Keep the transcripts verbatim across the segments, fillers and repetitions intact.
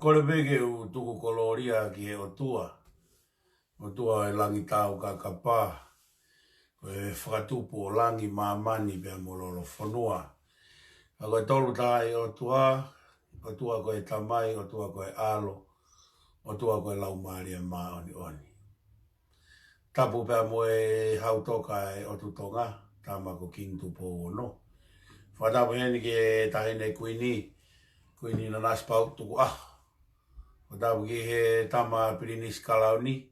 Kole pē ke u tuku kolōlia ki he ʻOtua, ʻOtua ʻo e langi taukakapa, ko e fakatupu ʻo langi, māmani pea mo lolofonua. ʻA ko e Tolu Tahaʻi ʻOtua, ʻOtua ko e Tamai, ʻOtua ko e ʻAlo, ʻOtua ko e Laumālie Māʻoniʻoni. Tapu pea mo e Hau Toka ʻo e ʻOtu Tonga, Tama ko Kingi Tupou Ono. Fakatapu heni ki he Taʻahine Kuini, Kuini Nanasipauʻu Tukuʻaho. Fakatapu ki he Tama Pilinisi Kalauni,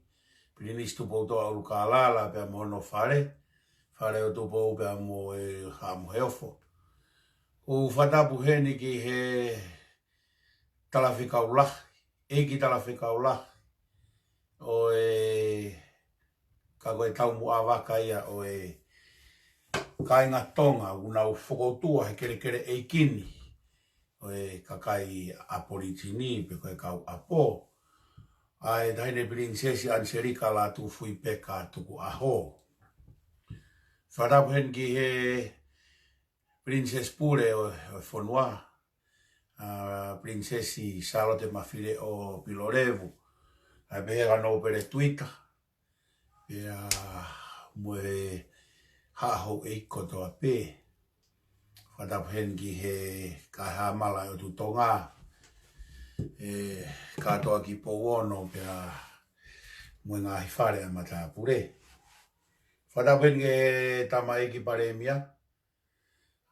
Pilinisi Tupoutoʻa ʻUlukālala pea mo hono fale, Fale ʻo Tupou pea mo e Haʻa Moheofo. ʻOku fakatapu heni ki he Talafekau Lahi, ʻEiki Talafekau Lahi ʻo e, ka ko e taumuʻa vaka ia ʻo e kāinga Tonga, ʻoku nau fokoutua he kelekele ʻeiki ni ʻo e kakai ʻApolijini pe ko e kau ʻapo, ʻa e Taʻahine Pilinisesi ʻAniselika Lātūfuipeka Tukuʻaho. Fakatapu heni ki he Pilinisesi Pule ʻo, ʻo e fonua, ʻa Pilinisesi Sālote Mafileʻo Pilolevu, ʻa e pehē ʻa Nōpele Tuita, pea mo e haʻa houʻeiki kotoa pē. Fakatapu heni ki he Kaehaʻamala ʻo e ʻOtu Tonga, e kātoa ki Pouono pea mo e ngaahi fale ʻa matāpule. Fakatapu heni ki he Tamaiki Palēmia,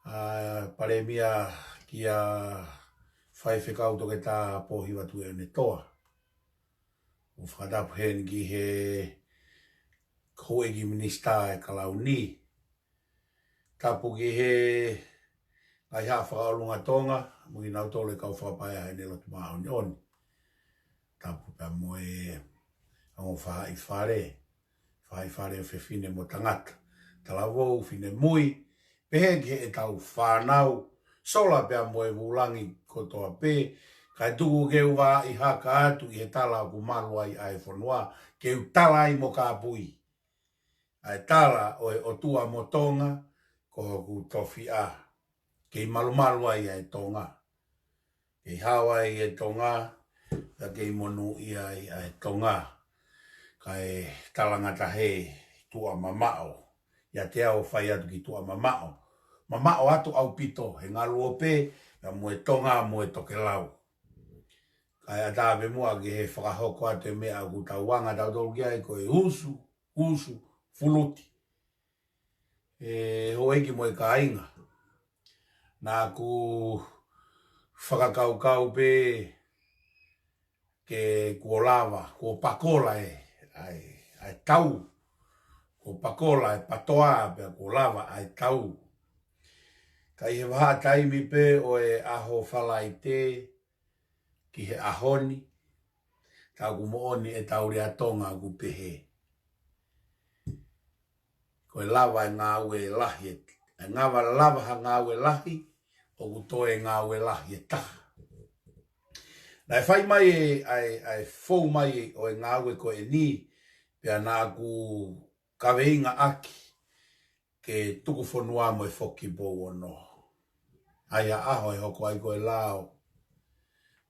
ʻa Palēmia kia Faifekau Toketā Pōhiva Tuʻiʻonetoa. ʻOku fakatapu heni ki he Houʻeiki Minisitā ʻa e Kalauni. Tapu ki he ngaahi haʻa fakaʻolunga Tonga, mo kinautolu e kau fakapaea ʻene lotu māʻoniʻoni. Tapu pea mo e ongo faʻahi fale, faʻahi fale ʻo fefine mo tangata, talavou, finemui, pehē ki heʻetau fānau, sola pea mo e vūlangi kotoa pē, kae tuku ke u vaʻi haka atu ʻi he tala ʻoku malu ai ʻa e fonua, ke u tala ai mo kāpui ʻa e tala ʻo e ʻOtua mo Tonga, ko hoku tofiʻa. Kei malumalu ai ʻa e Tonga. Kei hao ai ʻa e Tonga, pea kei monūʻia ai ʻa e Tonga. Kae talangataʻa he tuʻa mamaʻo. ʻIate au ʻo fai atu ki tuʻa mamaʻo. Mamaʻo atu ʻaupito, he ngaluope, pea mo e Tonga, mo e tokelau. Kae ʻatā pē muʻa ki he fakahoko atu e meʻa ʻoku tau anga tautolu ki ai ko e usu, usu, fuluti. E houʻeiki mo e kāinga. Naʻa ku fakakaukau pē ke kuo lava, kuo pakola e, ʻa e, ʻa e tau. Kuo pakola e patoa pea kuo lava ʻa e tau. Ka ʻi he vahaʻa taimi pē ʻo e ʻaho Falaite ki he ʻaho ni, ka ʻoku moʻoni ʻetau lea Tonga ʻoku pehē. Ko e lava e ngāue lahi, e ngava lava ha ngāue lahi, ʻoku toe ngāue lahi ʻe taha. Naʻe fai mai e, ʻa e, ʻa e fou mai ʻo e ngāue ko eni, pea naʻa ku kaveinga ʻaki ke tuku fonua mo e foki Pouono. ʻA ia ʻaho ʻe hoko ai ko e lao.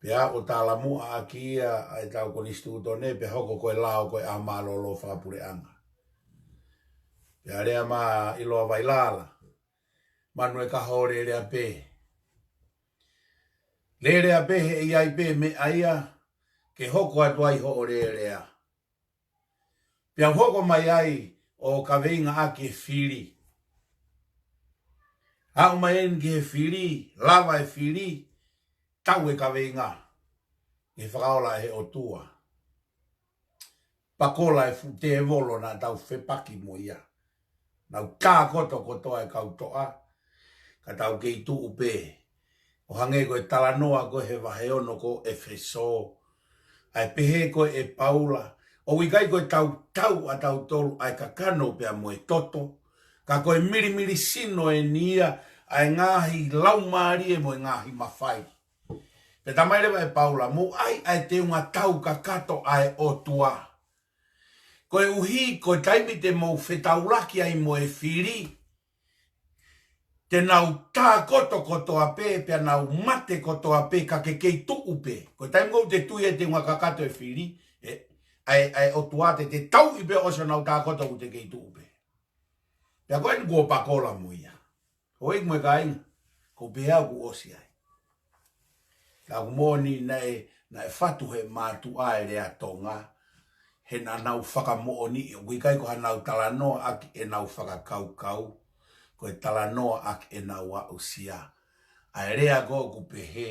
Pea ʻo talamuʻa ʻaki ia ʻa ʻetau konisitūtone, pea hoko ko e lao ko e ʻaho mālōlō fakapuleʻanga. Pea lea mai ʻiloa Vailala. Manu e kaho lelea pē. Lelea pē he ʻi ai pē meʻa ia, ke hoko atu ai hoʻo lelea. Pea u hoko mai ai ʻo kaveinga ʻaki e fili. Aʻu mai eni ki he fili, lava e fili, tau e kaveinga. Ke fakaola ʻe he ʻOtua. Pakola e fuʻu tēvolo naʻa tau fepaki mo ia. Naʻa ku tākoto kotoa e kau toʻa, ka tau kei tuʻu pē. ʻO hangē ko e talanoa ko ē he vahe ono ko ʻEfesō. ʻA e pehē ko ē ʻe Paula, ʻoku ʻikai ko e tautau ʻa tautolu ʻa e kakano pea mo e toto, ka ko e milimili sino eni ia ʻa e ngaahi laumālie mo e ngaahi mafai. Pea talamai leva ʻe Paula, mou ʻai ʻa e teunga tau kakato ʻa e ʻOtua. Koeʻuhi, ko e taimi te mou fetaulaki ai mo e fili, te nau tākoto kotoa pē, pea nau mate kotoa pē, ka ke kei tuʻu pē. Ko e taimi ʻoku te tui ai te nau kakato e fili, ē, ʻa e, ʻa e ʻOtua te te tauʻi pē ʻosi honau tākoto ʻoku te kei tuʻu pē. Pea ko eni kuo pakola mo ia. ʻOi mo e kāinga, ko e pehē ʻoku ʻosi ai. Ka ʻoku moʻoni naʻe, naʻe fatu he mātuʻa e lea Tonga, he naʻa nau fakamoʻoni, ʻoku ʻikai ko haʻanau talanoa ʻaki ʻenau fakakaukau, ko e talanoa ʻaki ʻenau aʻusia. ʻA e lea ko ē ʻoku pehē,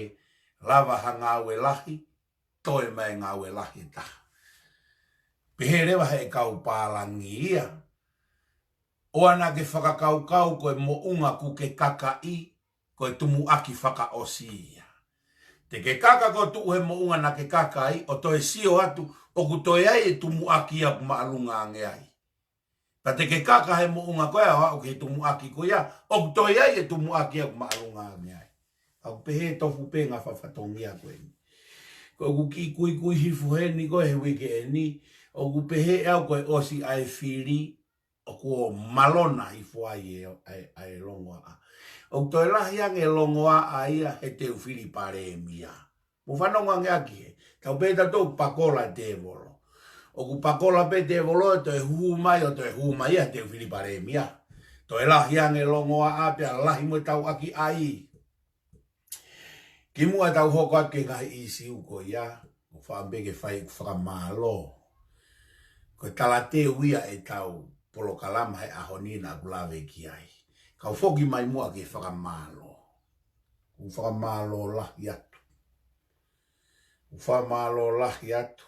lava ha ngāue lahi, toe mai ngāue lahi ʻe taha. Pehē leva he kau pālangi ia, ʻoua naʻa ke fakakaukau ko e moʻunga ʻoku ke kakaʻi, ko e tumuʻaki fakaʻosi ia. Te ke kaka ʻo tuʻu he moʻunga naʻa ke kaka ai, ʻo toe sio atu, ʻoku toe ʻi ai e tumuʻaki ia ʻoku māʻolunga ange ai. Pea te ke kaka he moʻunga ko ia ʻo aʻu ki he tumuʻaki ko ia, ʻoku toe ʻi ai e tumuʻaki ia ʻoku māʻolunga ange ai. ʻOku pehē tofu pē ngaahi fatongia ko eni. Ko ʻeku kiʻi kuikui hifo heni ko ē he uike eni, ʻoku pehē ʻe au ko e ʻosi ʻa e fili, ʻoku malona hifo ai e, ʻa e, ʻa e longoaʻa. ʻOku toe lahi ange e longoaʻa ia he te u fili palēmia. Mou fanongo ange ʻaki he, tau pehē tautolu pakola e tēvolo. ʻOku pakola pē tēvolo ʻo toe hū mai, ʻo toe hū mai ia he te u fili palēmia. Toe lahi ange e longoaʻa pea lahi mo e tauʻaki ʻai. Kimuʻa tau hoko atu ki he ngaahi ʻīsiu ko ia, ʻoku ou fakaʻamu pē ke fai ʻeku fakamālō. Ko e talateu ia ʻetau polokalama he ʻaho ni naʻa ku lave ki ai. Kau foki mai muʻa ki he fakamālō. ʻOku ou fakamālō lahi atu. ʻOku ou fakamālō lahi atu.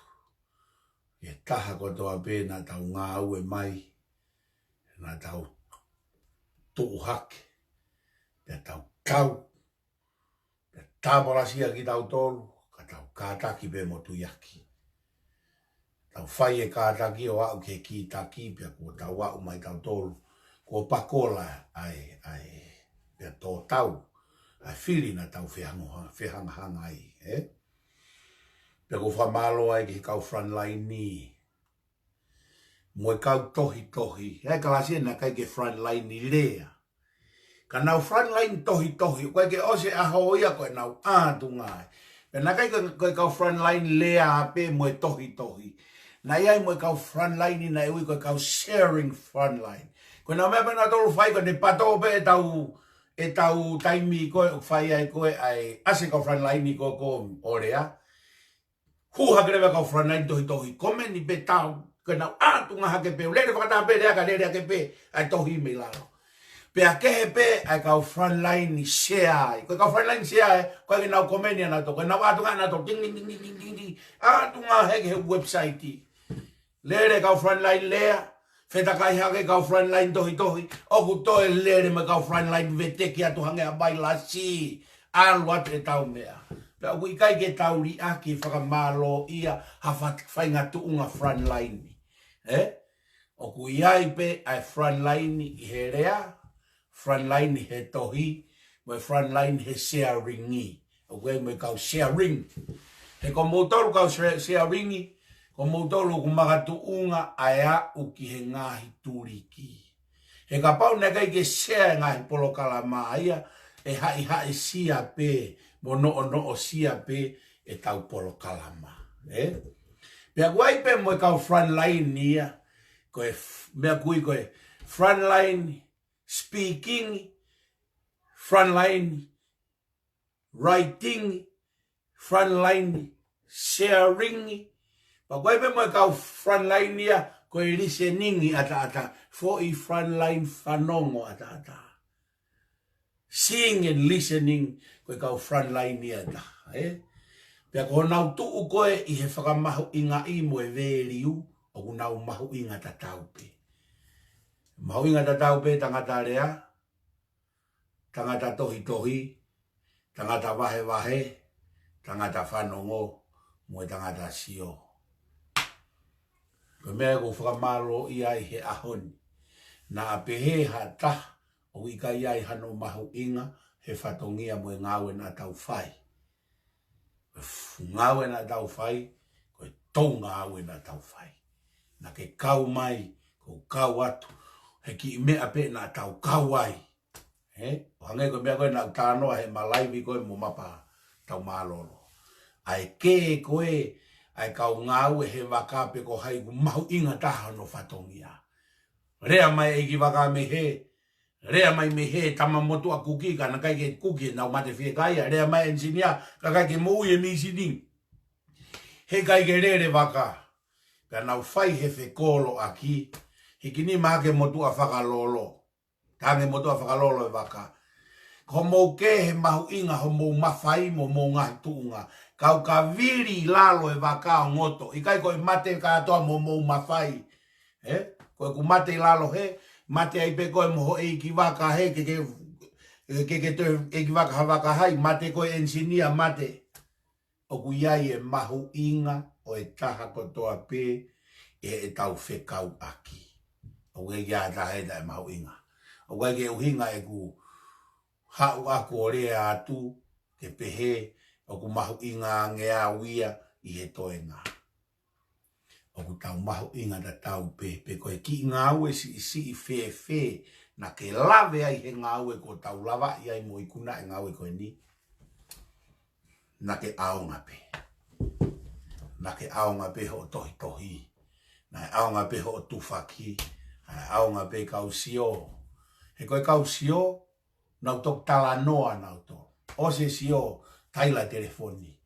Ki he taha kotoa pē naʻa tau ngāue mai, naʻa tau tuʻu hake, pea tau kau, pea tāpalasia kitautolu, ka tau kātaki pē mo tuiaki. Tau fai e kātaki ʻo aʻu ki he kītaki, pea kuo tau aʻu mai tautolu, kuo pakola ʻa e, ʻa e, pea tō tau, ʻa e fili naʻa tau fehango-, fehangahanga ai, ē? Pea ʻoku ou fakamālō ai ki he kau frontline ni, mo e kau tohitohi. ʻA e kalasi ē naʻe ʻikai ke frontline ni lea. Ka nau frontline tohitohi, ʻoku ʻikai ke ʻosi e ʻaho ia ko ʻenau ʻātunga ai. Pea naʻe ʻikai ke, ko e kau frontline lea pē mo e tohitohi. Naʻe ʻi ai mo e kau frontline ni naʻe ui ko e kau sharing frontline. Ko ʻenau meʻa pē nautolu fai ko ʻene pato pē ʻetau, ʻetau taimi ko ē ʻoku fai ai ko ē ʻa e ʻasi e kau frontline ni ko ē ʻo lea. Hū hake leva e kau frontline tohitohi, komeni pē tau, ko ʻenau ʻātunga hake pē, lele fakataha pē lea ka lele hake pē ʻa e tohi mei lalo. Pea kehe pē ʻa e kau frontline share ai. Ko e kau frontline share ai, ko ē ke nau komeni ʻanautolu, ko ʻenau ʻātunga ʻanautolu, ting, ting, ting. ʻĀtunga hake he website. Lele kau frontline lea, fetakai hake kau frontline tohitohi, ʻoku toe lele mo e kau frontline veteki atu hangē ha vailasi, ʻalu atu ʻetau meʻa. Pea ʻoku ʻikai ke tau liʻaki fakamālōʻia ha fa-, faʻahinga tuʻunga frontline. Ē? ʻOku ʻi ai pē ʻa e frontline ʻi he lea, frontline he tohi, mo e frontline he sharing. ʻOku ʻi ai mo e kau sharing. He ko moutolu kau share-, sharing, ko moutolu ʻoku makatuʻunga ʻa e aʻu ki he ngaahi tuliki. He kapau naʻe ʻikai ke share e ngaahi polokalama ia, ʻe haʻihaʻisia pē, mo noʻonoʻosia pē ʻetau polokalama. Ē? Pea ʻoku ʻi ai pē mo e kau frontline ia, ko e f-, meʻa ʻoku ui ko e frontline speaking, frontline writing, frontline sharing, pea ʻoku ʻi ai pē mo e kau frontline ia, ko e listening ʻataʻatā, foʻi frontline fanongo ʻataʻatā. Seeing and listening, ko e kau frontline ia ʻe taha, ē? Pea ko honau tuʻu ko ē ʻi he fakamahuʻingaʻi mo e value, ʻoku nau mahuʻinga tatau pē. Mahuʻinga tatau pē tangata lea, tangata tohitohi, tangata vahevahe, tangata fanongo, mo e tangata sio. Ko e meʻa ʻoku ou fakamālōʻia ai he ʻaho ni. Naʻa pehē ha taha, ʻoku ʻikai ʻi ai hano mahuʻinga he fatongia mo e ngāue naʻa tau fai. F-, ngāue naʻa tau fai, ko e tou ngāue naʻa tau fai. Naʻa ke kau mai, ko u kau atu, he kiʻi meʻa pē naʻa tau kau ai. ʻE? ʻO hangē ko e meʻa ko ē naʻa ku talanoa he malaivi ko ē mo Mapa Taumālōlō. ʻA e kē ko ē, ʻa e kau ngāue he vaka pe ko hai ʻoku mahuʻinga taha hono fatongia. Lea mai ʻeikivaka mei hē, lea mai mei hē, tama motuʻa kuki, ka naʻe ʻikai ke kuki, nau mate fiekaia, lea mai ʻenisinia, ka ʻikai ke moʻui e mīsini. He ʻikai ke lele vaka. Pea nau fai he fekoloʻaki, he kini mahake motuʻa fakalolo. Tange motuʻa fakalolo e vaka. Ko homou kē he mahuʻinga homou mafai mo homou ngaahi tuʻunga. Kau ka vili ʻi lalo e vaka ʻo ngoto. ʻIkai ko e mate kātoa mo homou mafai. ʻE? Ko ʻeku mate ʻi lalo he, mate ai pē ko e mo ho ʻeikivaka he, ke, ke, ke, ke toe ʻeikivaka ha vaka hai, mate ko e ʻenisinia mate. ʻOku ʻi ai e mahuʻinga ʻo e taha kotoa pē ʻi heʻetau fekauʻaki. ʻOku ʻikai ke ʻi ai ha taha ʻe taʻe mahuʻinga. ʻOku ʻikai ke ʻuhinga ʻeku haʻu ʻaku ʻo lea atu, ke pehē, ʻoku mahuʻinga ange au ia ʻi he toenga. ʻOku tau mahuʻinga tatau pē, pe ko e kiʻi ngāue siʻisiʻi fēfē, naʻa ke lave ai he ngāue kuo tau lavaʻi ai mo ikuna e ngāue ko eni. Naʻa ke ʻaonga pē. Naʻa ke ʻaonga pē hoʻo tohitohi. Naʻe ʻaonga pē hoʻo tufaki. Naʻe ʻaonga pē kau sio. He ko e kau sio, nau toki talanoa nau to. ʻOsi e sio, taila telefoni.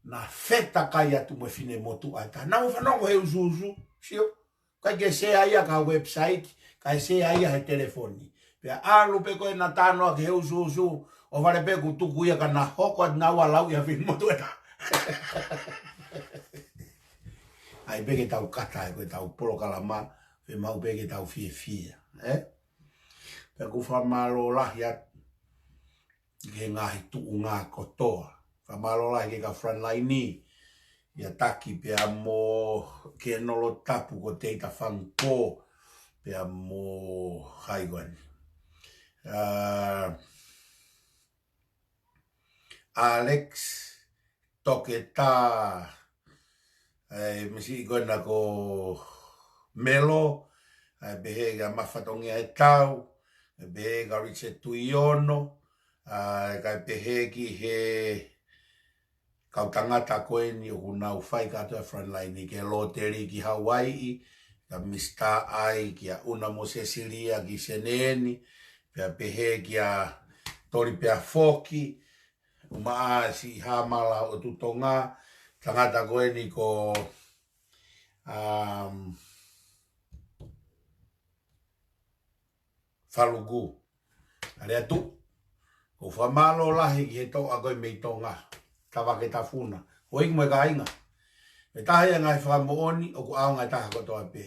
Naʻa fetakai atu mo e finemotuʻa ʻe taha. Naʻa fanongo he usuusu, sio. ʻIkai ke sea ia ki ha website, kae sea ia he telefoni. Pea ʻalu pē ko ē naʻa talanoa ki he usuusu, ʻo vale pē kuo tuku ia ka naʻa hoko atu naua lau ia finemotuʻa ʻe taha. ʻAi pē ke tau kata ai ko ʻetau polokalama, fiemaʻu pē ke tau fiefia, ē? Pea ʻoku fakamālō lahi atu ki he ngaahi tuʻunga kotoa. Fakamālō lahi ki he kau frontline, ʻia Taki pea mo Kenolo Tapu ko Teita Fangupō, pea mo hai ko eni. Ah, Alex, Toketā, ʻa e misi ko ena ko Melo, ʻa e pehē kia Mafatongia e Tau, ʻa e pehē kia Richard Tuiono, ʻa e kae pehē ki he kau tangata ko eni ʻoku nau fai kātoa frontline ki he loteli ki Hawaiʻi, kia Mister Ai, kia Una mo Sesilia ki Senē ni, pea pehē kia Toli pea foki, Uma ʻa si Hamala ʻo Tutonga, tangata ko eni ko, um, Faluku. ʻAle atu, ʻoku fakamālō lahi ki he toʻa ko ē mei Tonga, Tavake Tafuna. Ko e ʻeiki mo e kāinga. ʻE taha ia ngaahi fakamoʻoni, ʻoku ʻaonga e taha kotoa pē.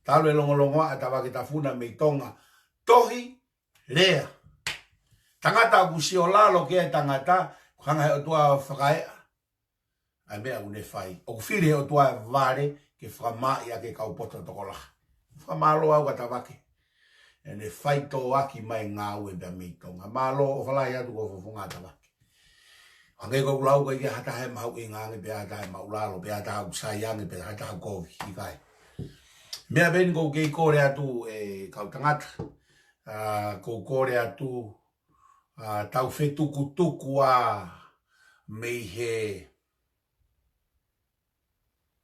Talu e longolongoaʻa ʻa Tavake Tafuna mei Tonga. Tohi, lea. Tangata ʻoku sio lalo ki ai e tangata, ʻoku hanga he ʻOtua ʻo fakaeʻa ʻa e meʻa ʻoku ne fai. ʻOku fili he ʻOtua e vale ke fakamāʻi ʻaki e kau poto tokolahi. Fakamālō au kia Tavake. ʻEne faitōʻaki mai ngāue pea mei Tonga. Mālō ʻofa lahi atu ko Fofonga Tavake. Hangē ko ʻeku lau ko e ʻikai ha taha ʻe mahuʻinga ange, pe ha taha ʻe maʻulalo, pe ha taha ʻoku sai ange, pe ha taha ʻoku kovi, ʻikai. Meʻa pē eni ʻoku ou kei kole atu e kau tangata. Ah, ʻoku ou kole atu, ah, tau fetukutuku ā mei he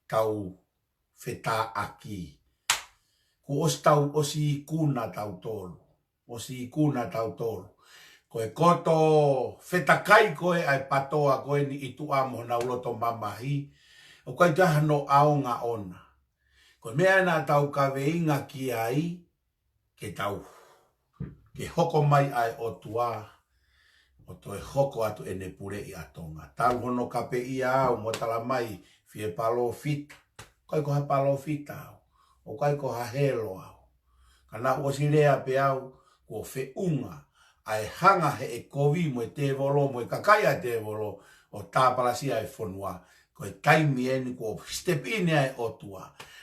tau fetāʻaki. Kuo ʻosi tau, ʻosi ikuna tautolu. ʻOsi ikuna tautolu. Ko e koto fetakai ko ē ʻa e PATOA ko eni ʻi tuʻa mo honau loto mamahi, ʻoku ʻikai toe hano ʻaonga ʻona. Ko e meʻa naʻa tau kaveinga ki ai, ke tau, ke hoko mai ʻa e ʻOtua, ʻo toe hoko atu ʻene puleʻi ʻa Tonga. Talu hono kapeʻia au mo tala mai fie palōfita. ʻIkai ko ha palōfita au. ʻOku ʻikai ko ha helo au. Ka naʻa ku ʻosi lea pē au, kuo feʻunga ʻa e hanga he ʻe kovi mo e tēvolo, mo e kakai ʻa e tēvolo, ʻo tāpalasia e fonua. Ko e taimi eni kuo step in ʻa e ʻOtua.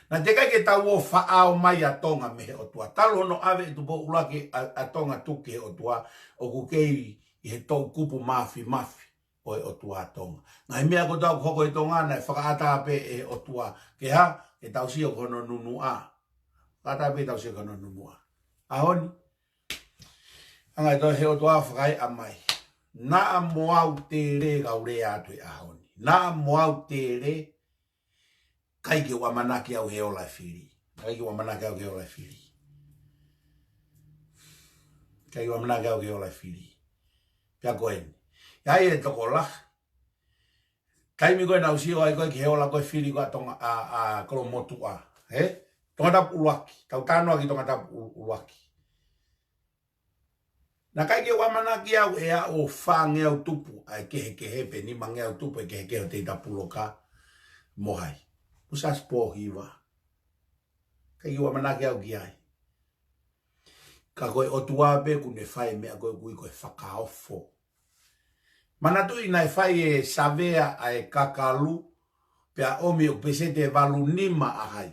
Naʻe teʻeki ai ke tau ō faʻao mai ʻa Tonga mei he ʻOtua. Talu hono ʻave ʻe Tupou ʻUluaki ʻa, ʻa Tonga tuku ki he ʻOtua, ʻoku kei ʻi he toʻukupu mafimafi ʻo e ʻOtua ʻa Tonga. Ngaahi meʻa kotoa ʻoku hoko ʻi Tonga naʻe fakaʻatā pē ʻe he ʻOtua. Ke hā, ke tau sio ki hono nunuʻa. Fakaʻatā pē ke tau sio ki hono nunuʻa. ʻAho ni. Ngai toe he ʻOtua fakaeʻa mai. Naʻa mo au tele kau lea atu he ʻaho ni. Naʻa mo au tele, ʻikai ke u ʻamanaki au he ola e fili. ʻIkai ke u ʻamanaki au he ola e fili. ʻIkai ke u ʻamanaki au he ola e fili. Pea ko eni. ʻI ai e tokolahi. Taimi ko ē naʻa ku sio ai ko ē ki he ola ko ē fili ko ē ʻa Tonga, ʻa, ʻa Kolomotuʻa. He? Tongatapu ʻUluaki. Tau talanoa ki Tongatapu ʻUlu-, ʻUluaki. Naʻe ʻikai ke u ʻamanaki au ʻe aʻu ʻo fāngeau tupu ʻa e kehekehe pe nimangeau tupu e kehekehe ʻo Teita Puloka mo hai. Mo Siaosi Pōhiva. ʻIkai ke u ʻamanaki au ki ai. Ka ko e ʻOtua pē kuo ne fai e meʻa ko ē ʻoku ui ko e fakaofo. Manatuʻi naʻe fai e savea ʻa e kakalu pea ʻomi ʻo peseti ʻe valu nima ʻa hai.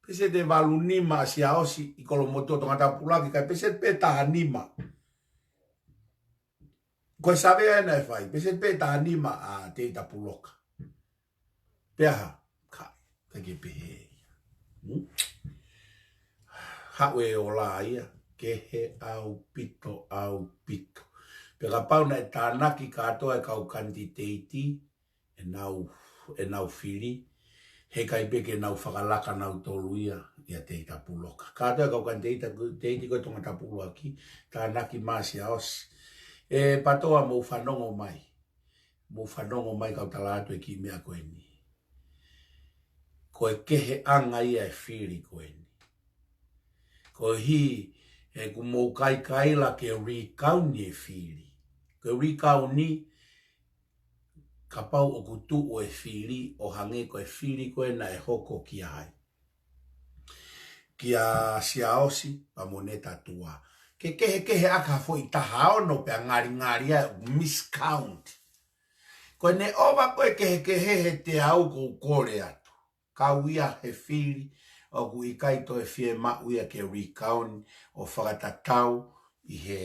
Peseti ʻe valu nima ʻa Siaosi ʻi Kolomotuʻa Tongatapu ʻUluaki kae peseti pē taha nima. Ko e savea ē naʻe fai, peseti pē taha nima ʻa Teita Puloka. Pea ha, ka, ka ke pehē ia. Hmm? Haʻu e ola ia, kehe ʻaupito, ʻaupito. Pea kapau naʻe tānaki kātoa e kau kanititeiti, ʻenau, ʻenau fili, heʻikai pē ke nau fakalaka nautolu ia, ʻia Teita Puloka. Kātoa e kau kanititeiti ko ē Tongatapu ʻUluaki, tānaki mai ʻa Siaosi. ʻE Patoa mou fanongo mai. Mou fanongo mai kau tala atu e kiʻi meʻa ko eni. Ko e keheʻanga ia e fili ko eni. Koeʻuhi, ʻoku mou kaikaila ke recount e fili. Ke recount ni, kapau ʻoku tuʻu e fili ʻo hangē ko e fili ko ē naʻe hoko kia hai. Kia Siaosi pea mo Netatua. Ke kehekehe ʻaki ha foʻi taha ono pea ngalingali ai ʻoku miscount. Ko ʻene ʻova ko ē kehekehe he teau ʻoku ou kole atu. Kau ia he fili ʻoku ʻikai toe fiemaʻu ia ke recount ʻo fakatatau ʻi he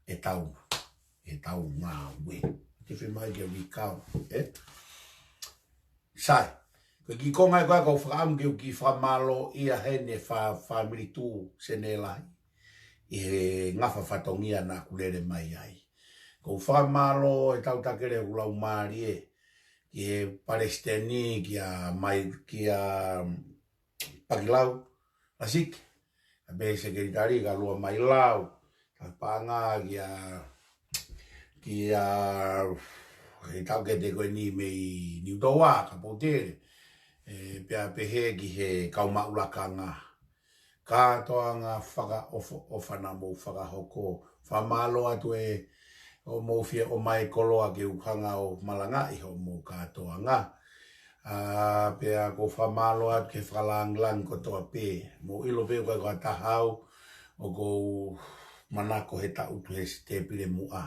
ʻetau, ʻetau ngāue. Ke fiemaʻu ke recount, ē? Sai, ko e kiʻi konga ē ko ē ʻoku ou fakaʻamu ke u kiʻi fakamālō ia heni fa-, fāmili Tū Sene Lahi. ʻI he ngafa fatongia naʻa ku lele mai ai. ʻOku ou fakamālō he tautakele ʻoku lau mālie. Ki he palesiteni, kia Mai, kia Pakilau, Lasiki, a pē sekelitali, ka Lua Mailau, ka paʻanga kia, kia, he taukete ko eni mei Niutoa, ka Poutele, ē, pea pehē ki he kau maʻu lakanga. Kātoanga fakaʻofoʻofa naʻa mou fakahoko. Fakamālō atu ē, ʻoku mou fie ʻomai koloa ke u hanga ʻo malangaʻi hoʻomou kātoanga. ʻA, pea ʻoku ou fakamālō atu ki he fakalāngilangi kotoa pē. Mou ʻilo pē ʻoku ʻikai ko ha taha au ʻoku ou manako he taʻutu he tēpile muʻa.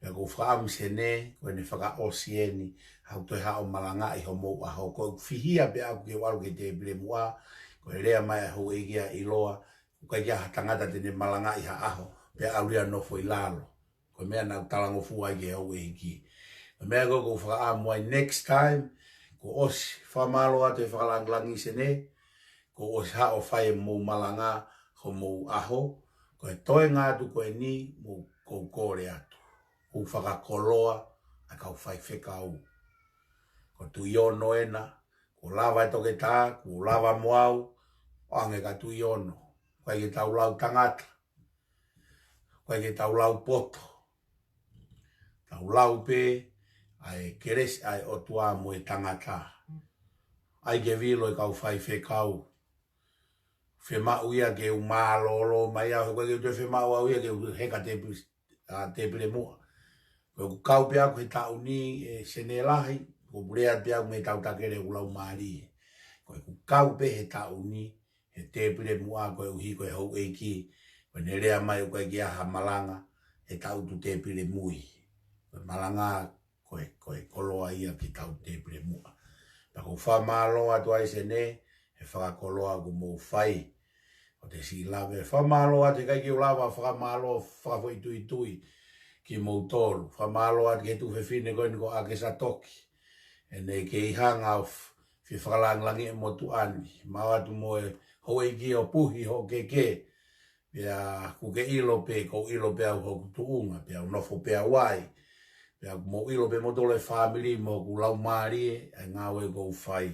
Pea ʻoku ou fakaʻamu Sene, ko ʻene fakaʻosi eni, haʻu toe haʻu ʻo malangaʻi hoʻomou ʻaho. ʻOku ou fihia pē ʻaʻaku ke u ʻalu ki he tēpile muʻa, ko e lea mai ʻa e houʻeiki ʻa ʻiloa, ʻoku ʻikai ha tangata te ne malangaʻi ha ʻaho, pea ʻalu ia ʻo nofo ʻi lalo. Ko e meʻa naʻa ku talangofua ai ki he houʻeiki. Ko e meʻa ko ē ʻoku ou fakaʻamu ai next time, kuo ʻosi. Fakamālō atu he fakalāngilangi Sene, kuo ʻosi haʻu ʻo fai ʻemou malanga hoʻomou ʻaho, ko e toenga atu ko eni mou kou kole atu. ʻOku fakakoloa ʻa e kau faifekau. Ko Tuʻiono ena, kuo lava e toketā, kuo lava mo au, ʻo hangē kia Tuʻiono. ʻIkai ke tau lau tangata, ʻikai ke tau lau poto. Tau lau pē ʻa e kelesi ʻa e ʻOtua mo e tangata. ʻAi ke vilo e kau faifekau. Fiemaʻu ia ke u mālōlō mai au, he ʻoku ʻikai ke u toe fiemaʻu au ia ke u heka tēpile, ʻa, tēpile muʻa. Ko ʻeku kau pē ʻaʻaku he taʻu ni, ē, Sene Lahi, ʻoku ou lea pē ʻaʻaku mei he tautakele ʻoku lau mālie. Ko ʻeku kau pē he taʻu ni, he tēpile muʻa koeʻuhi ko e houʻeiki, ko ʻene lea mai ʻoku ʻikai ke ʻi ai ha malanga, he taʻutu tēpile mui. Ko e malanga, ko e, ko e koloa ia ki he taʻutu tēpile muʻa. Pea ʻoku ou fakamālō atu ai Sene, he fakakoloa ʻoku mou fai. ʻOku te siʻi lave, fakamālō atu, ʻikai ke u lava fakamālō fakafoʻituitui kimoutolu. Fakamālō atu ki he tuofefine ko eni ko ʻAke Satoki. ʻEne kei hanga ʻo f-, fie fakalāngilangiʻi e motuʻa ni. Mau atu mo e houʻeiki ʻo Puhi Hoʻokeke. Pea ʻoku ke ʻilo pē, ʻoku ou ʻilo pē au hoku tuʻunga, pea u nofo pē au ai. Pea ʻoku mou ʻilo pē moutolu e fāmili mo hoku laumālie, ʻa e ngāue ʻoku ou fai.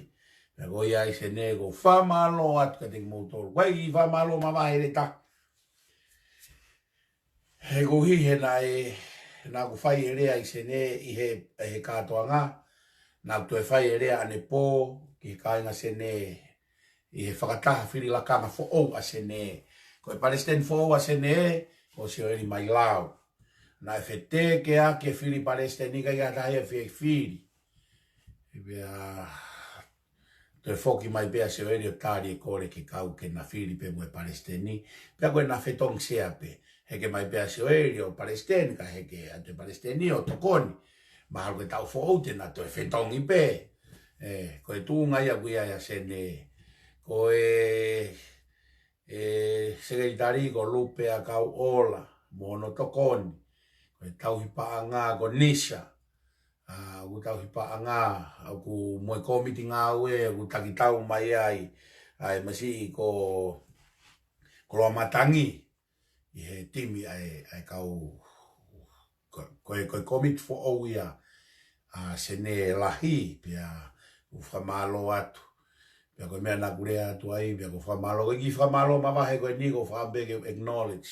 Pea ko ia ʻi Senē, ʻoku ou fakamālō atu kiate kimoutolu. Ko e kiʻi fakamālō mavahe lelei. He koeʻuhi he naʻe, naʻa ku fai e lea ʻi Senē ʻi he, ʻi he kātoanga, naʻa ku toe fai e lea ʻanepō ki he kāinga Senē, ʻi he fakataha fili lakanga foʻou ʻa Senē. Ko e palesiteni foʻou ʻa Senē, ko Sioeli Mailau. Naʻe fetēkeʻi e fili palesiteni, ʻikai ha taha ia ʻe fie fili. Pea toe foki mai pē ʻa Sioeli ʻo tali e kole ke kau ke na fili pē mo e palesiteni. Pea ko ʻena fetongi sea pē. Heke mai pē ʻa Sioeli ʻo palesiteni, kae heke atu e palesiteni ʻo tokoni. Mahalo ko e taʻu foʻou te na toe fetongi pē. ʻE, ko e tuʻunga ia ʻoku ʻi ai ʻa Senē. Ko e, e sekelitali ko Lupe ʻAkauʻola, mo hono tokoni. Ko e tauhi paʻanga ko Nisha. ʻA, ʻoku tauhi paʻanga, ʻoku mo e kōmiti ngāue, ʻoku taki tau mai ai, ʻa e masiʻi ko, ko Loa Matangi, ʻi he timi ʻa e, ʻa e kau, ko, ko e, ko e kōmiti foʻou ia, ʻa Senē lahi, pea ʻoku fakamālō atu. Pea ko e meʻa naʻa ku lea atu ai, pea ʻoku ou fakamālō, ko e kiʻi fakamālō mavahe ko eni ʻoku ou fakaʻamu pē ke acknowledge.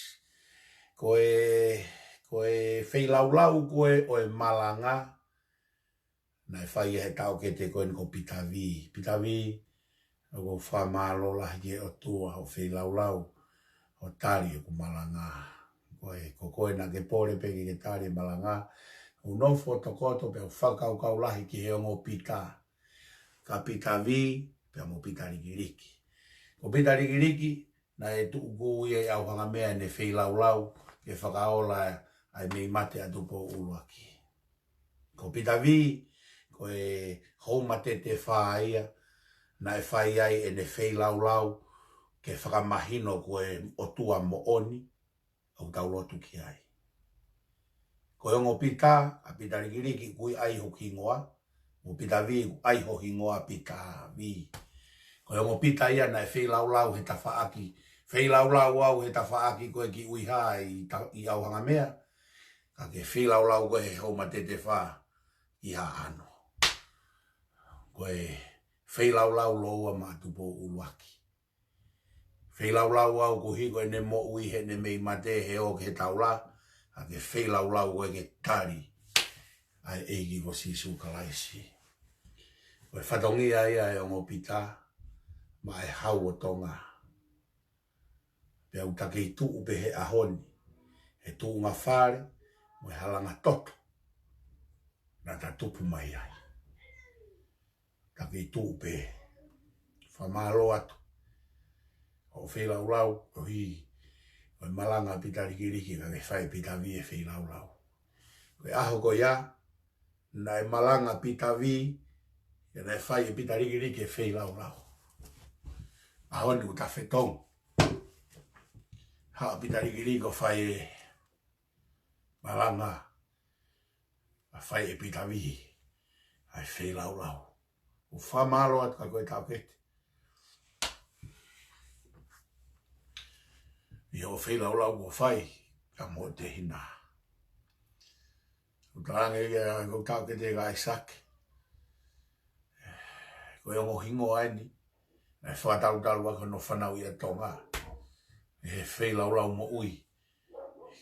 Ko e, ko e feilaulau ko ē ʻo e malanga, naʻe fai ia he taʻokete ko eni ko Pita Vī. Pita Vī, ʻoku ou fakamālō lahi ki he ʻOtua hoʻo feilaulau, hoʻo tali ʻeku malanga. Ko e, ko koe naʻa ke pole pē ke ke tali e malanga, ʻoku ou nofo tokoto pea u fakakaukau lahi ki he ongo Pita. Ka Pita Vī, pea mo Pita Likiliki. Ko Pita Likiliki, naʻe tuʻu kū ia ʻi ʻAuhangamea ʻene feilaulau, ke fakaola ʻa e mei mate ʻa Tupou ʻUluaki. Ko Pita Vī, ko e Houmatete Fā ia, naʻe fai ai ʻene feilaulau, ke fakamahino ko e ʻOtua moʻoni, ʻoku tau lotu ki ai. Ko e ongo Pita, ʻa Pita Likiliki ʻoku ʻi ai hoku hingoa, mo Pita Vī ʻoku ʻi ai ho hingoa Pita Vī. Ko e ongo Pita ia naʻe feilaulau he tafaʻaki, feilaulau au he tafaʻaki ko ē ki ʻUiha ʻi Ta-, ʻi ʻAuhangamea, ka ke feilaulau koe he Houmatete Fā ʻi Haʻano. Ko e feilaulau lōua maʻa Tupou ʻUluaki. Feilaulau au koeʻuhi ko ʻene moʻui heʻene mei mate he ō ki he taula, ka ke feilaulau koe ke tali ʻa e ʻEiki ko Sīsū Kalaisi. Ko e fatongia ia ʻa e ongo Pita, maʻa e Hau ʻo Tonga. Pea ʻoku ta kei tuʻu pē he ʻaho ni, he tuʻunga fale, mo e halanga toto, naʻa ta tupu mai ai. Ta kei tuʻu pē, fakamālō atu. ʻO feilaulau, koeʻuhi, ko e malanga ʻa Pita Likiliki, ka ke fai ʻe Pita Vī e feilaulau. Ko e ʻaho ko ia, naʻe malanga Pita Vī, ka naʻe fai ʻe Pita Likiliki e feilaulau. ʻAho ni ʻoku ta fetongi. Haʻu ʻa Pita Likiliki ʻo fai e malanga, ʻa fai ʻe Pita Vī ʻa e feilaulau. ʻOku ou fakamālō atu kia koe Taukete, ʻi hoʻo feilaulau kuo fai, ka mo te hina. ʻOku talaange ia ko Taukete ka ʻAisake. Ko e ongo hingoa eni, naʻe fakatalutalu ʻaki hono fanauʻi ʻa Tonga. ʻI he feilaulau moʻui.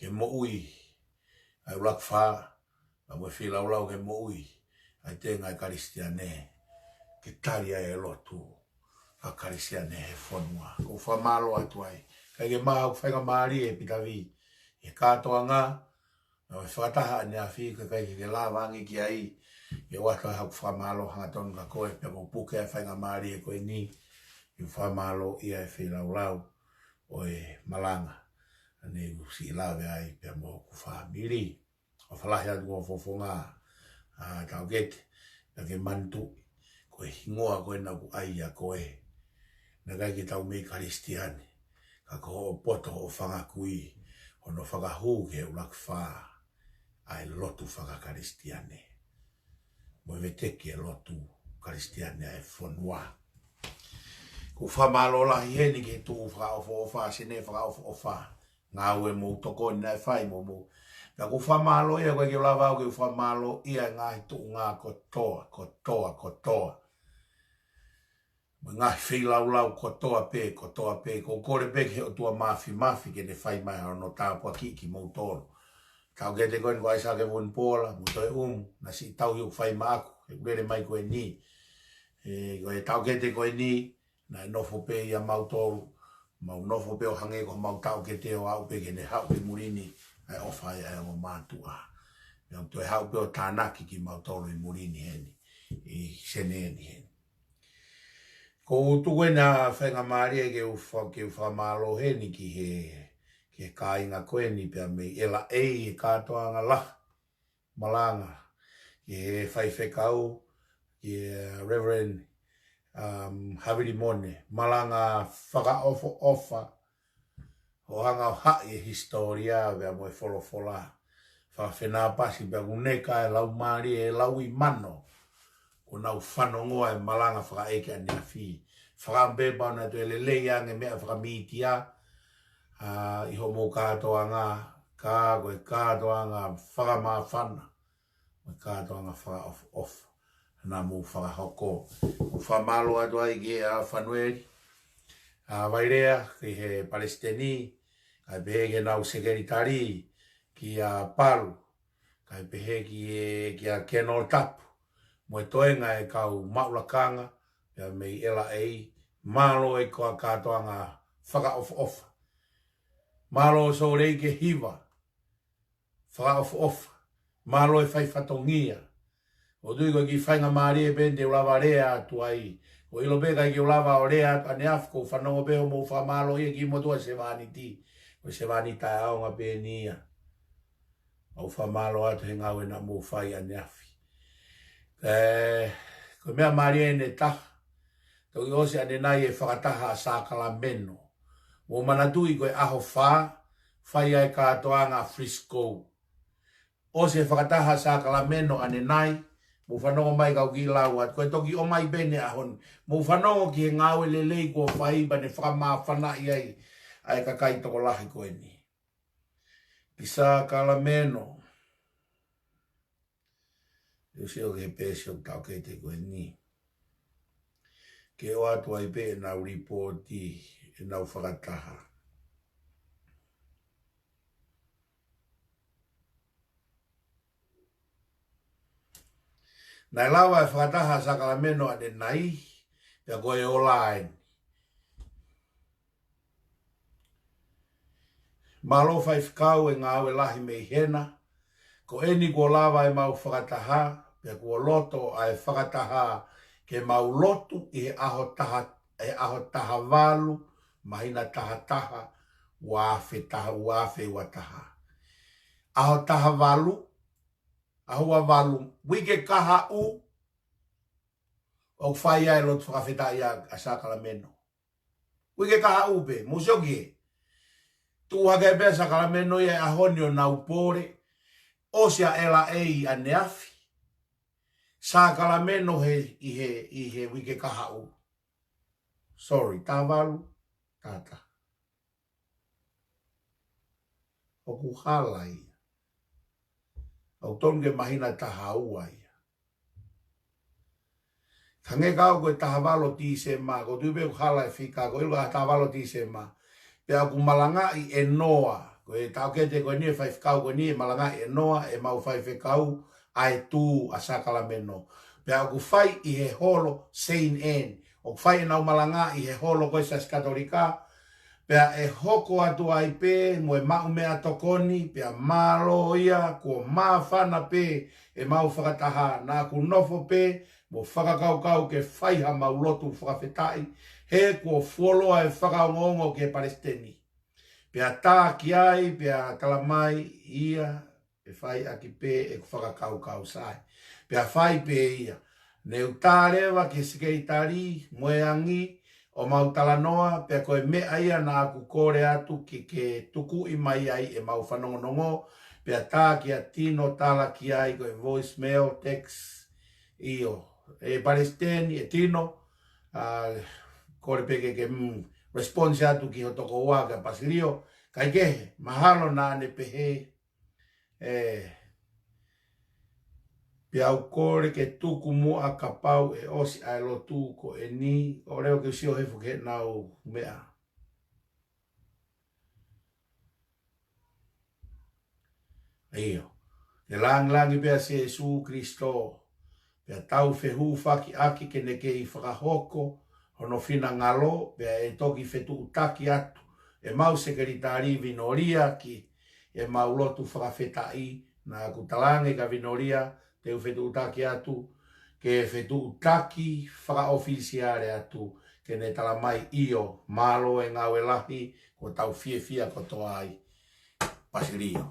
Ke moʻui ʻa e ʻUluaki Fā, ka mo e feilaulau ke moʻui ʻa e tenga ʻa e Kalisitiane. Ke tali ʻa e lotu ʻa e Kalisitiane he fonua. ʻOku ou fakamālō atu ai. ʻIkai ke maʻu ha faingamālie ʻe Pita Vī. ʻI he kātoanga, naʻa mo e fakataha ʻaneafi, ka ʻikai ke ke lava ange ki ai. Ke ʻoatu ai haʻaku fakamālō hangatonu kia koe, pea ʻoku ou puke ʻa e faingamālie ko eni, ke fakamālōʻia e feilaulau ʻo e malanga. ʻA eni ʻoku siʻi lave ai, pea mo hoku fāmili. ʻOfa lahi atu ki hoʻo fofonga, ʻa Taukete, pea ke manatuʻi, ko e hingoa ko ena ʻoku ʻai ʻia koe. Naʻe ʻikai ke tau mei Kalisitiane, ka ko hoʻo poto, hoʻo fanga kui, hono fakahū ki he ʻUluaki Fā ʻa e lotu faka-Kalisitiane. Mo e veteki e lotu Kalisitiane ʻa e fonua. ʻOku ʻOku fakamālō lahi heni ki he tuʻu fakaʻofoʻofa, sene fakaʻofoʻofa. Ngāue mo e tokoni naʻe fai mo mou. Pea ʻoku fakamālō ia, ʻoku ʻikai ke u lava au ke u fakamālō ia e ngaahi tuʻunga kotoa, kotoa, kotoa. Mo e ngaahi feilaulau kotoa pē, kotoa pē, ʻoku ou kole pē ki he ʻOtua Māfimafi ke ne fai mai hono tāpuaki kimoutolu. Taʻokete ko eni ko ʻAisake Vunipola, mo Toeʻumu, naʻa siʻi tauhi ʻoku fai maʻaku, he ʻoku lele mai ko eni. ʻE, ko e taʻokete ko eni, naʻe nofo pē ia mautolu, mau nofo pē ʻo hangē ko mau taʻokete ʻo aʻu pē ke ne haʻu ki muli ni, ʻa e ʻofa ia ʻa e ongo mātuʻa. Pea ʻoku toe haʻu pē ʻo tānaki kimautolu ʻi muli ni heni, ʻi sene ni heni. ʻOku ou tuku eni ʻa e faingamālie ke u fa-, ke u fakamālō heni ki he, ki he kāinga ko eni pea mei ʻEla ʻEi he kātoanga lahi malanga, ki he faifekau, ki he Reverend, um, Havili Mone, malanga fakaʻofoʻofa, ʻo hanga ʻo haʻi e hisitōlia pea mo e folofola. Fakafenāpasi pea ʻoku ne ka e laumālie ʻe lauimano, kuo nau fanongoa e malanga fakaʻeiki ʻaneafi. Fakaʻamu pē pau naʻe toe lelei ange meʻa fakamītia, ʻa, ʻi hoʻomou kātoanga, ka ko e kātoanga fakamāfana, mo e kātoanga fakaʻofoʻofa naʻa mou fakahoko. ʻOku fakamālō atu ai ki he ʻa Fanueli, ʻa Vailea, ki he palesiteni, kae pehē ki heʻenau sekelitali, kia Palu, kae pehē ki he, kia Kenolo Tapu, mo e toenga e kau maʻu lakanga, pea mei ʻEla ʻEi, mālō e kau kātoanga fakaʻofoʻofa. Mālō Sōleki Hiva, fakaʻofoʻofa. Mālō e fai fatongia. ʻOku ou tui ko e kiʻi faingamālie pē te u lava lea atu ai. ʻOku ou ʻilo pē ʻikai ke u lava ʻo lea atu ʻaneafi, ʻoku ou fanongo pē hoʻomou fakamālō ia ki he motuʻa sevāniti. Ko e sevāniti ʻaonga pē eni ia. ʻOku ou fakamālō atu he ngāue naʻa mou fai ʻaneafi. ʻE, ko e meʻa mālie eni ʻe taha. Toki ʻosi ʻanenai e fakataha ʻa Sākalameno. Mou manatuʻi ko e ʻaho fā, fai ai e kātoanga Frisco. ʻOsi e fakataha Sākalameno ʻanenai, mou fanongo mai kau kiʻi lau atu. Ko e toki ʻomai pē eni ʻaho ni. Mou fanongo ki he ngāue lelei kuo fai pea ne fakamāfanaʻi ai ʻa e kakai tokolahi ko eni. Ki Sākalameno. ʻOku ou sio ki he peesi ʻoku taʻokete ko eni. Ke ʻoatu ai pē ʻenau lipooti, ʻenau fakataha. Naʻe lava e fakataha Sākalameno ʻanenai, pea ko e ola eni. Mālō faifekau e ngāue lahi mei hena. Ko eni kuo lava ʻemau fakataha, pea kuo loto ʻa e fakataha ke mau lotu ʻi he ʻaho taha, he ʻaho taha valu, māhina taha taha, ua afe taha, ua afe ua taha. ʻAho taha valu, ʻaho ua valu, uike kahaʻu, ʻoku fai ai e lotu fakafetaʻi ʻa, ʻa Sākalameno. Uike kahaʻu pē, mou sio ki he. Tuʻu hake pē ʻa Sākalameno ia he ʻaho ni ʻo nau pole, ʻosi ʻa ʻEla ʻEi ʻaneafi. Sākalameno he, ʻi he, ʻi he uike kahaʻu. Sorry, taha valu, taha taha. ʻOku hala ia. ʻOku tonu ke māhina taha ua ia. Hangē ka ʻoku ko e taha valu ʻo Tīsema, ʻoku ou tui pē ʻoku hala e fika, ʻoku ou ʻilo ʻa taha valu ʻo Tīsema. Pea ʻoku malangaʻi ʻe Noa, ko e taʻokete ko eni e faifekau ko eni ʻe malangaʻi ʻe Noa, ʻemau faifekau, ʻa e tū ʻa Sākalameno. Pea ʻoku fai ʻi he holo Saint Anne. ʻOku fai ʻenau malanga ʻi he holo ko e Siasi Katolika. Pea ʻe hoko atu ai pē mo e maʻu meʻatokoni, pea mālō ia, kuo māfana pē ʻemau fakataha, naʻa ku nofo pē mo fakakaukau ke fai haʻamau lotu fakafetaʻi, he kuo fuoloa e fakaongoongo ki he palesiteni. Pea tā ki ai, pea tala mai ia, ʻe fai ʻaki pē ʻeku fakakaukau sai. Pea fai pē ia. Ne u tā leva ki he sekelitali mo e angi ʻo mau talanoa, pea ko e meʻa ia naʻa ku kole atu ke, ke tukuʻi mai ai ʻemau fanongonongo, pea tā kia Tino tala ki ai ko e voicemail, text, ʻio. ʻE palesiteni, ʻe Tino, ʻa, kole pē ke ke, mm, response atu ki ho tokoua kia Pasilio, kae kehe, mahalo naʻa ne pehē, ē, pea u kole ke tuku muʻa kapau ʻe ʻosi ʻa e lotu ko eni, ʻo leo ke sio he fuke nau meʻa. ʻIo. Ke langilangi pea Sīsū Kalaisi, pea tau fehūfakiʻaki ke ne kei fakahoko hono finangalo, pea ʻe toki fetuʻutaki atu ʻemau sekelitali Vinolia ki heʻemau lotu fakafetaʻi. Naʻa ku talaange kia Vinolia, te u fetuʻutaki atu, ke fetuʻutaki fakaʻofisiale atu, ke ne tala mai ʻio, mālō e ngāue lahi, kuo tau fiefia kotoa ai. Pasilio.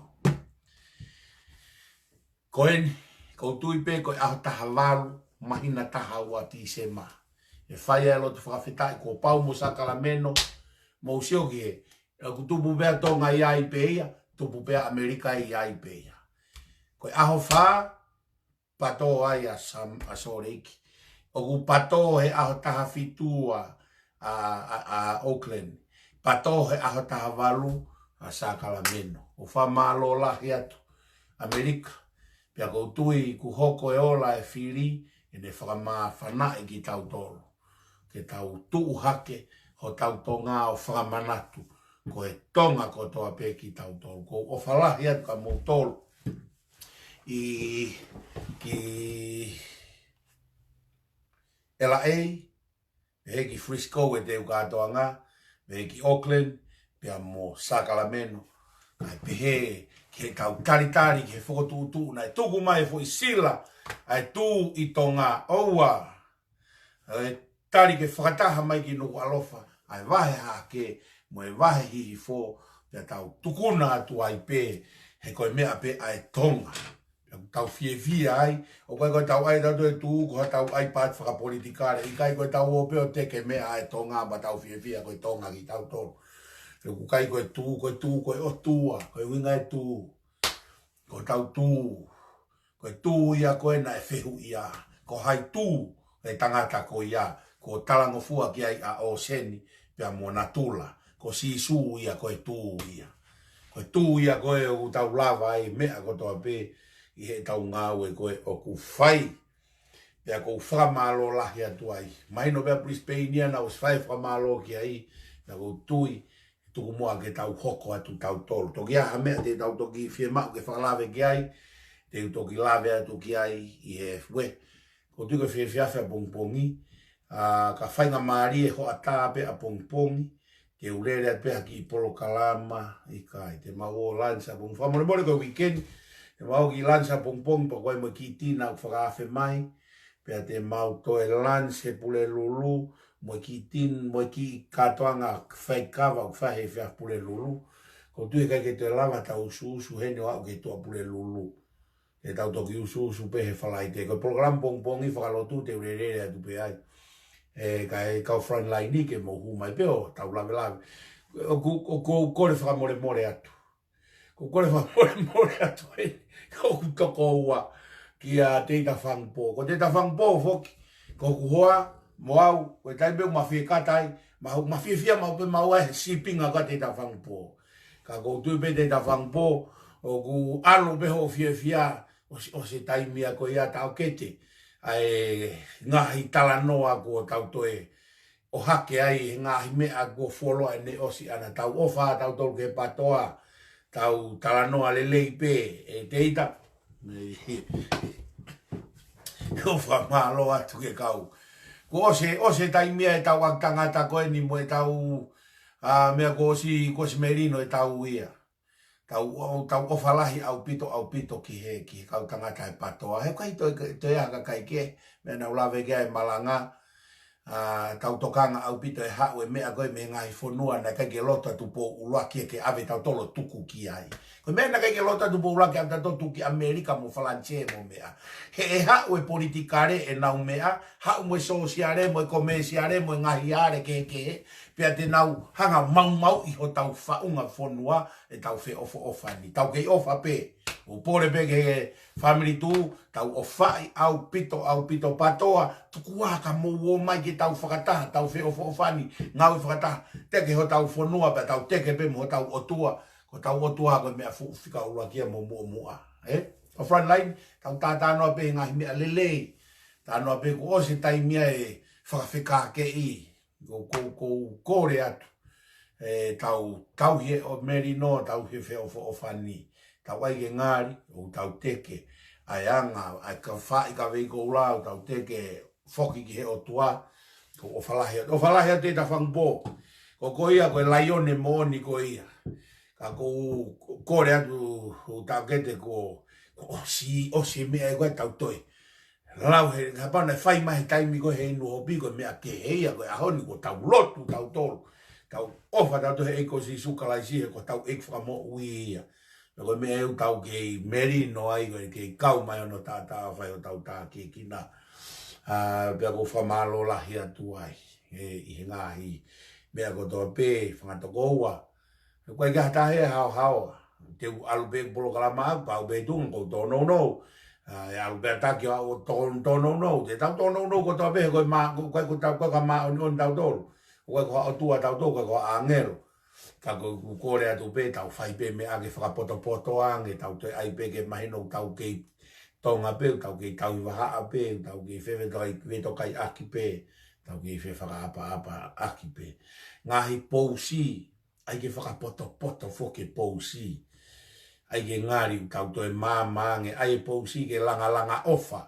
Ko eni, ʻoku ou tui pē ko e ʻaho taha valu, māhina taha ua Tīsema. ʻE fai ai e lotu fakafetaʻi kuo pau mo Sākalameno, mou sio ki he, ʻoku tupu pē ʻa Tonga ʻi ai pē ia, tupu pē ʻa ʻAmelika ʻi ai pē ia. Ko e ʻaho fā, pato ai ʻa Sam-, ʻa Sōleki. ʻOku pato he ʻaho taha fitu ʻa, ʻa, ʻa, ʻa Auckland. Pato he ʻaho taha valu ʻa Sākalameno. ʻOku fakamālō lahi atu ʻAmelika. Pea ʻoku ou tui kuo hoko e ola e fili, ʻe ne fakamāfanaʻi kitautolu. Ke tau tuʻu hake hotau Tonga ʻo fakamanatu. Ko e Tonga kotoa pē kitautolu. ʻOku ou ʻofa lahi atu kia moutolu. ʻI, ki L A, pehē ki Frisco ʻi he ʻū kātoanga, pehē ki Auckland, pea mo Sākalameno. Kae pehē ki heʻetau talitali, ki he fokotuʻutuʻu naʻe tuku mai e foʻi sila ʻa e tū ʻi Tonga, ʻoua. ʻE tali ke fakataha mai ki Nukuʻalofa, ʻa e vahe hahake, mo e vahe hihifo, pea tau tukuna atu ai pē, he ko e meʻa pē ʻa e Tonga. Pea ʻoku tau fiefia ai, ʻoku ʻikai ko ʻetau ʻai ʻe tautolu e tū, ko haʻatau ʻai paati fakapolitikale, ʻikai ko ʻetau ō pē ʻo teke meʻa ʻa e Tonga, pea tau fiefia ko e Tonga kitautolu. Pea ʻoku ʻikai ko e tū, ko e tū, ko e ʻOtua, ko e ʻuhinga e tū. Ko hotau tū, ko e tū ia ko ē naʻe fehuʻia. Ko hai tū e tangata ko ia, kuo talangofua ki ai ʻa ʻōseni pea mo natula. Ko Sīsū ia ko e tū ia. Ko e tū ia ko ē ʻoku tau lava ai meʻa kotoa pē ʻi heʻetau ngāue ko ē ʻoku fai. Pea ʻoku ou fakamālō lahi atu ai. Mahino pē ʻa Brisbane ia naʻe ʻosi fai fakamālō ki ai, naʻa ku tui, tuku muʻa ke tau hoko atu tautolu. Toki ʻi ai ha meʻa te tau toki fiemaʻu ke fakalave ki ai, te u toki lave atu ki ai ʻi he fue. ʻOku ou tui ko e efiafi ʻapongipongi, ʻa, ka faingamālie hoʻatā pē ʻapongipongi, te u lele atu pē ha kiʻi polokalama ʻikai. Te mau ō lunch ʻapongipongi. Fakamolemole ko e weekend, te mau ō ki lunch ʻapongipongi, pea ko e mo e kiʻi tina ʻoku fakaafe mai, pea te mau toe lunch he Pulelulu, mo e kiʻi tin-, mo e kiʻi kātoanga faikava ʻoku fai he efiafi Pulelulu. ʻOku ou tui ʻikai ke toe lava ʻetau usuusu heni ʻo aʻu ki he Tuʻapulelulu. Te tau toki usuusu pē he Falaite. Ko e polokalama pongipongi fakalotu te u lele atu pē ai. ʻE, kae kau frontline ke mou hū mai pē ʻo tau lavelave. ʻOku, ʻoku ou kole fakamolemole atu. ʻOku ou kole fakamolemole atu eni, ʻoku ou tokoua kia Teita Fangupō. Ko Teita Fangupō foki, ko hoku hoa, mo au, ko e taimi pē ʻoku ma fie kata ai, ma, ma fiefia maʻu pē maua he sīpinga ko Teita Fangupō. Ka ʻoku ou tui pē Teita Fangupō, ʻoku ʻalu pē hoʻo fiefia, ʻosi, ʻosi e taimi ia ko ia taʻokete, ʻa e ngaahi talanoa kuo tau toe ʻohake ai he ngaahi meʻa kuo fuoloa ʻene ʻosi ʻana. Tau ʻofa tautolu ki he PTOA, tau talanoa lelei pē, ʻe Teita. ʻOfa mālō atu ki he kau. Kuo ʻosi, ʻosi e taimi ia ʻetau ʻakitangata ko eni mo ʻetau, ʻa, meʻa kuo ʻosi, kuo ʻosi melino ʻetau ia. Tau, tau ʻofa lahi ʻaupito, ʻaupito ki he, ki he kau tangata e PTOA. He ʻikai toe, toe ʻi ai ha kakai kehe, meʻa naʻa ku lave ki ai e malanga, ʻa, tau tokanga ʻaupito he haʻu e meʻa ko ē mei he ngaahi fonua naʻe ʻikai ke loto ʻa Tupou ʻUluaki ke ʻave tautolu ʻo tuku ki ai. Ko e meʻa naʻe ʻikai ke loto ʻa Tupou ʻUluaki ke ʻave tautolu ʻo tuku ki ʻAmelika mo Falanisē mo e meʻa. He ʻe haʻu e politikale ʻenau meʻa, haʻu mo e sōsiale, mo e komēsiale, mo e ngaahi ale kehekehe, pea te nau hanga ʻo maumauʻi hotau faʻunga fonua, ʻetau feʻofoʻofani. Tau kei ʻofa pē. ʻOku pole pē ki he family tuʻu, tau ʻofaʻi ʻaupito, ʻaupito PTOA, tuku ā ka mou ō mai ke tau fakataha, tau feʻofoʻofani, ngāue fakataha, teke hotau fonua pea tau teke pē mo hotau ʻOtua, ko hotau ʻOtua ko e meʻa fuʻu fika ʻuluaki ia mo muʻomuʻa. Ē? Ko e front line, tau talanoa pē he ngaahi meʻa lelei, talanoa pē kuo ʻosi e taimi ia e fakafekākeʻi, ʻoku ou, ʻoku ou kole atu. ʻE, tau, tau he ʻo melino, tau he feʻofoʻofani. Tau ʻai ke ngali, ʻo tau teke. ʻAi anga, ʻai ka faʻi ka vei ko ula, ʻo tau teke foki ki he ʻOtua. ʻOku ou ʻofa lahi atu, ʻofa lahi atu ʻi Tafangupō. Ko ko ia, ko e laione moʻoni ko ia. Ka ʻoku ou kole atu, ʻo tau kete ko, ko ʻosi, ʻosi meʻa ʻe koe tau toe. Lau he, kapau naʻe fai mai he taimi ko ē he inu hopi ko e meʻa kehe ia ko e ʻaho ni ko ʻetau lotu tautolu. Tau ʻofa tautolu he ʻEiki ko Sīsū Kalaisi he ko hotau ʻEiki fakamoʻui ia. Pea ko e meʻa ʻoku tau kei melino ai ko e kei kau mai hono taʻataʻa fai hotau takiekina. ʻA, pea ʻoku ou fakamālō lahi atu ai. He, ʻi he ngaahi meʻa kotoa pē, fanga tokoua. Ko e ʻikai ke ha taha ʻe haohaoa. Te u ʻalu pē polokalama ʻaku, pau pē tuʻunga ʻoku ou tōnounou. ʻA, ʻe ʻalu pē ʻa Taki ʻo tō-, tōnounou. Te tau tōnounou kotoa pē, ko e mā-, ko e, ko e tau, ko e ka māʻoniʻoni tautolu. Ko e ko ha ʻotua tautolu, ko e ko ha ʻāngelo. Ka ʻoku ou kole atu pē, tau fai pē meʻa ke fakapotopoto ange, tau toe ʻai pē ke mahino ʻoku tau kei Tonga pē, ʻoku tau kei tauhi vahaʻa pē, ʻoku tau kei fefetokaiʻaki pē, tau kei fefakaʻapaʻapaʻaki pē. Ngaahi pousi, ʻai ke fakapotopoto foki e pousi. ʻAi ke ngali ʻoku tau toe maama ange, ʻai e pousi ke langalanga ʻofa.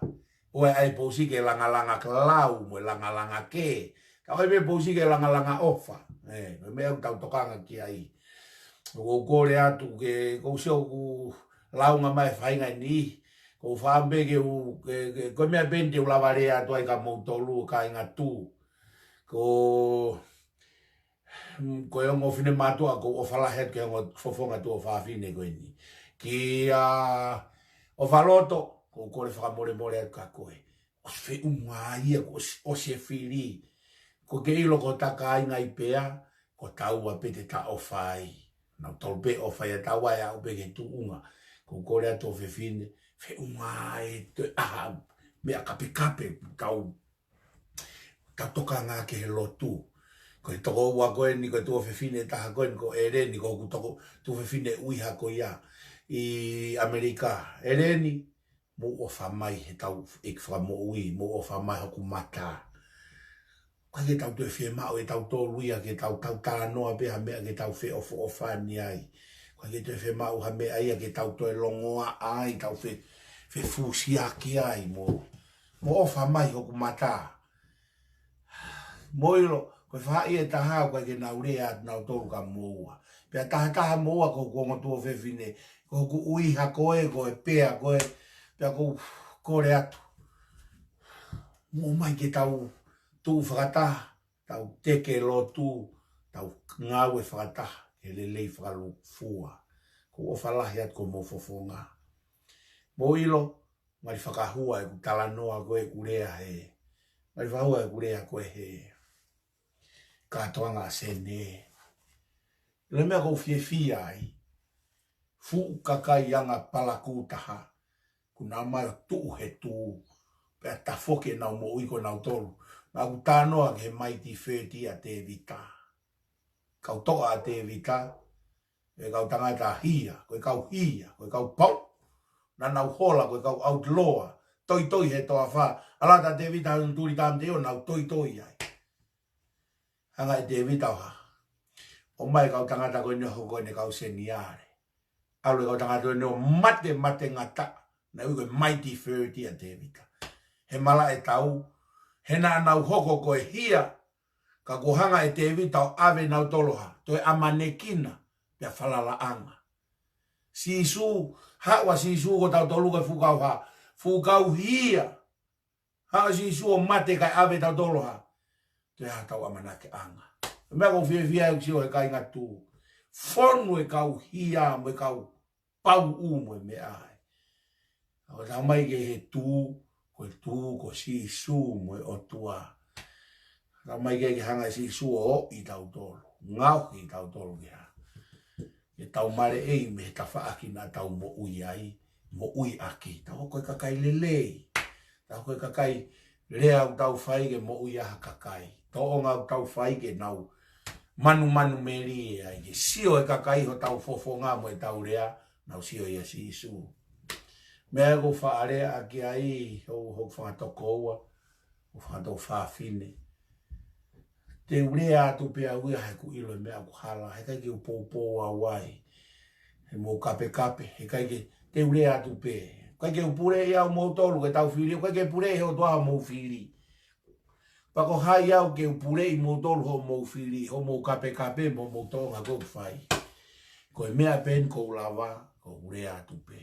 ʻOua ʻe ʻai e pousi ke langalanga lau mo e langalanga kē. Tau ʻai pē pousi ke langalanga ʻofa. ʻE, ko e meʻa ʻoku tau tokanga ki ai. ʻOku ou kole atu ke, ʻoku ou sio ʻoku launga mai e faʻahinga ni. ʻOku ou fakaʻamu pē ke u, ke, ke, ko e meʻa pē eni te u lava lea atu ai kia moutolu kāinga tuʻu. Ko Mm, ko e ongo finemātuʻa ʻoku ou ʻofa lahi atu ki he ongo fofonga tuofāfine ko eni. Kia ʻOfaloto, ʻoku ou kole fakamolemole atu kia koe. ʻOsi feʻunga ia, kuo ʻosi, ʻosi e fili. ʻOku ke ʻilo ko hota kāinga ʻi Pea, ko taua pē te ta ʻofa ai. Naʻa tau pē ʻofa ia taua ʻe aʻu pē ki he tuʻunga. ʻOku ou kole atu ʻofefine, feʻunga e toe ʻaha meʻa kapekape, tau tau tokanga ki he lotu. Ko e tokoua ko eni, ko e tuofefine taha ko eni, ko ʻEleni, ko hoku toko, tuofefine ʻuiha ko ia ʻi ʻAmelika. ʻEleni, mou ʻofa mai he tau ʻEiki fakamoʻui, mou ʻofa mai hoku mata. ʻIkai ke tau toe fiemaʻu ʻe tautolu ia ke tau, tau talanoa pē ha meʻa ke tau feʻofoʻofani ai. ʻIkai ke toe fiemaʻu ha meʻa ia ke tau toe longoaʻa ai, tau fe, fefusiaki ai mo Mou ʻofa mai hoku mata. Mou ʻilo, ko e faʻahi ʻe taha ʻoku ʻikai ke nau lea atu nautolu kia moua. Pea tahataha moua ko hoku ongo tuofefine, ko hoku ʻuiha ko ē, ko e Pea ko ē, pea ʻoku ou kole atu. Mou ō mai ke tau tuʻu fakataha, tau teke lotu, tau ngāue fakataha, ke lelei fakalūkufua. ʻOku ou ʻofa lahi atu ki homou fofonga. Mou ʻilo, mali fakahua ʻeku talanoa ko ē ʻeku lea he. Mali fakahua ʻeku lea ko ē he kātoanga ʻa Sene. Ko e meʻa ʻoku ou fiefia ai. Fuʻu kakai anga palakū taha. Kuo nau ō mai ʻo tuʻu he tū. Pea tafoki ʻenau moʻui ko nautolu. Naʻa ku talanoa ki he Mighty Thirty ʻa Tēvita. Kau toʻa ʻa Tēvita. Ko e kau tangata hia, ko e kau hia, ko e kau pau. Naʻa nau hola, ko e kau outlaw. Toitoi he toafa. ʻAlu atu ʻa Tēvita ʻo tuli tāmateʻi ʻo nau toitoi ai. Hanga ʻe Tēvita ʻo hā. ʻOmai e kau tangata ko eni ʻo hoko ko eni e kau seniale. ʻAlu e kau tangata ko eni ʻo mate, mate ngata. Naʻe ui ko e Mighty Thirty ʻa Tēvita. He malaʻe tau, he naʻa nau hoko ko e hia, ka kuo hanga ʻe Tēvita ʻo ʻave nautolu ʻo hā, toe ʻamanekina, pea falalaʻanga. Sīsū, haʻu ʻa Sīsū ko tautolu ko e fuʻu kau hā, fuʻu kau hia. Haʻu ʻa Sīsū ʻo mate kae ʻave tautolu ʻo hā, toe hā, tau ʻamanakiʻanga. Meʻa ʻoku ou fiefia ai ʻeku sio he kāinga tuʻu. Fonu e kau hia mo e kau pauʻu mo e meʻa ai. ʻOku tau ō mai ki he tū, ko e tū, ko Sīsū mo e ʻOtua. Tau ō mai ki he hanga ʻe Sīsū ʻo ʻoʻi tautolu, ngaohi tautolu ke hā, ke tau maleʻei mei he tafaʻaki naʻa tau moʻui ai, moʻui ʻaki. Tau hoko ko e kakai lelei. Tau hoko ko e kakai lea ʻoku tau fai ke moʻui ʻa ha kakai. Tōʻonga ʻoku tau fai ke nau manumanu melie ai ke sio e kakai hotau fofonga mo ʻetau lea, nau sio ʻia Sīsū. Meʻa ʻoku ou faʻa lea ʻaki ai, ʻo, ʻo fakatokoua, ʻo fakatoʻo fafine. Te u lea atu pē au ia he ʻoku ou ʻilo e meʻa ʻoku hala, heʻikai ke u poupou au ai. He mou kapekape, heʻikai ke, te u lea atu pē. ʻIkai ke u puleʻi au moutolu ke tau fili, ʻikai ke puleʻi he ʻOtua hoʻomou fili. Pea ko hai au ke u puleʻi moutolu hoʻomou fili, hoʻomou kapekape mo hoʻomou tōʻonga ʻoku fai. Ko e meʻa pē eni ʻoku ou lava, ʻoku ou lea atu pē.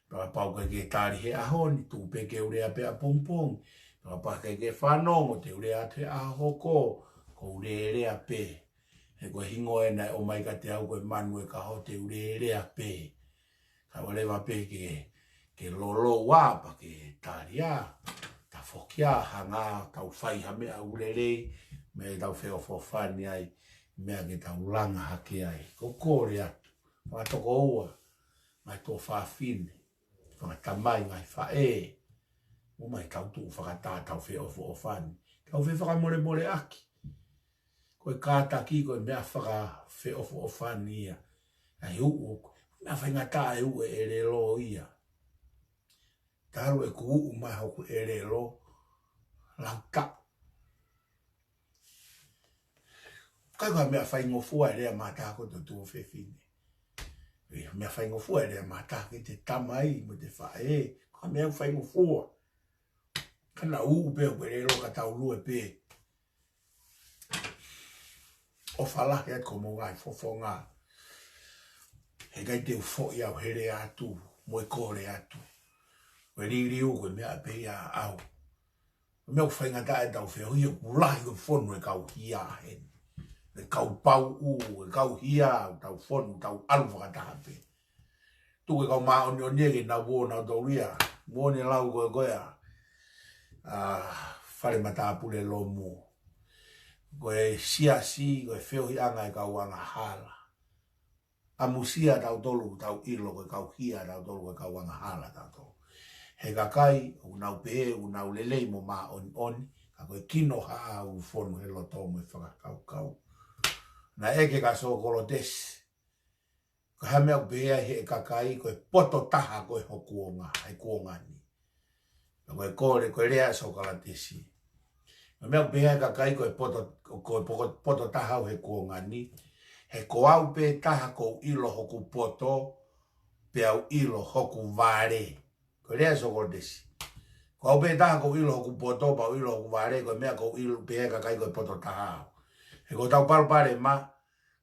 Pea kapau ʻoku ʻikai ke tali he ʻaho ni, tuʻu pē ke u lea pē ʻapongipongi. Pea kapau ʻoku ʻikai ke fanongo, te u lea atu he ʻaho hoko, ʻoku ou lea pē. He ko e hingoa ena ʻe ʻomai kiate au ko e manu ʻe kaho, te u lea pē. Ka ʻoua leva pē ke, ke lolo ua pea ke tali ā, tafoki ā, hanga ʻo tau fai ha meʻa ʻoku lelei, meʻa ke tau feʻofoʻofani ai, meʻa ke tau langa hake ai. ʻOku ou kole atu, fakatokoua, ngaahi tuofāfine, fanga tamai, ngaahi faʻē, mou mai tau tuʻu fakataha tau feʻofoʻofani, tau fefakamolemoleʻaki. Ko e kātaki ko e meʻa fakafeʻofoʻofani ia. ʻA e uʻu, meʻa faingataʻa e uʻu e ʻelelo ia. Talu ʻeku uʻu mai hoku ʻelelo, lau taʻu. ʻIkai ko ha meʻa faingofua e lea mātaha ko e tuofefine. ʻE, meʻa faingofua e lea mātaha ki he tamai mo e faʻē. Ko ha meʻa faingofua. Ka naʻa uʻu pē hoku ʻelelo ka tau lue pē. ʻOfa lahi atu ki homou ngaahi fofonga. Heʻikai te u foʻi au he lea atu, mo e kole atu. Ko e liliu ko e meʻa pē ia ʻaʻau. Ko e meʻa ʻoku faingataʻa ʻetau feohi, ʻoku lahi ko e fonu e kau hia heni. E kau pauʻu, e kau hia, tau fonu, tau ʻalu fakataha pē. Tuku e kau māʻoniʻoni ke nau ō nautolu ia. Mo ne lau ko e ko e ʻa, ʻa Fale Matāpule Lomu. Ko e siasi, ko e feohiʻanga e kau angahala. ʻAmusia tautolu, tau ʻilo ko e kau hia tautolu, ko e kau angahala tautolu. He kakai, ʻoku nau pehē, ʻoku nau lelei mo māʻoniʻoni, ka ko e kinohaʻa ʻoku fonu he loto mo e fakakaukau. Naʻe ʻeke kia Sokolotesi, ko e hā e meʻa ʻoku pehē ai he kakai, ko e poto taha ko e hoku onga, he kuonga ni. Ko e kole, ko e lea ʻa Sokolotesi. Ko e meʻa ʻoku pehē ai e kakai ko e poto, ko e poko-, poto taha au he kuonga ni. He ko au pē taha ʻoku ou ʻilo hoku poto, pea u ʻilo hoku vale. Ko e lea ʻa Sokolotesi. Ko au pē taha ʻoku ou ʻilo hoku poto, pea u ʻilo hoku vale, ko e meʻa ʻoku ou ʻilo pehē ai e kakai ko e poto taha au. He ko ʻetau palopalema,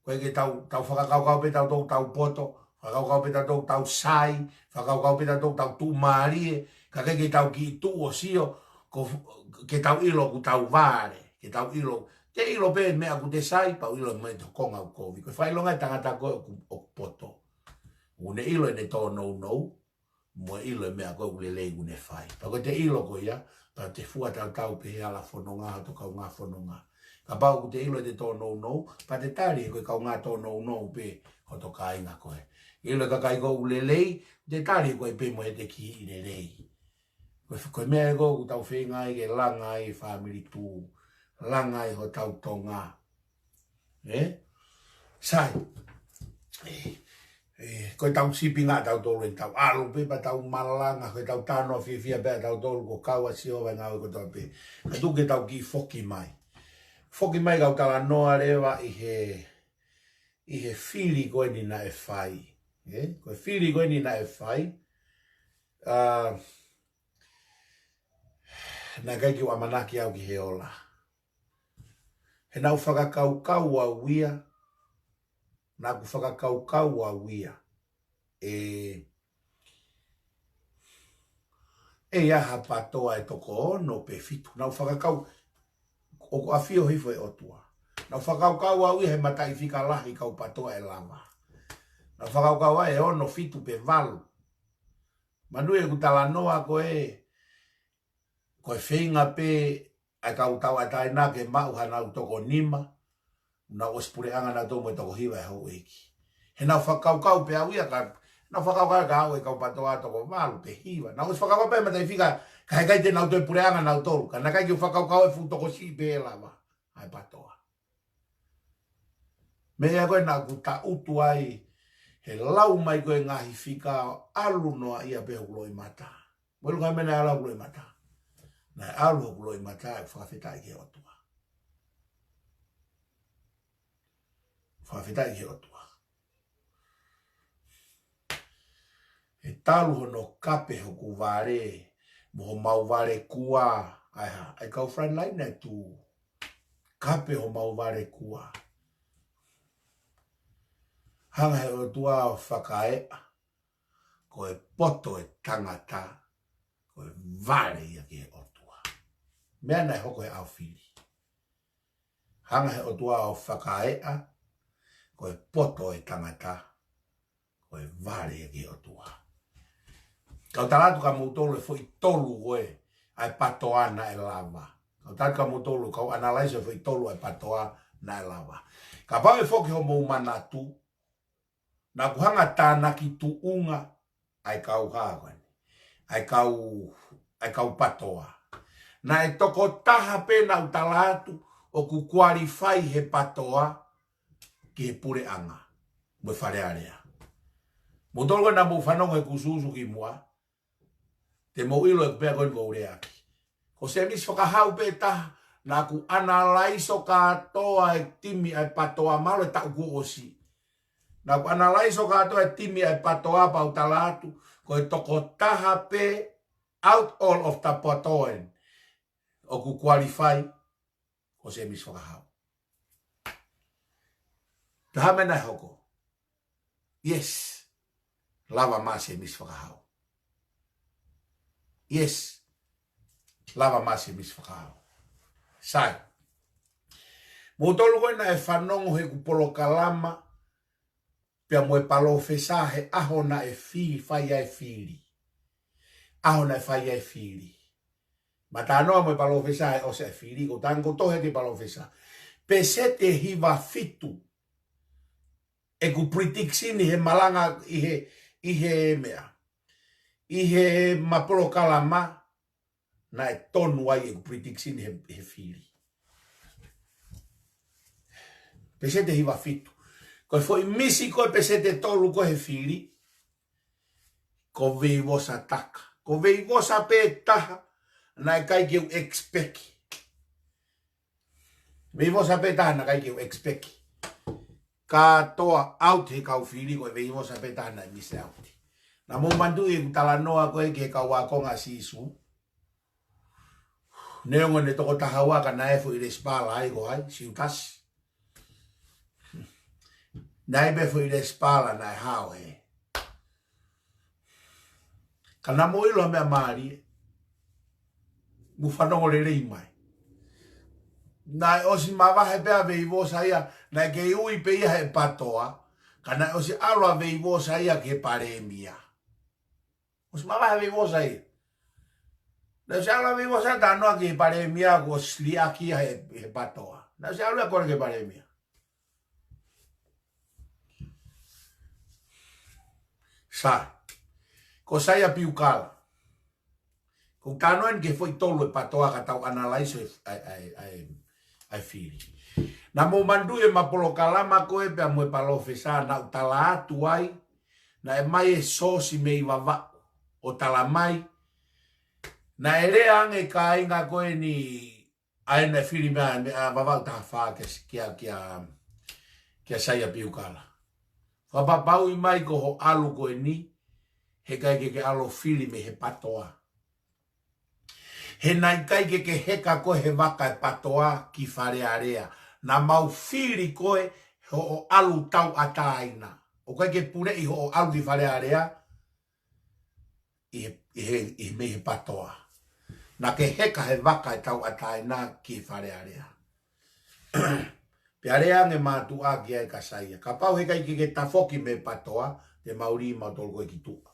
ko e ke tau, tau fakakaukau pē tautolu ʻoku tau poto, fakakaukau pē tautolu ʻoku tau sai, fakakaukau pē tautolu ʻoku tau tuʻumālie, ka ʻikai ke tau kiʻi tuʻu ʻo sio, ko, ke tau ʻilo ʻoku tau vale, ke tau ʻilo, te ʻilo pē meʻa ʻoku te sai, pea u ʻilo mo e tokonga ʻoku kovi. Ko e fakaʻilonga e tangata ko ē ʻoku, ʻoku poto. ʻOku ne ʻilo ʻene tōnounou, mo e ʻilo e meʻa ko ē ʻoku lelei ʻoku ne fai. Pea ko ʻete ʻilo ko ia, pea te fua tautau pē he hala fononga, hoto kaungā fononga. Kapau ʻoku te ʻilo ʻete tōnounou, pea te tali ko e kaungā tōnounou pē hoto kāinga ko ē. ʻIlo e kakai ko ē ʻoku lelei, te tali ko ē pē mo ʻete kiʻi lelei. Ko e, ko e meʻa ē ko ē ʻoku tau feinga ai ke langa ai e fāmili tuʻu, langa ai hotau Tonga. ʻE? Sai. ʻE, ʻe, ko ʻetau sīpinga tautolu ʻe tau ʻalu pē pea tau malanga, ko ʻetau talanoa fiefia pē tautolu ko e kau ʻa Sihova ʻi he ngāue kotoa pē. Ka tuku ke tau kiʻi foki mai. Foki mai kau talanoa leva ʻi he, ʻi he fili ko eni naʻe fai. ʻE? Ko e fili ko eni naʻe fai. ʻA, naʻe ʻikai ke u ʻamanaki au ki he ola. He naʻa ku fakakaukau au ia, naʻa ku fakakaukau au ia, ʻe, ʻe ʻi ai ha PTOA ʻe toko ono pe fitu, naʻa ku fakakau, ʻoku ʻafio hifo e ʻOtua. Naʻa ku fakakaukau au ia he mataʻifika lahi kau PTOA ʻe lava. Naʻa ku fakakaukau ai ʻe ono, fitu pe valu. Manatuʻi ʻeku talanoa ko ē, ko e feinga pē ʻa e kau tauʻatāina ke maʻu hanau toko nima, naʻa nau ʻosi puleʻanga nautolu mo e toko hiva e houʻeiki. He naʻa ku fakakaukau pē au ia ka, Naʻa ku fakakaukau ka ʻoku ʻi ai e kau PATOA toko valu pe hiva. Naʻa ku ʻosi fakakaukau pē mataʻi fika, ka heʻikai te nau toe puleʻanga nautolu. Ka naʻe ʻikai ke u fakakaukau e fuʻu tokosiʻi pē ʻe lava ʻa e PATOA. Meʻa ko ē naʻa ku taʻutu ai, he lau mai ko ē ngaahi fika, ʻalu noa ia pē hoku loʻimata. Mo e loko mena ʻalu hoku loʻimata. Naʻe ʻalu hoku loʻimata, ʻeku fakafetaʻi ki he ʻOtua. Fakafetaʻi ki he ʻOtua. He talu hono kape hoku vale, mo homau vale kua, ʻa e hā, ʻa e kau frontline ʻe tuʻu. Kape homau vale kua. Hanga he ʻOtua ʻo fakaeʻa, ko e poto e tangata, ko e vale ia ki he ʻOtua. Meʻa naʻe hoko he ʻaho fili. Hanga he ʻOtua ʻo fakaeʻa, ko e poto e tangata, ko e vale ia ki he ʻOtua. Kau tala atu kia moutolu e foʻi tolu ko ē ʻa e PATOA naʻe lava. Kau tala atu kia moutolu, kau analyze e foʻi tolu ʻa e PATOA naʻe lava. Kapau ʻe foki hoʻomou manatu, naʻa ku hanga tānaki tuʻunga ʻa e kau hā ko eni. ʻA e kau, ʻa e kau PATOA. Naʻe tokotaha pē naʻa ku tala atu ʻoku qualify he PATOA ki he puleʻanga mo e Fale Alea. Moutolu ko ē naʻa mou fanongo he kusuusu ki muʻa, te mou ʻilo e pea ko eni ʻoku ou lea ʻaki. Ko Semisi Fakahau pē taha, naʻa ku analyze ʻo kātoa e timi ʻa e PATOA, mahalo e taʻu kuo ʻosi. Naʻa ku analyze ʻo kātoa e timi ʻa e PATOA pea u tala atu, ko e tokotaha pē out all of the PATOA eni ʻoku qualify, ko Semisi Fakahau. Pea hā e meʻa naʻe hoko? Yes. Lava mai Semisi Fakahau. Yes. Lava mai Semisi Fakahau. Sai. Moutolu ko ē naʻe fanongo heʻeku polokalama pea mo e palōfesa he ʻaho naʻe fi-, fai ai e fili. ʻAho naʻe fai ai e fili. Mou talanoa mo e palōfesa he ʻosi e fili, ko e tango tohe ki he palōfesa. Peseti ʻe hiva fitu ʻeku prediction he malanga ʻi he, ʻi he meʻa, ʻi heʻema polokalama, naʻe tonu ai ʻeku prediction he, he fili. Peseti ʻe hiva fitu. Ko e foʻi misi ko ē peseti ʻe tolu ko ē he fili, ko Veivosa Taka. Ko Veivosa pē taha naʻe ʻikai ke u expect. Veivosa pē taha naʻe ʻikai ke u expect. Kātoa out he kau fili, ko e Veivosa pē taha naʻe miss out. Naʻa mou manatuʻi ʻeku talanoa ko ē ki he kau ākonga ʻa Sīsū. Neongo ne tokotaha ua ka naʻe foʻi lesipala ai ko hai, Siutasi. Naʻe pē foʻi lesipala naʻe hao he. Ka naʻa mou ʻilo ha meʻa mālie. Mou fanongo lelei mai. Naʻe ʻosi mavahe pē ʻa Veivosa ia, naʻe kei ui pē ia he PATOA, ka naʻe ʻosi ʻalu ʻa Veivosa ia ki he palēmia. ʻOsi mavahe ʻa Veivosa ia. Naʻe ʻosi ʻalu ʻa Veivosa ia, talanoa ki he palēmia, kuo ʻosi liʻaki ia he, he PATOA. Naʻe ʻosi ʻalu ia ko ē ki he palēmia. Sai. Ko Saia Piukala. Ko e talanoa eni ki he foʻi tolu e PATOA ka tau analyze e, ʻa e, ʻa e, ʻa e, ʻa e fili. Naʻa mou manatuʻi ʻema polokalama ko ē pea mo e palōfesa naʻa ku tala atu ai, naʻe ʻomai e sōsi mei Vavaʻu ʻo tala mai, naʻe lea ange e kāinga ko eni ʻa ē naʻe fili mei, mei, ʻa Vavaʻu taha fā kia, kia, kia, kia Saia Piukala. Fakapapauʻi mai ko hoʻo ʻalu ko eni, heʻikai ke ke ʻalu ʻo fili mei he PATOA. He naʻe ʻikai ke ke heka koe he vaka e PATOA ki Fale Alea. Naʻa mau fili koe hoʻo ʻalu tauʻatāina. ʻOku ʻikai ke puleʻi hoʻo ʻalu ki Fale Alea ʻi he, ʻi he, ʻi he mei he PATOA. Naʻa ke heka he vaka e tauʻatāina ki Fale Alea. Pea lea ange mātuʻa ki ai kia Saia. Kapau heʻikai ke ke tafoki mei he PATOA, te mau lī mautolu koe ki tuʻa.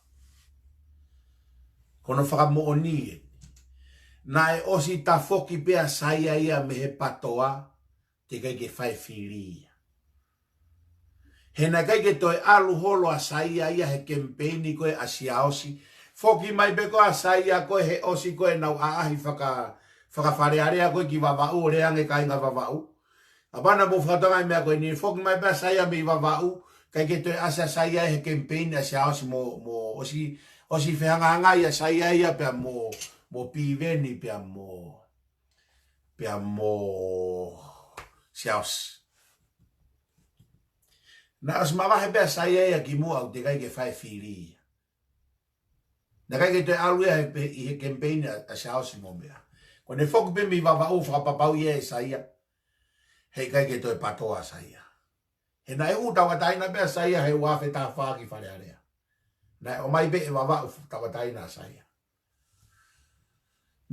Ko hono fakamoʻoni ē. Naʻe ʻosi tafoki pē ʻa Saia ia mei he PATOA, teʻeki ai ke fai fili ia. He naʻe ʻikai ke toe ʻalu holo ʻa Saia ia he kemipeini ko ē ʻa Siaosi. Foki mai pē ko ē ʻa Saia ko ē he ʻosi ko ē ʻenau ʻaʻahi faka-, fakafalealea ko ē ki Vavaʻu ʻo lea ange kāinga Vavaʻu. Kapau naʻa mou fakatokangaʻi e meʻa ko eni, foki mai pē ʻa Saia mei Vavaʻu, ʻikai ke toe ʻasi ʻa Saia he kemipeini ʻa Siaosi mo, mo ʻosi, ʻosi fehangahangai ʻa Saia ia pea mo, mo Piveni pea mo, pea mo Siaosi. Naʻe ʻosi mavahe pē ʻa Saia ia kimuʻa ʻoku teʻeki ai ke fai e fili ia. Naʻe ʻikai ke toe ʻalu ia he pe-, ʻi he kemipeini ʻa, ʻa Siaosi mo meʻa. Ko ʻene foki pē mei Vavaʻu fakapapauʻi ia ʻe Saia. He ʻikai ke toe PATOA ʻa Saia. He naʻe ʻū tauʻatāina pē ʻa Saia he ua afe taha fā ki Falealea. Naʻe ʻomai pē ʻe Vavaʻu tauʻatāina ʻa Saia.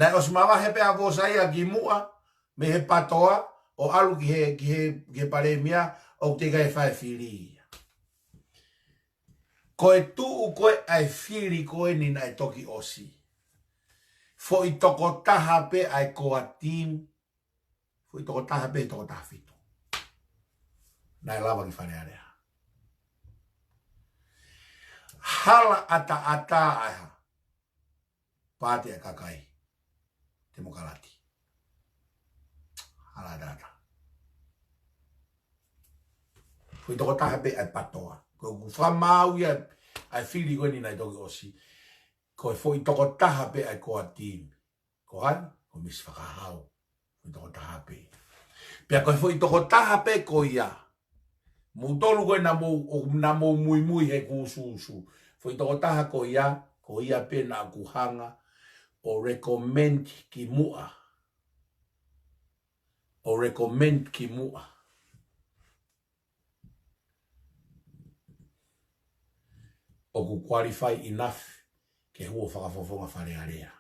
Naʻe ʻosi mavahe pē ʻa Vosa ia kimuʻa mei he PATOA ʻo ʻalu ki he, ki he, ki he palēmia ʻoku teʻeki ai fai e fili ia. Ko e tuʻu ko ē ʻa e fili ko eni naʻe toki ʻosi. Foʻi tokotaha pē ʻa e core team. Foʻi tokotaha pē, tokotaha fitu. Naʻe lava ki Falealea. Hala ʻataʻatā ʻa e hā? Paati ʻa e kakai Temokalati. Hala ʻataʻatā. Foʻi tokotaha pē ʻa e PATOA. Ko ʻeku fakamaau ia ʻa e fili ko eni naʻe toki ʻosi. Ko e foʻi tokotaha pē ʻa e core team. Ko hai? Ko Misi Fakahau. Foʻi tokotaha pē. Pea ko e foʻi tokotaha pē ko ia. Moutolu ko ē naʻa mou, ʻo, naʻa mou muimui he kuusuusu. Foʻi tokotaha ko ia, ko ia pē naʻa ku hanga ʻo recommend kimuʻa. ʻO recommend kimuʻa. ʻOku qualify enough ke hū ʻo fakafofonga Falealea.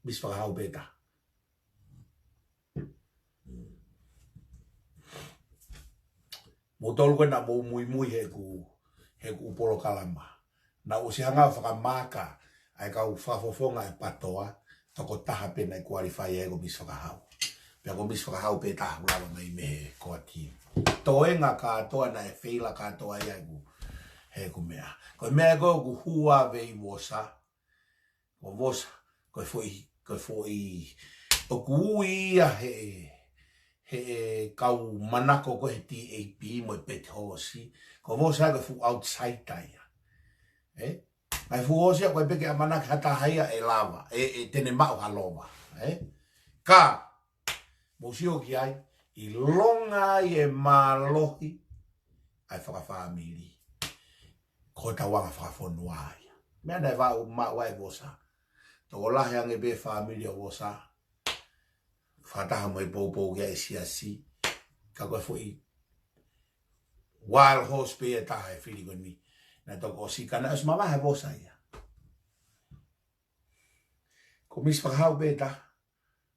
Misi Fakahau pē taha. Moutolu ko ē naʻa mou muimui he ʻeku, he ʻeku polokalama. Naʻa ku ʻosi hanga ʻo fakamaaka ʻa e kau fakafofonga ʻa e PATOA, tokotaha pē naʻe qualify ai ko Misi Fakahau. Pea ko Misi Fakahau pē taha ʻoku lava mai mei he core team. Toenga kātoa naʻe feila kātoa ia ʻeku, he ʻeku meʻa. Ko e meʻa ko ē ʻoku hua vei Vosa, ko Vosa, ko e foʻi, ko e foʻi, ʻoku ui ia he, he kau manako ko ē he T A P mo e Peti Hoosi, ko Vosa ko e fuʻu outsider ia. Ē? Mai fuʻu hoosi ia ko e peke a manaki ha taha ia ʻe lava, ʻe, ʻe te ne maʻu ha lova. Ē? Ka, mou sio ki ai, ʻilonga ai e mālohi ʻa e fakafāmili. Ko e tauʻanga fakafonua ia. Meʻa naʻe vaʻu maʻu ai Vosa. Tokolahi ange pē fāmili ʻo Vosa. Fakataha mo e poupou ki ai e siasi. Ka ko e foʻi wild horse pē ia ʻe taha e fili ko eni. Naʻe toki ʻosi ka naʻe ʻosi mavahe Vosa ia. Ko Misi Fakahau pē taha.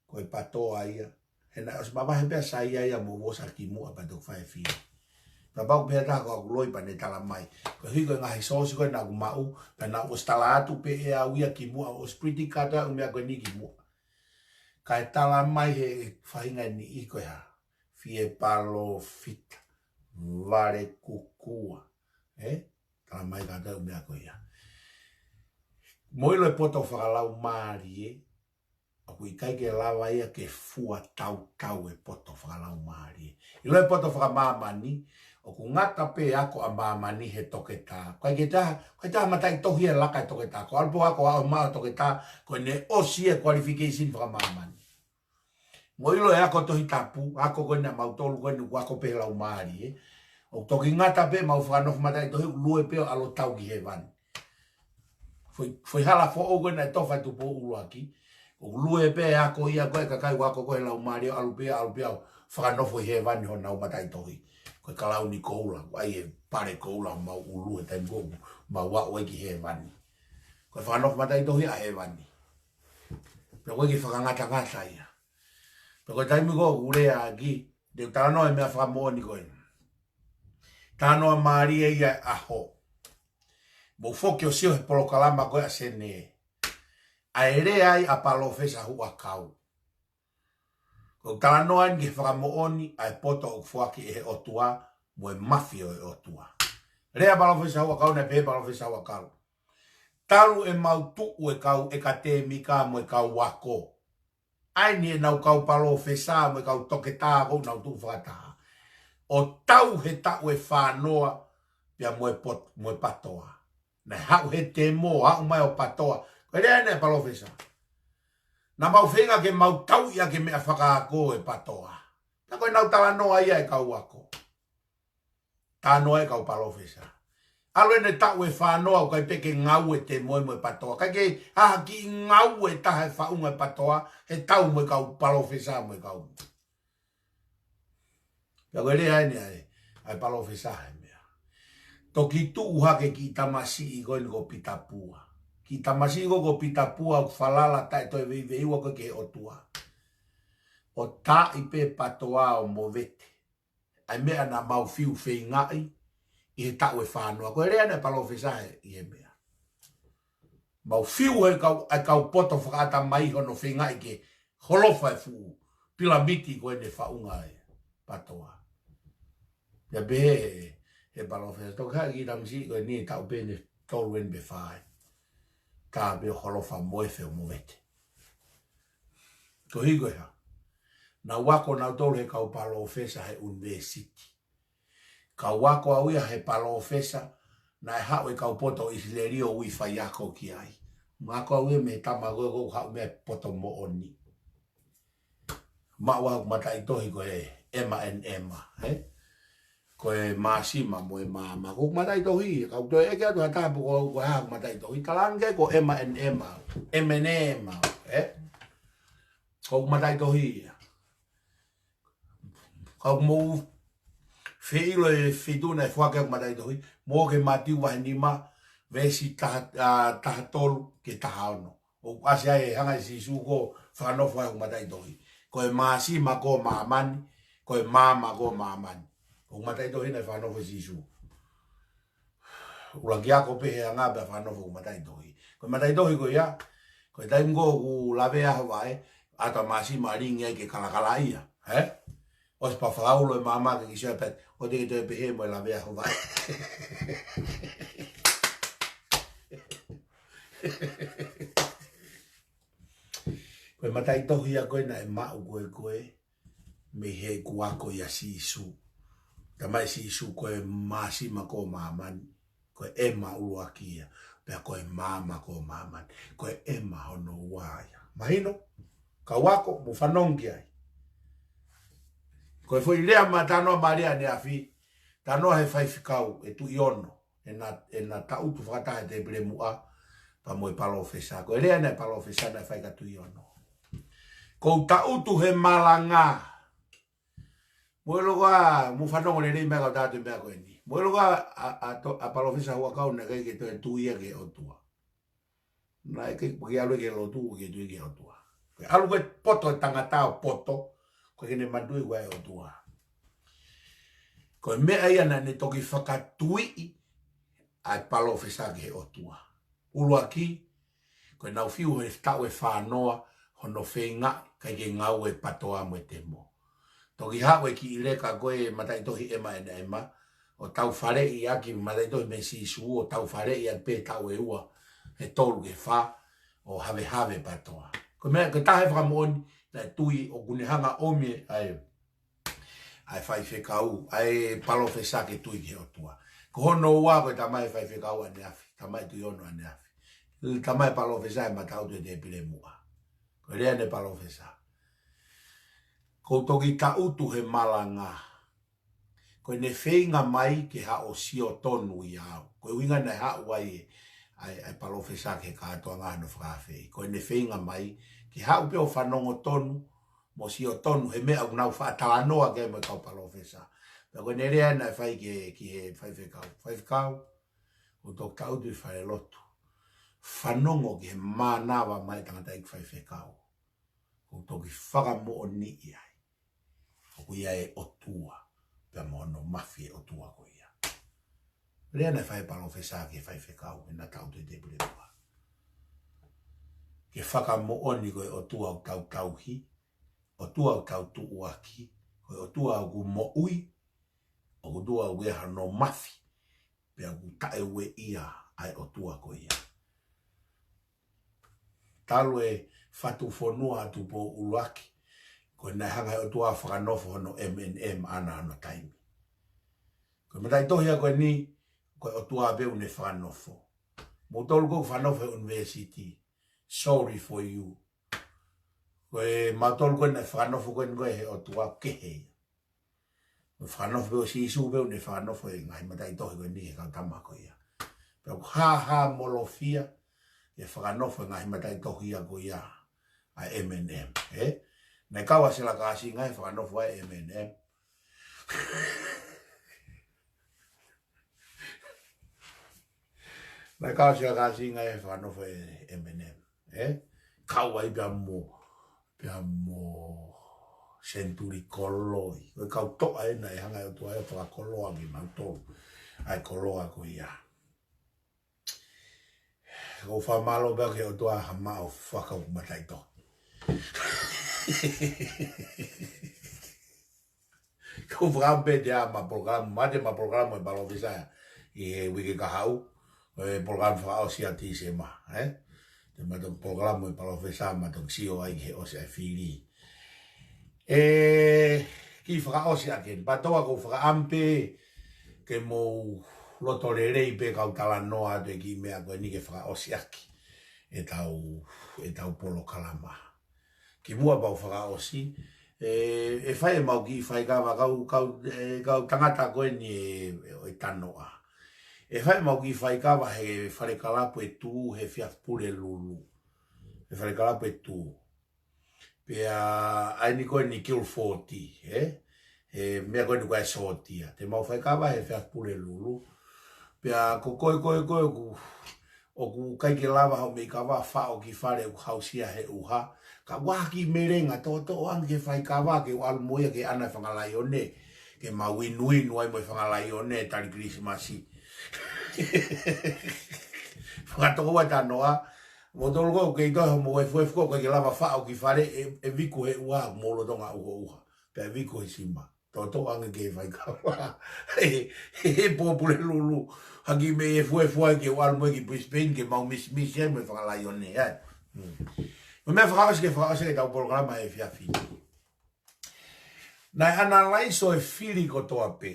Ko e PATOA ia. He naʻe ʻosi mavahe pē ʻa Saia ia mo Vosa kimuʻa pea toki fai e fili. Pea pau pē taha ko ʻeku loi pea ne tala mai. Ko e hiko e ngaahi soosi ko ē naʻa ku maʻu, pea naʻa ku ʻosi tala atu pē ʻe au ia kimuʻa, ʻosi pretty kātoa e ʻū meʻa ko eni kimuʻa. Kae tala mai he faʻahinga eni ʻi ko e hā. Fie palōfita. Vale kukua. Ē? Tala mai kātoa e ʻū meʻa ko ia. Mou ʻilo e poto fakalaumālie, ʻoku ʻikai ke lava ia ke fua tautau e poto fakalaumālie. ʻIlo e poto fakamāmani, ʻoku ngata pē ako ʻa māmani he toketā. ʻIkai ke taha, ʻikai taha mataʻitohi e laka e toketā. Ko ʻalu pē ʻo ako ʻaʻau maʻa toketā, ko ʻene ʻosi e qualification fakamāmani. Mou ʻilo e ako Tohi Tapu, ako ko ena mautolu ko ena ʻoku ako pē he laumālie. ʻOku toki ngata pē mau fakanofo mataʻitohi, ʻoku lue pē ʻo ʻalu ʻo tau ki hēvani. Foʻi, foʻi hala foʻou ko ena ʻe Tofa Tupou ʻUluaki. ʻOku lue pē ako ia ko e kakai ʻoku ako ko ē he laumālie ʻo ʻalu pē, ʻalu pē ʻo fakanofo ʻi hēvani honau mataʻitohi. Ko e kalauni koula, ʻoku ʻai e pale koula homau ʻulu he taimi ko ē ʻoku mau aʻu ai ki hēvani. Ko e fakanofo mataʻitohi ʻa hēvani. Pea ʻoku ʻikai ke fakangatangata ia. Pea ko e taimi ko ē ʻoku lea ʻaki, te u talanoa e meʻa fakamoʻoni ko ē. Talanoa mālie ia e ʻaho. Mou foki ʻo sio he polokalama ko ē ʻa Sene. ʻA e lea ai ʻa Palōfesa Huʻakau. ʻOku talanoa eni ki he fakamoʻoni ʻa e poto ʻoku foaki ʻe he ʻOtua mo e mafi ʻo e ʻOtua. Lea palōfesa Huʻakau, naʻe pehē palōfesa Huʻakau, talu ʻemau tuʻu e kau ʻekatēmika mo e kau ako, ʻa eni ʻenau kau palōfesa mo e kau toketā ʻoku nau tuʻu fakataha, ʻo tau he taʻu ʻe fānoa pea mo e pot-, mo e PATOA. Naʻe haʻu he temo, haʻu mai ʻo PATOA. Ko e lea ʻeni ʻa e palōfesa, naʻa mau feinga ke mau tauʻi ʻaki e meʻa fakaako ʻa e PATOA. Pea ko ʻenau talanoa ia e kau ako, talanoa e kau palōfesa. ʻAlu ʻeni e taʻu ʻe fānoa ʻoku ʻikai pē ke ngaue e temo mo e PATOA. ʻIkai ke ʻi ai ha kiʻi ngaue ʻe taha ʻi he faʻunga e PATOA he tau mo e kau palōfesa mo e kau. Pea ko e lea ʻeni ʻa e, ʻa e palōfesa he meʻa. Toki tuʻu hake kiʻi tamasiʻi ko eni ko Pita Pua. Kiʻi tamasiʻi ko, ko Pita Pua ʻoku falala taʻe toe veiveiua ko ē ki he ʻOtua, ʻo taaʻi pē PATOA ʻo movete. ʻA e meʻa naʻa mau fiu feingaʻi ʻi he taʻu ʻe fānoa. Ko e lea ʻeni ʻa e palōfesa he, ʻi he meʻa. Mau fiu he kau, ʻa e kau poto fakaʻatamai hono feingaʻi ke holofa e fuʻu pilamiti ko eni e faʻunga e PATOA. Pea pehē he, he palōfesa, toki haʻu e kiʻi tamasiʻi ko eni he taʻu pē ʻeni ʻe tolu ʻeni pe fā ʻeni. Ka pea holofa mo e feo movete. Ko e hā e hā? Naʻa ku ako naʻa ku tolu he kau palōfesa he ʻunivēsiti. Kau ako au ia he palōfesa naʻe haʻu e kau poto ʻIsileli ʻo ui faiako ki ai. Naʻa ku ako au ia mei he tama ko ē ʻoku haʻu mei he poto moʻoni. Maʻu ʻeku mataʻitohi ko e M and M, ē? Ko e māsima mo e maama. Ko ʻeku mataʻitohi, ka u toe ʻeke atu ha taha pe ko, ko e hā ʻeku mataʻitohi. Talaange ko e M and M au. M and M au, ē? Ko ʻeku mataʻitohi ia. Ka ʻoku mou fie ʻilo e feituʻu naʻe foaki ai ʻeku mataʻitohi. Mou ō ki he Mātiu vahe nima, veesi taha, ʻa, taha tolu ki he taha ono. ʻOku ʻasi ai e hanga ʻe Sīsū ʻo fakanofo ai ʻeku mataʻitohi. Ko e māsima ko māmani, ko e maama ko māmani. ʻOku mataʻitohi naʻe fakanofo ʻe Sīsū. ʻUluaki ako pē he anga pea fakanofo ʻeku mataʻitohi. Ko e mataʻitohi ko ia, ko e taimi ko ē ʻoku lavea ho vaʻe, ʻatu ʻa e māsima ʻo lilingi ai ke kalakala ia, ē? ʻOsi pea fakaulo e maama ke kiʻi sio ai pē, ʻoua te ke toe pehē mo e lavea ho vaʻe. Ko e mataʻitohi ia ko ē naʻe maʻu ko ē ko ē mei heʻeku ako ʻia Sīsū. Talamai ʻe Sīsū ko e māsima ko māmani, ko e M ʻuluaki ia, pea ko e maama ko māmani, ko e M hono ua ia. Mahino, kau ako, mou fanongo ki ai. Ko e foʻi lea mo e talanoa mālie ʻaneafi, talanoa he faifekau, ʻe Tuʻiono, ʻena, ʻena tangutu fakataha he tēpile muʻa pea mo e palōfesa. Ko e lea ʻeni ʻa e palōfesa naʻe fai kia Tuʻiono. Ko u tangutu he malanga. Mou ʻilo ā, mou fanongo lelei mai ka u tā atu e meʻa ko eni. Mou ʻilo ā, ʻa, ʻa to-, ʻa Palōfesa Huʻakau naʻe ʻikai ke toe tui ia ki he ʻOtua. Naʻe ʻikai ke ʻalu ki he lotu ke tui ki he ʻOtua. Ko e ʻalu ko ē poto e tangata ʻo poto, ʻoku ʻikai ke ne manatuʻi ko e ʻOtua. Ko e meʻa ia naʻa ne toki fakatuiʻi ʻa e palōfesa ki he ʻOtua. ʻUluaki, ko ʻenau fiu he taʻu ʻe fānoa hono feingaʻi, ʻikai ke ngaue e PATOA mo e temo. Toki haʻu e kiʻi leka ko e mataʻitohi M and M, ʻo tau faleʻi ʻaki mataʻitohi mei Sīsū, ʻo tau faleʻi ʻaki pē taʻu ʻe ua, ʻe tolu ki he fā, ʻo havehave PATOA. Ko e meʻa, ko e taha e fakamoʻoni, naʻe tui ʻoku ne hanga ʻo ʻomi ʻa e, ʻa e faifekau, ʻa e palōfesa ke tui ki he ʻOtua. Ko hono ua ko e talamai ʻe he faifekau ʻaneafi, talamai ʻe Tuʻiono ʻaneafi. Talamai ʻe he palōfesa ʻe ma tangutu he tēpile muʻa. Ko e lea ʻeni ʻa e palōfesa. Ko u toki tangutu he malanga. Ko ʻene feinga mai ke haʻu ʻo sio tonu ʻia au. Ko e ʻuhinga naʻe haʻu ai ʻa e, ʻa e palōfesa ki he kātoanga hono fakaafeʻi. Ko ʻene feinga mai ke haʻu pē ʻo fanongo tonu, mo sio tonu he meʻa ʻoku nau faʻa talanoa ki ai mo e kau palōfesa. Pea ko ʻene lea naʻe fai ki he, ki he faifekau. Faifekau, ko u toki tangutu ʻi falelotu. Fanongo ki he mānava mai tangataʻeiki faifekau. Ko u toki fakamoʻoniʻi ai ʻoku ʻi ai e ʻOtua, pea mo hono mafi e ʻOtua ko ia. Lea naʻe fai ʻe he palōfesa ki he faifekau, ʻena tangutu he tēpile muʻa. Ke fakamoʻoni ko e ʻOtua ʻoku tau tauhi, ʻOtua ʻoku tau tuʻuaki, ko e ʻOtua ʻoku moʻui, ʻOku ʻi ai hono mafi. pea ʻoku taʻeueʻia ʻa e ʻOtua ko ia. Talu e fatu fonua ʻa Tupou ʻUluaki, ko e naʻe hanga he ʻOtua fakanofo hono M N M ʻaʻana ʻi hono taimi. Ko e mataʻitohi ia ko eni, ko e ʻOtua pē ʻoku ne fakanofo. Moutolu ʻoku fakanofo he university, sorry for you. Ko e mautolu ko ē naʻe fakanofo ko eni ko ē he ʻOtua, kehe ia. Ko e fakanofo pē ʻo Sīsū pē ʻoku ne fakanofo e ngaahi mataʻitohi ko eni he kau tama ko ia. Pea ʻoku hāhāmolofia e fakanofo e ngaahi mataʻitohi ia ko ia ʻa e M N M, ē? Naʻe kau ʻa Sela Kāsinga he fakanofo ʻa e M N M. Naʻe kau ʻa Sela Kāsinga he fakanofo e M N M, ē? Kau ai pea mo, pea mo Senituli Koloi. Ko e kau toʻa ē naʻe hanga he ʻOtua ʻo fakakoloa kimautolu ʻa e koloa ko ia. ʻOku ou fakamālō pē ki he ʻOtua ha maʻu fakau mataʻitohi. Ko e fakaʻamu pē te ʻa ma polokalama, ma te ma polokalama e palōfesa ʻi he uike kahaʻu, e polokalama fakaʻosi ʻa Tīsema, ē? Te ma toki polokalama e palōfesa ma toki sio ai ki he ʻosi ʻa e fili. ʻE, kiʻi fakaʻosi ʻaki eni, PATOA, ʻoku ou fakaʻamu pē ke mou loto lelei pē kau talanoa atu e kiʻi meʻa ko eni ke fakaʻosi ʻaki ʻetau, ʻetau polokalama. Kimuʻa pea u fakaʻosi, ʻe, ʻe fai ʻemau kiʻi faikava kau, kau, ʻe, kau tangata ko eni ʻe, ʻe tanoa. ʻE fai ʻemau kiʻi faikava he Falekalapu ʻe Tū he efiafi Pulelulu. He Falekalapu ʻe Tū. Pea ʻa eni ko eni Guilford, ē? He meʻa ko eni ko e sōtia. Te mau faikava he efiafi Pulelulu. Pea ko koe, koe, koe, ʻoku, ʻoku ʻikai ke lava hoʻo meʻi kava, faʻo ki fale ʻoku hausia he ʻuha. Ka ʻoku ʻi ai ha kiʻi melenga, toʻotoʻo ange ke faikava ke u ʻalu mo ia ke ʻana e fanga laione. Ke mau inuinu ai mo e fanga laione, tali Kilisimasi. Fakatokoua tanoa, moutolu ko ē ʻoku kei toe hoʻomou efuefu ko ē ʻikai ke lava faʻo ki fale, ʻe, ʻe viku he ʻuha, mou lolotonga ʻuhoʻuha. Pea ʻe viku he sima. Toʻotoʻo ange ke faikava. He, he, he pō Pulelulu. Ha kiʻi meʻi efuefu ai ke u ʻalu mo ia ki Brisbane ke mau misimisi ai mo e fanga laione, ē? Hmm. Ko e meʻa fakaʻosi ke fakaʻosi ʻetau polokalama he efiafi ni. Naʻe ʻanalaiso e fili kotoa pē.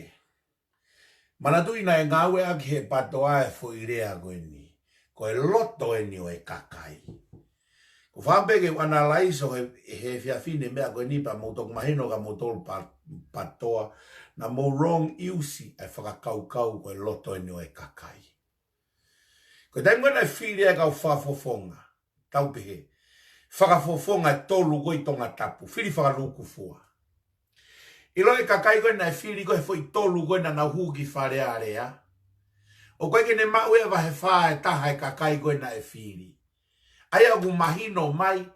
Manatuʻi naʻe ngāueʻaki he PATOA e foʻi lea ko eni. Ko e loto eni ʻo e kakai. ʻOku ou fakaʻamu pē ke u ʻanalaiso he, he efiafi ni e meʻa ko eni pea mou toki mahino ka moutolu pa, PATOA, naʻa mou wrong use ʻa e fakakaukau ko e loto eni ʻo e kakai. Ko e taimi ko ē naʻe fili ai e kau fakafofonga, tau pehē, fakafofonga ʻe tolu ko ē ʻi Tongatapu, fili fakalūkufua. ʻIlo e kakai ko ē naʻe fili ko ē he foʻi tolu ko ē naʻa nau hū ki Fale Alea. ʻOku ʻikai ke ne maʻu ʻe vahe fā ʻe taha e kakai ko ē naʻe fili. ʻA ia ʻoku mahino mai,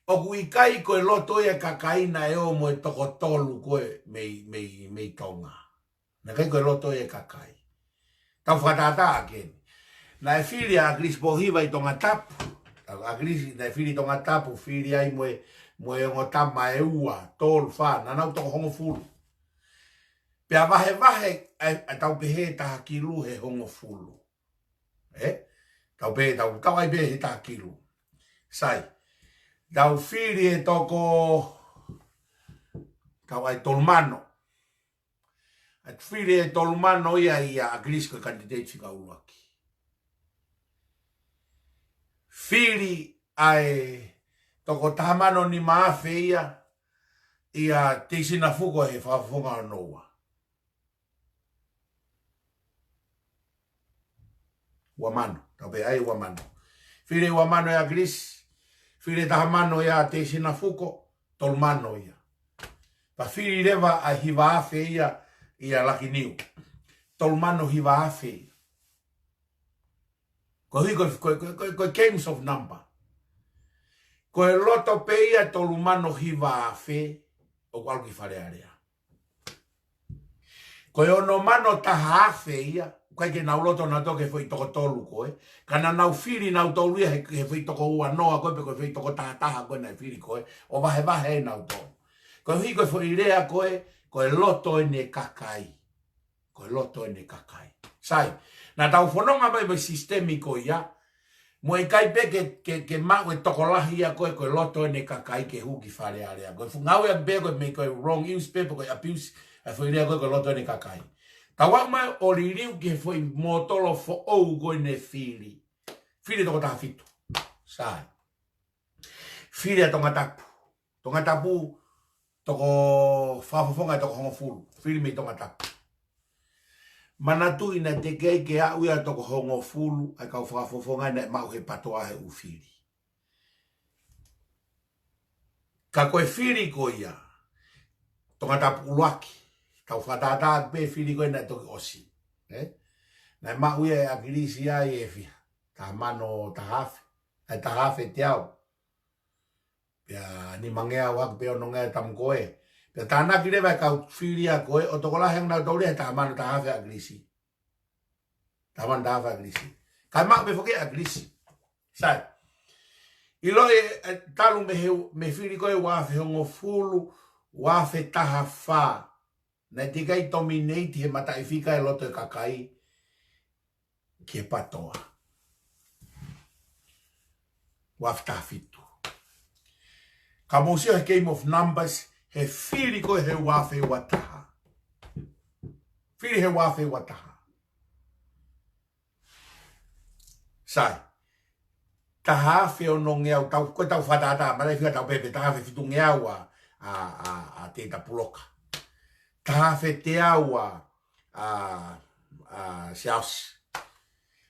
ʻoku ʻikai ko e loto ia e kakai naʻe ō mo e toko tolu ko ē mei, mei, mei Tonga. Naʻe ʻikai ko e loto ia e kakai. Tau fakatātā ʻaki eni. Naʻe fili ʻa ʻAkilisi Pōhiva ʻi Tongatapu. ʻAkilisi naʻe fili ʻi Tongatapu, fili ai mo e, mo e ongo tama ʻe ua, tolu, fā, naʻa nau toko hongofulu. Pea vahevahe, ʻa, ʻa tau pehē taha kilu he hongofulu. Ē? Tau pehē, tau, tau ʻai pē he taha kilu. Sai. Tau fili e toko, tau ʻai tolu mano. ʻA e fili ʻe tolu mano ia ʻia ʻAkilisi ko e candidate fika ʻuluaki. Fili ʻa e toko taha mano nima afe ia ʻia Teisina Fuko he fakafofonga hono ua. Ua mano, tau pehē ai ua mano. Fili ʻe ua mano ʻia ʻAkilisi, fili ʻe taha mano ʻia Teisina Fuko, tolu mano ia. Pea fili leva ʻa e hiva afe ia ʻia Lakiniu. Tolu mano hiva afe ia. Ko e hui ko e, ko e, ko e, ko e, ko e games of number. Ko e loto pē ia tolu mano hiva afe ʻoku ʻalu ki Fale Alea. Ko e ono mano taha afe ia, ʻoku ʻikai ke nau loto nautolu ki he foʻi toko tolu ko ē. Ka naʻa nau fili nautolu ia he, he foʻi toko ua noa ko ē, pe ko e foʻi toko taha taha ko ē naʻe fili ko ē, ʻo vahevahe ai nautolu. Ko e hui ko e foʻi lea ko ē, ko e loto eni e kakai. Ko e loto eni e kakai. Sai, Naʻa tau fononga mai mo e sisitemi ko ia, mo e ʻikai pē ke, ke, ke maʻu e tokolahi ia ko e, ko e loto ʻene kakai ke hū ki Fale Alea. Ko e fuʻu ngāue ia pē ko e meʻa ko e wrong use pē pe ko e abuse ʻa e foʻi lea ko e, ko e loto ʻene kakai. Tau aʻu mai ʻo liliu ki he foʻi mōtolo foʻou ko eni ʻe fili. Fili toko taha fitu. Sai. Fili ʻa Tongatapu. Tongatapu, toko fakafofonga ʻe toko hongofulu. Fili mei Tongatapu. Manatuʻi naʻe teʻeki ai ke aʻu ia toko hongofulu ʻa e kau fakafofonga naʻe maʻu he PATOA he ʻū fili. Ka ko e fili ko ia, Tongatapu ʻuluaki, tau fakatātā pē fili ko ē naʻe toki ʻosi. Ē? Naʻe maʻu ia ʻe ʻAkilisi ia ʻe fiha. Taha mano taha afe. ʻAi taha afe teau. Pea nimangeau hake pē onongeau tamu ko ē. Pea tānaki leva e kau fili ia ko ē, ʻo tokolahi ange nautolu ia he taha mano taha afe ʻa ʻAkilisi. Taha mano taha afe ʻa ʻAkilisi. Kae maʻu pē foki ʻe ʻAkilisi. Sai. ʻIloʻi, ē, talu mei he, mei he fili ko ē ua afe hongofulu, ua afe taha fā. Naʻe teʻeki ai dominate he mataʻifika e loto e kakai ki he PATOA. Ua afe taha fitu. Ka mou sio he game of numbers, he fili ko ē he ua afe ua taha. Fili he ua afe ua taha. Sai. Taha afe onongeau tau, ko e tau fakatātā, mataʻifika tau pehē pē taha afe fitungeau ʻa, ʻa, ʻa, ʻa Teita Puloka. Taha afe teau ʻa, ʻa, ʻa Siaosi.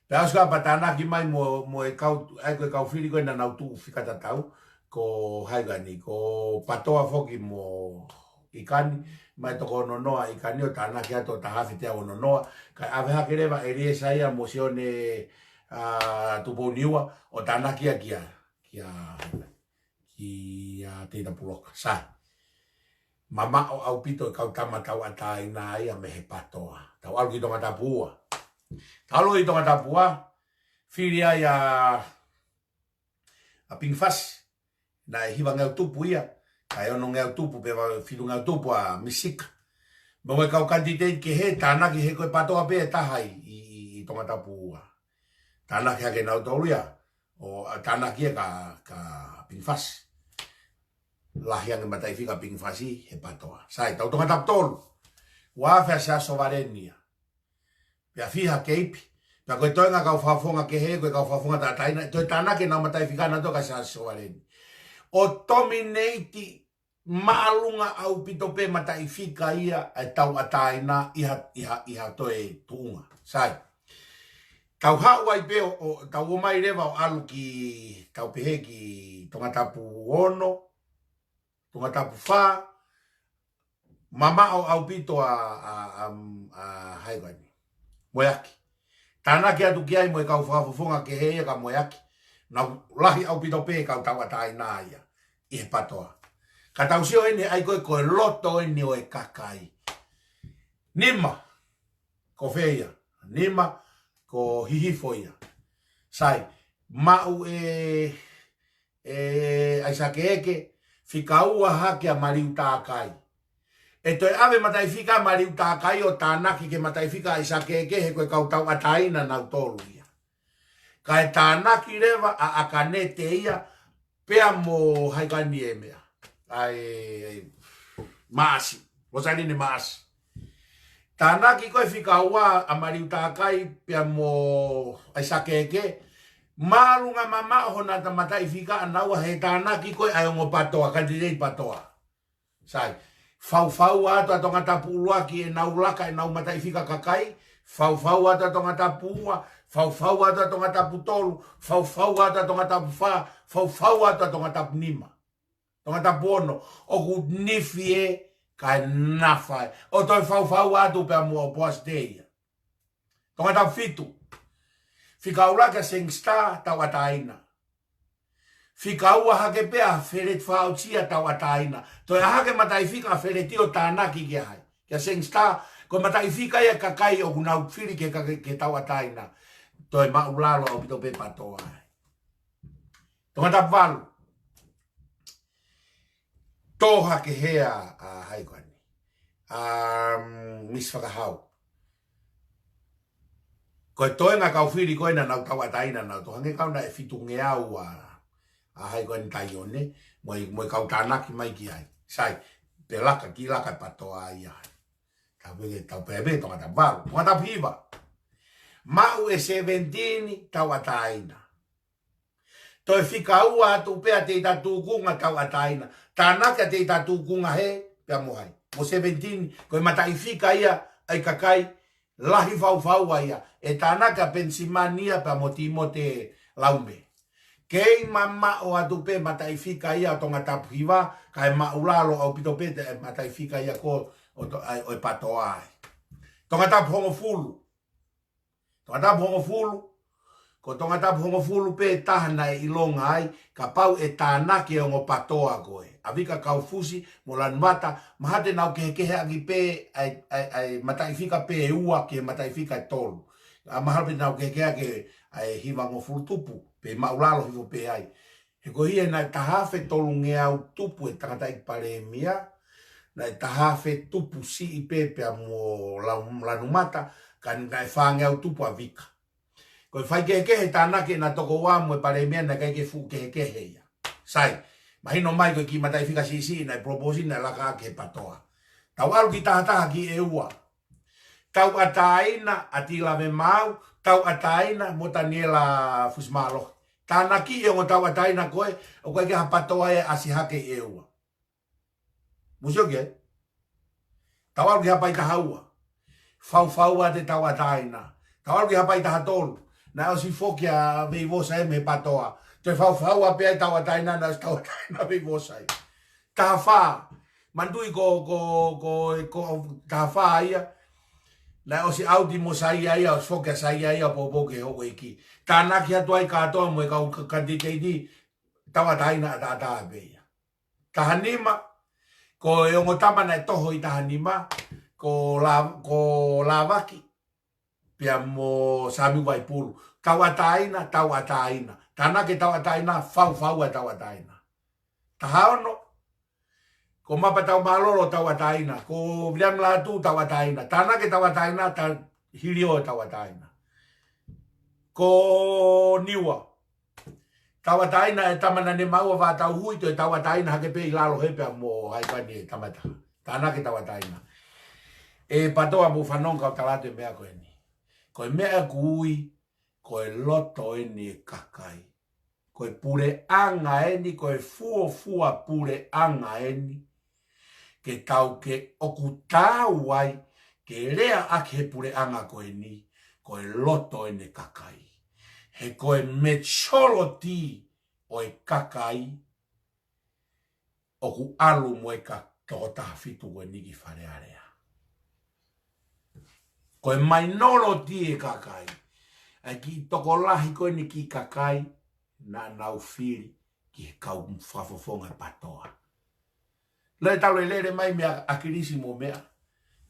Pea ʻosi ko ia pea tānaki mai mo, mo e kau, ʻai ko e kau fili ko ē naʻa nau tuʻu fika tatau, ko hai ko eni, ko PATOA foki mo ʻIkani, mai toko ononoa ʻIkani ʻo tānaki atu ʻo taha afe teau ononoa, kae ʻave hake leva ʻe Liesa ia mo Sione, ʻa, Tupouniua, ʻo tānaki ia kia, kia, kia Teita Puloka. Sai. Mamaʻo ʻaupito e kau tama tauʻatāina ia mei he PATOA. Tau ʻalu ki Tongatapu ua. Tau ʻalu ki Tongatapu ua, fili ai ʻa, ʻa Pingi Fasi. Naʻe hivangeau tupu ia, kae onongeau tupu, pe ʻe fitungeau tupu ʻa Misika. Mo e kau kanititeiti kehe tānaki he ko e PATOA pē ʻe taha ʻi, ʻi, ʻi, ʻi Tongatapu ua. Tānaki hake nautolu ia, ʻo, ʻa, tānaki ia kia, kia Pingi Fasi. Lahi ange mataʻifika Pingi Fasi he PATOA. Sai, tau Tongatapu tolu. Ua afe ʻa Siaosi Sovaleni ia. Pea fiha Keipi. Pea ko e toenga kau fakafofonga kehe, ko e kau fakafofonga tauʻatāina, toe tānaki ʻenau mataʻifika nautolu kia Siaosi Sovaleni. ʻO dominate māʻolunga ʻaupito pē mataʻifika ia ʻa e tauʻatāina ʻi ha, ʻi ha, ʻi ha toe tuʻunga. Sai. Tau haʻu ai pē ʻo, ʻo, tau ō mai leva ʻo ʻalu ki, tau pehē ki Tongatapu ono, Tongatapu fā, mamaʻo ʻaupito ʻa, ʻa, ʻa, ʻa hai ko eni, Moeaki. Tānaki atu ki ai mo e kau fakafofonga kehe ia kia Moeaki. Naʻe lahi ʻaupito pē kau tauʻatāina ia ʻi he PATOA. Ka tau sio eni ʻai ko e, ko e loto eni ʻo e kakai. Nima, ko fē ia? Nima, ko Hihifo ia. Sai, maʻu ʻe, ʻe ʻAisake Eke, fika ua hake ʻa Maliu Takai. ʻE toe ʻave mataʻifika ʻa Maliu Takai ʻo tānaki ki he mataʻifika ʻa ʻAisake Eke he ko e kau tauʻatāina nautolu ia. Kae tānaki leva ʻa ʻAkanete ia, pea mo hai ko eni e meʻa. ʻAi, Maʻasi, Losaline Maʻasi. Tānaki ko e fika ua ʻa Maliu Takai pea mo ʻAisake Eke. Māʻolunga mamaʻo hona ta mataʻifika ʻanaua he tānaki ko e ʻa e ongo PATOA, kanititeiti PATOA. Sai, faufau atu ʻa Tongatapu ʻuluaki ʻenau laka ʻenau mataʻifika kakai, faufau atu ʻa Tongatapu ua, faufau atu ʻa Tongatapu tolu, faufau atu ʻa Tongatapu fā, faufau atu ʻa Tongatapu nima. Tongatapu ono, ʻoku nifi ē kae nafa ē. ʻO toe faufau atu pea mo ʻOpoasi Tē ia. Tongatapu fitu. Fika ʻuluaki ʻa Seng Star tauʻatāina. Fika ua hake pē ʻa Feleti Faʻausia tauʻatāina. Toe ʻā hake mataʻifika ʻa Feleti ʻo tānaki kia hai? Kia Seng Star, ko e mataʻifika ia kakai ʻoku nau fili ke, ke, ke tauʻatāina. Toe māʻulalo ʻaupito pē PATOA ai. Tongatapu valu. Tō hake hea ʻa hai ko eni, ʻa, um, Misi Fakahau. Ko e toenga kau fili ko ē naʻa nau tauʻatāina, naʻa nau tohangē kau naʻe fitungeau ʻa, ʻa hai ko eni Taione, mo e, mo e kau tānaki mai ki ai. Sai, pea laka ki laka e PATOA ia. Tau pehē, tau pehē, Tongatapu valu, Tongatapu hiva. Maʻu e seventeen tauʻatāina. Toe fika ua atu pē ʻa Teita Tūkunga tauʻatāina. Tānaki ʻa Teita Tūkunga hē, pea mo hai. Mo seventeen, ko e mataʻifika ia ʻa e kakai, lahi faufaua ia. ʻE tānaki ʻa Penisimani ia pea mo Tīmote Laume. Kei mamaʻo atu pē mataʻifika ia ʻo Tongatapu hiva, kae māʻulalo ʻaupito pē e mataʻifika ia ko ē ʻo to-, ʻa e, ʻo e PATOA ai. Tongatapu hongofulu. Tongatapu hongofulu, ko Tongatapu hongofulu pē taha naʻe ʻilonga ai, kapau ʻe tānaki e ongo PATOA ko ē. ʻA Vika Kaufusi mo Lanumata, mahalo te nau kehekehe ʻaki pē ʻa e, ʻa e, ʻa e mataʻifika pē ʻe ua ki he mataʻifika ʻe tolu. ʻA mahalo pē te nau kehekehe ʻaki ʻa e hivangofulu tupu, pe māʻulalo hifo pē ai. He ko ia naʻe taha afe tolungeau tupu e tangataʻeiki palēmia, naʻe taha afe tupu siʻi pē pea mo Lau-, Lanumata, ka naʻe fāngeau tupu ʻa Vika. Ko e faikehekehe tānaki ʻena toko ua mo e palēmia naʻe ʻikai ke fuʻu kehekehe ia. Sai, mahino mai ko e kiʻi mataʻifika siʻisiʻi naʻe propose naʻe laka ki he PATOA. Tau ʻalu ki tahataha ki ʻEua. Tauʻatāina ʻa Tilavemaau, tauʻatāina mo Taniela Fusimālohi. Tānaki e ongo tauʻatāina ko ē, ʻoku ʻikai ke ha PATOA ia ʻasi hake ʻEua. Mou sio ki ai. Tau ʻalu ki Haʻapai taha ua. Faufaua atu e tauʻatāina. Tau ʻalu ki Haʻapai taha tolu. Naʻe ʻosi foki ʻa Veivosa ia mei he PATOA. Toe faufaua pē ai tauʻatāina, naʻe ʻosi tauʻatāina Veivosa ia. Taha fā. Manatuʻi ko, ko, ko, ko taha fā ia. Naʻe ʻosi ʻauti mo Saia ia, ʻosi foki ʻa Saia ia, poupou ki he houʻeiki. Tānaki atu ai kātoa mo e kau ka-, kanititeiti, tauʻatāina ʻataʻatā pē ia. Taha nima, ko e ongo tama naʻe toho ʻi taha nima, ko La-, ko Lavaki, pea mo Samiu Vaipulu. Tauʻatāina, tauʻatāina. Tānaki e tauʻatāina, faufaua e tauʻatāina. Taha ono, ko Mapa Taumālolo tauʻatāina, ko Viliami Lātū tauʻatāina, tānaki e tauʻatāina, ta-, hili ʻo e tauʻatāina. Ko Niua, tauʻatāina e tama naʻa ne maʻu ʻa Vātauhui, toe tauʻatāina hake pē ʻi lalo hē pea mo hai ko eni e tama ʻe taha. Tānaki e tauʻatāina. ʻE PATOA, mou fanongo kau tala atu e meʻa ko eni. Ko e meʻa ʻoku ui, ko e loto eni e kakai. Ko e puleʻanga eni, ko e fuofua puleʻanga eni. Ke tau ke ʻoku taau ai, ke lea ʻaki he puleʻanga ko eni, ko e loto eni e kakai. He ko e majority ʻo e kakai, ʻoku ʻalu mo e ka-, toko taha fitu ko eni ki Fale Alea. Ko e minority e kakai. ʻA e kiʻi tokolahi ko eni kiʻi kakai, naʻa nau fili ki he kau fakafofonga e PATOA. Lele talu e lele mai meia ʻAkilisi mo meʻa.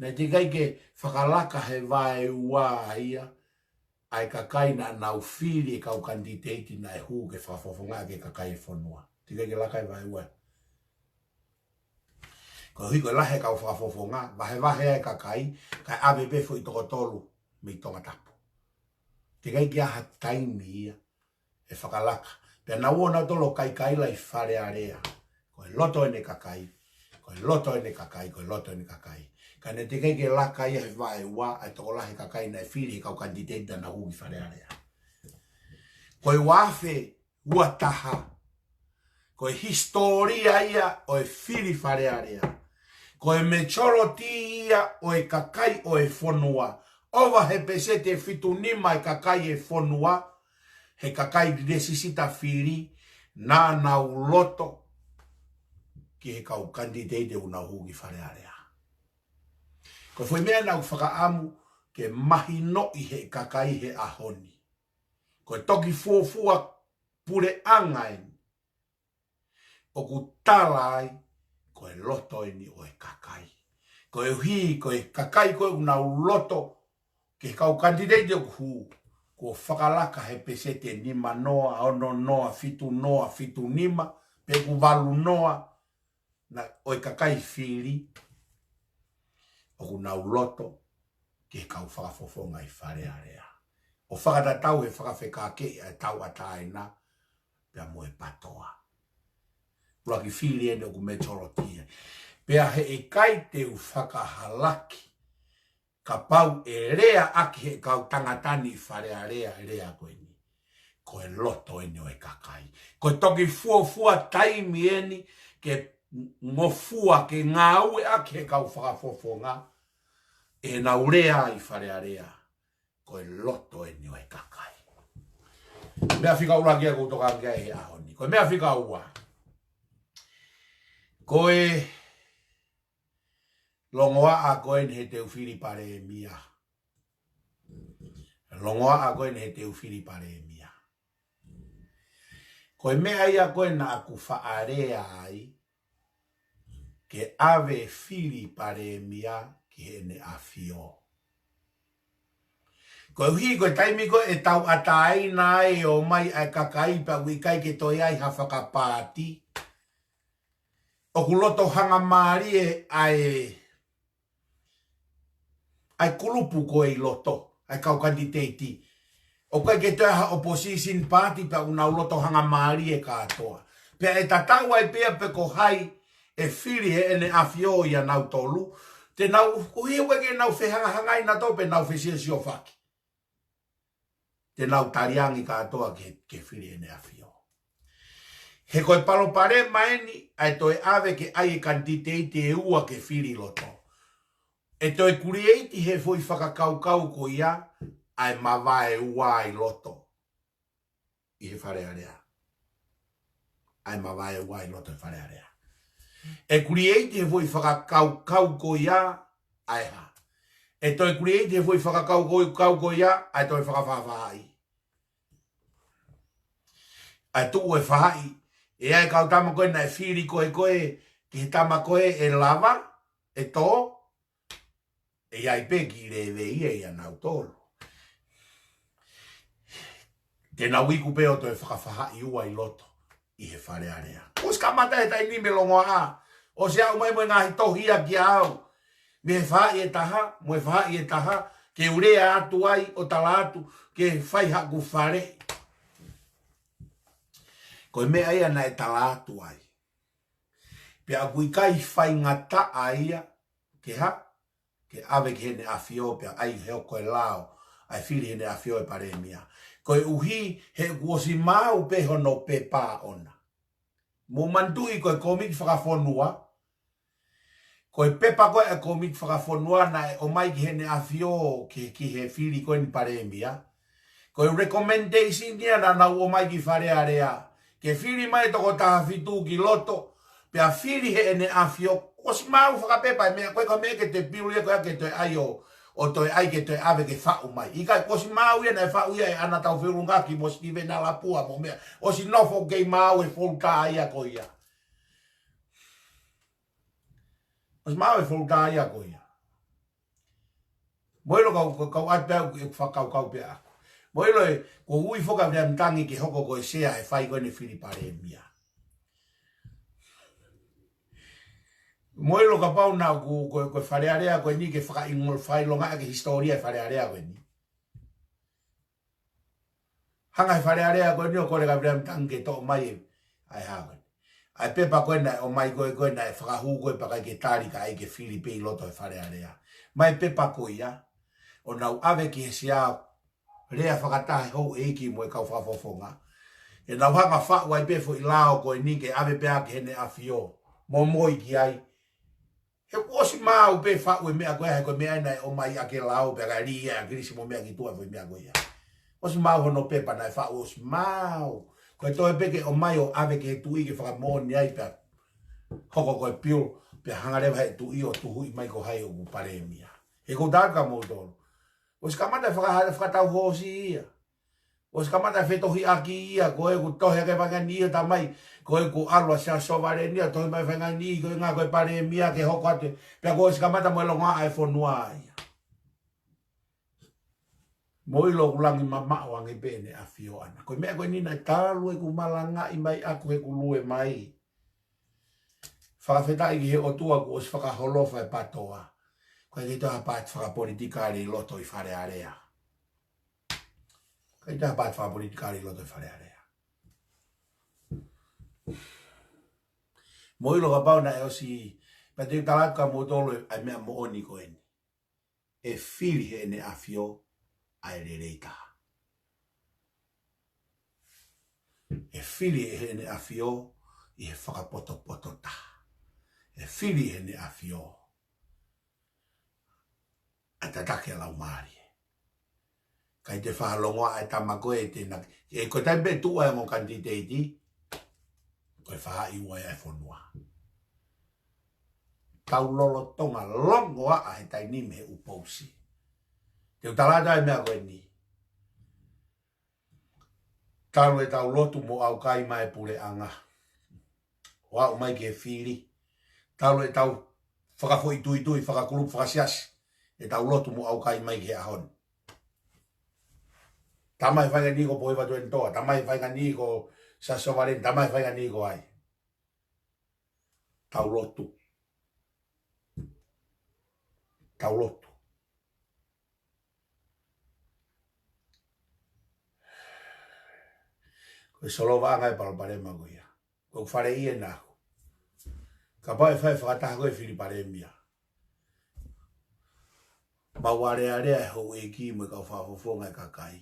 Naʻe teʻeki ai ke fakalaka he vaeua ia, ʻa e kakai naʻa nau fili e kau kanititeiti naʻe hū ke fakafofonga ʻaki e kakai e fonua. Teʻeki ai ke laka he vaeua. Koeʻuhi ko e lahi e kau fakafofonga, vahevahe ai e kakai, kae ʻave pē foʻi toko tolu mei Tongatapu. Teʻeki ai ke ʻi ai ha taimi ia ʻe fakalaka. Pea naʻa nau ō nautolu ʻo kaikaila ʻi Fale Alea. Ko e loto eni e kakai, ko e loto eni e kakai, ko e loto eni e kakai. Ka naʻe teʻeki ai ke laka ia he vaeua, ʻa e tokolahi e kakai naʻe fili he kau kanititeiti naʻa nau hū ki Fale Alea. Ko e ua afe ua taha. Ko e hisitōlia ia ʻo e fili Fale Alea. Ko e majority ia ʻo e kakai ʻo e fonua. ʻOva he peseti ʻe fitu nima e kakai e fonua, he kakai lesisita fili, naʻa nau loto ki he kau kanititeiti ʻoku nau hū ki Fale Alea. Ko e foʻi meʻa naʻa ku fakaʻamu ke mahinoʻi he kakai he ʻaho ni. Ko e toki fuofua puleʻanga eni ʻoku tala ai, ko e loto eni ʻo e kakai. Koeʻuhi, ko e kakai ko ē ʻoku nau loto ki he kau kanititeiti ʻoku hū, kuo fakalaka he peseti ʻe nima noa, ono noa, fitu noa, fitu nima, pe ʻoku valu noa, naʻe ʻo e kakai fili, ʻoku nau loto ki he kau fakafofonga ʻi Fale Alea. ʻo fakatatau he fakafekākeʻi ʻa e tauʻatāina pea mo e PATOA. ʻUluaki fili eni ʻoku majority ai. Pea heʻikai te u fakahalaki kapau ʻe leaʻaki he kau tangata ni ʻi Fale Alea e lea ko eni. Ko e loto eni ʻo e kakai. Ko e toki fuofua taimi eni ke ngofua ke ngāueʻaki he kau fakafofonga ʻenau lea ʻi Fale Alea. Ko e loto eni ʻo e kakai. Meʻa fika ʻuluaki ʻoku ou tokanga ki ai he ʻaho ni. Ko e meʻa fika ua. Ko e longoaʻa ko eni he te u fili palēmia. Longoaʻa ko eni he te u fili palēmia. Ko e meʻa ia ko ē naʻa ku faʻa lea ai, ke ʻave fili palēmia ki heʻene ʻafio. Koeʻuhi ko e taimi ko ē ʻe tauʻatāina ai ʻo ʻomai ʻa e kakai pea ʻoku ʻikai ke toe ʻi ai ha fakapaati, ʻoku loto hangamālie ʻa e, ʻa e kulupu ko ē ʻi loto, ʻa e kau kanititeiti. ʻOku ʻikai ke toe ʻi ai ha opposition party pea ʻoku nau loto hangamālie kātoa. Pea ʻe tatau ai pē pe ko hai ʻe fili heʻene ʻafio ʻia nautolu, te nau, koeʻuhi ʻoku ʻikai ke nau fehangahangai nautolu pe nau fesiosiofaki. Te nau taliangi kātoa ke, ke fili heʻene ʻafio. He ko e palopalema eni, ʻa e toe ʻave ke ʻai e kanititeiti ʻe ua ke fili loto. ʻE toe kulieti he foʻi fakakaukau ko ia, ʻa e mavaeua ʻi loto ʻi he Fale Alea. ʻA e mavaeua ʻi loto he Fale Alea. ʻE kulieti he foʻi fakakaukau ko ia, ʻa e hā. ʻE toe kulieti he foʻi fakakaukau ko ia, ʻa e toe fakafaʻafaʻahi. ʻA e tuʻu e faʻahi, ʻe ʻi ai e kau tama ko ē naʻe fili ko ē ko ē, ki he tama ko ē ʻe lava, ʻe tō, ʻe ʻi ai pē ki levei ʻia nautolu. Te nau iku pē ʻo toe fakafaʻahi ua ʻi loto ʻi he Fale Alea. ʻOsi kamata he taimi ni mei longoaʻa. ʻOsi aʻu mai mo e ngaahi tohi ia kia au. Mei he faʻahi ʻe taha, mo e faʻahi ʻe taha, ke u lea atu ai ʻo tala atu, ke fai haʻaku fale. Ko e meʻa ia naʻe tala atu ai. Pea ʻoku ʻikai faingataʻa ia, ke hā, ke ʻave ki heʻene ʻafio pea ʻai he ʻoku ko e lao, ʻa e fili heʻene ʻafio e palēmia. Koeʻuhi, he kuo ʻosi maau pē hono pepa ʻona. Mou manatuʻi ko e kōmiti fakafonua, ko e pepa ko ē ʻa e kōmiti fakafonua naʻe ʻomai ki heʻene ʻafio ki, ki he fili ko eni palēmia. Ko e recommendation ia naʻa nau ʻomai ki Fale Alea. Ke fili mai toko taha fitu ki loto, pea fili heʻene ʻafio, ʻosi maau fakapepa e meʻa, ko e ka meʻa ke te pilu ia ko ē ke toe ʻai ʻo, ʻo toe ʻai ke toe ʻave ke faʻu mai. ʻIkai, ʻosi maau ia naʻe faʻu ia ʻe ʻAna Taufeʻulungaki mo Sitiveni Alapua mo meʻa. ʻOsi nofo kei maau e folder ia ko ia. ʻOsi maau e folder ia ko ia. Mou ʻilo kau, kau, kau ʻatu pē au, ʻeku fakakaukau pē au. Mou ʻilo ē, ko ui foka Viliami Tangi ke hoko ko e sea he fai ko eni fili palēmia. Mou ʻilo kapau naʻa ku, ko, ko Fale Alea ko eni ke fakaʻingo, fakaʻilonga ʻaki e hisitōlia e Fale Alea ko eni. Hanga he Fale Alea ko eni ʻo kole kia Viliami Tangi ke toʻo mai e, ʻa e hā ko ē. ʻA e pepa ko ē naʻe ʻomai ko ē ko ē naʻe fakahū ko ē pea ʻikai ke tali kae ʻai ke fili pē ʻi loto he Fale Alea. Mai pepa ko ia, ʻo nau ʻave ki he sea lea fakataha e houʻeiki mo e kau fakafofonga. ʻE nau hanga faʻu ai pē foʻi lao ko eni ke ʻave pē ʻaki heʻene ʻafio. Momoi ki ai. He kuo ʻosi maau pē faʻu e meʻa ko ia, he ko e meʻa naʻe ʻomai ʻaki e lao pea ka lī ia ʻa ʻAkilisi mo meʻa ki tuʻa foʻi meʻa ko ia. ʻOsi maau hono pepa naʻe faʻu ʻosi maau. Ko e toe pē ke ʻomai ʻo ʻave ki he tuʻi ke fakamoʻoni ai pea hoko ko e piu, pea hanga leva he tuʻi ʻo tuhuʻi mai ko hai ʻoku palēmia. He ʻoku ou tala kia moutolu. ʻOsi kamata faka-, fakatau hoosi ia. ʻOsi kamata fetohiʻaki ia, ko ʻeku tohi ake fainga ni ia tamai, ko ʻeku ʻalu ʻa Siaosi Sovaleni ia, tohi mai fainga ni, ko e ngaahi ko e palēmia ke hoko atu, pea kuo ʻosi kamata mo e longoaʻa e fonua ia. Mou ʻilo ʻoku langi mamaʻo ange pē ʻene ʻafio ʻana. Ko e meʻa ko eni naʻe talu ʻeku malangaʻi mai ʻaku heʻeku lue mai. Fakafetaʻi ki he ʻOtua kuo ʻosi fakaholofa e PATOA. Ko e ke toa paati fakapolitikale ʻi loto ʻi Fale Alea. ʻIkai toe ha paati fakapolitikale ʻi loto ʻi Fale Alea. Mou ʻilo kapau naʻe ʻosi, pea te u tala atu kia moutolu ʻa e meʻa moʻoni ko eni. ʻE fili ʻe Heʻene ʻAfio ʻa e lelei taha. ʻE fili ʻe Heʻene ʻAfio ʻi he fakapotopoto taha. ʻE fili ʻe Heʻene ʻAfio ʻa e tataki ʻa e Laumālie. ʻIkai toe fakalongoaʻa e tama ko ē te na, ʻe ko e taimi pē tuʻu ai e ongo kanititeiti, ko e faʻahi ua ia e fonua. Tau lolotonga longoaʻa he taimi ni mei he ʻū pousi. Te u tala atu ʻa e meʻa ko eni. Talu ʻetau lotu mo ʻaukai mai e puleʻanga ʻo aʻu mai ki he fili. Talu ʻetau fakafoʻituitui, fakakulupu, fakasiasi, ʻetau lotu mo ʻaukai mai ki he ʻaho ni. Tamai fainga ni ko Pohiva Tuʻanetoa, tamai fainga ni ko Siaosi Sovaleni, tamai fainga ni ko hai. Tau lotu. Tau lotu. Ko e solovaʻanga e palopalema ko ia. Ko e fale ia naʻa ku. Kapau ʻe fai fakataha ko e fili palēmia. Mau alealea e houʻeiki mo e kau fakafofonga e kakai.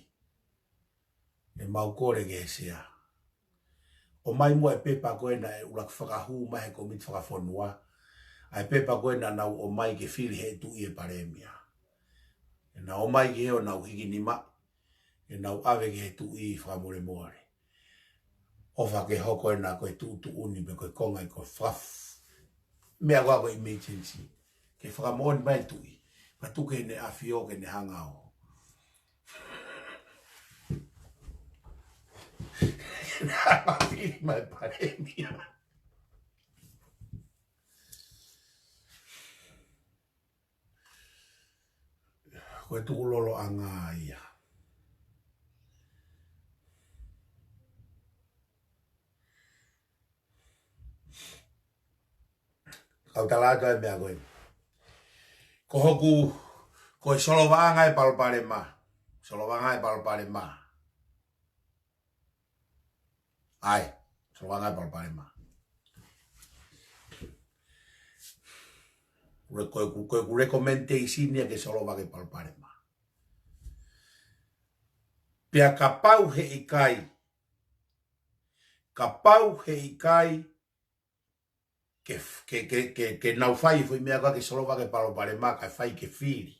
ʻE mau kole ki he sea. ʻOmai muʻa e pepa ko ē naʻe ʻuluaki fakahū mai he komiti fakafonua. ʻA e pepa ko ē naʻa nau ʻomai ke fili he tuʻi e palēmia. ʻE nau ʻomai ki he ʻo nau hiki nima. ʻE nau ʻave ki he tuʻi fakamolemole. ʻOfa ke hoko ena ko e tuʻutuʻuni pe ko e konga ʻi ko e faf. Meʻa ko ā ko e emergency. Ke fakamoʻoni mai tuʻi. Pea tuku ki Heʻene ʻAfio ke ne hanga ʻo. Ke ne hanga ʻo fili mai palēmia. Ko e tukuloloʻanga ia. Kau tala atu ʻa e meʻa ko ē. Ko hoku, ko e solovaʻanga e palopalema. Solovaʻanga e palopalema. ʻAi, solovaʻanga e palopalema. Ko e, ko e, ko e, ko e recommendation ia ke solova e palopalema. Pea kapau heʻikai, kapau heʻikai, ke, ke, ke, ke, ke nau fai foʻi meʻa ko ā ke solova e palopalema kae fai ke fili.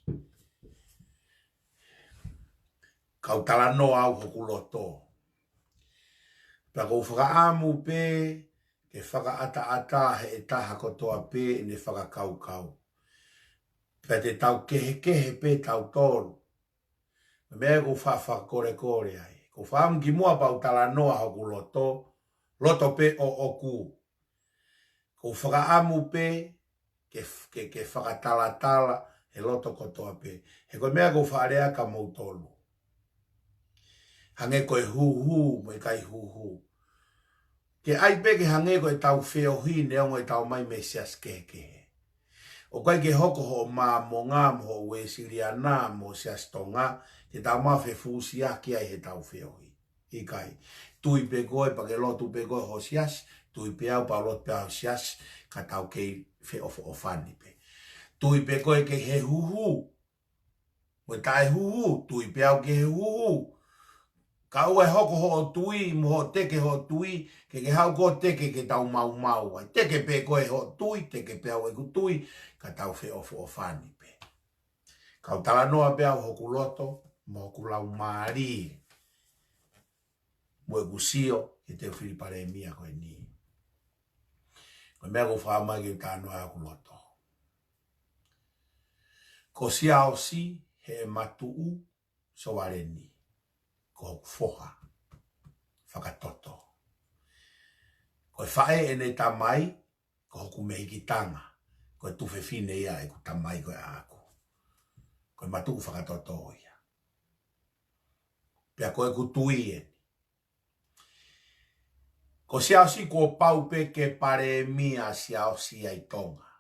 Kau talanoa au hoku loto. Pea ʻoku ou fakaʻamu pē ke fakaʻataʻatā ʻe he taha kotoa pē ʻene fakakaukau. Pea te tau kehekehe pē tautolu. Meʻa ʻoku ou fa-, fakakolekole ai. ʻOku ou fakaʻamu kimuʻa pea u talanoa hoku loto, loto pē ʻoʻoku. ʻOku ou fakaʻamu pē ke, ke, ke fakatalatala he loto kotoa pē. He ko e meʻa ʻoku ou faʻa lea kia moutolu. Hangē ko e huhu mo e ʻikai huhu. Ke ʻai pē ke hangē ko ʻetau feohi neongo ʻetau ō mai mei he siasi kehekehe. ʻOku ʻikai ke hoko hoʻo Māmonga mo hoʻo Uēsiliana mo Siasi Tonga, ke tau maʻu fefusiaki ai heʻetau feohi. ʻIkai. Tui pē koe, pea ke lotu pē koe hoʻo siasi, tui pē au pea u lotu pē au hoku siasi, ka tau kei feʻofoʻofani pē. Tui pē koe ki he huhu, mo e taʻehuhu, tui pē au ki he huhu. Ka ʻoua ʻe hoko hoʻo tui, mo hoʻo teke hoʻo tui, ke ke haʻu koe ʻo teke ke tau maumau ai. Teke pē koe hoʻo tui, teke pē au ʻeku tui, ka tau feʻofoʻofani pē. Kau talanoa pē au hoku loto, mo hoku laumālie. Mo ʻeku sio, ke te u fili palēmia ko eni. Ko e meʻa ʻoku ou fakaʻamu ke u talanoa hoku loto. Ko Siaosi Heʻematuʻu Sovaleni, ko hoku foha fakatoto. Ko e faʻē ʻene tamai, ko hoku mehikitanga, ko e tuofefine ia ʻeku tamai ko ē ʻaʻaku. Ko e matuʻu fakatoto ia. Pea ko ʻeku tui eni. Ko Siaosi kuo pau pē ke palēmia Siaosi ʻi Tonga.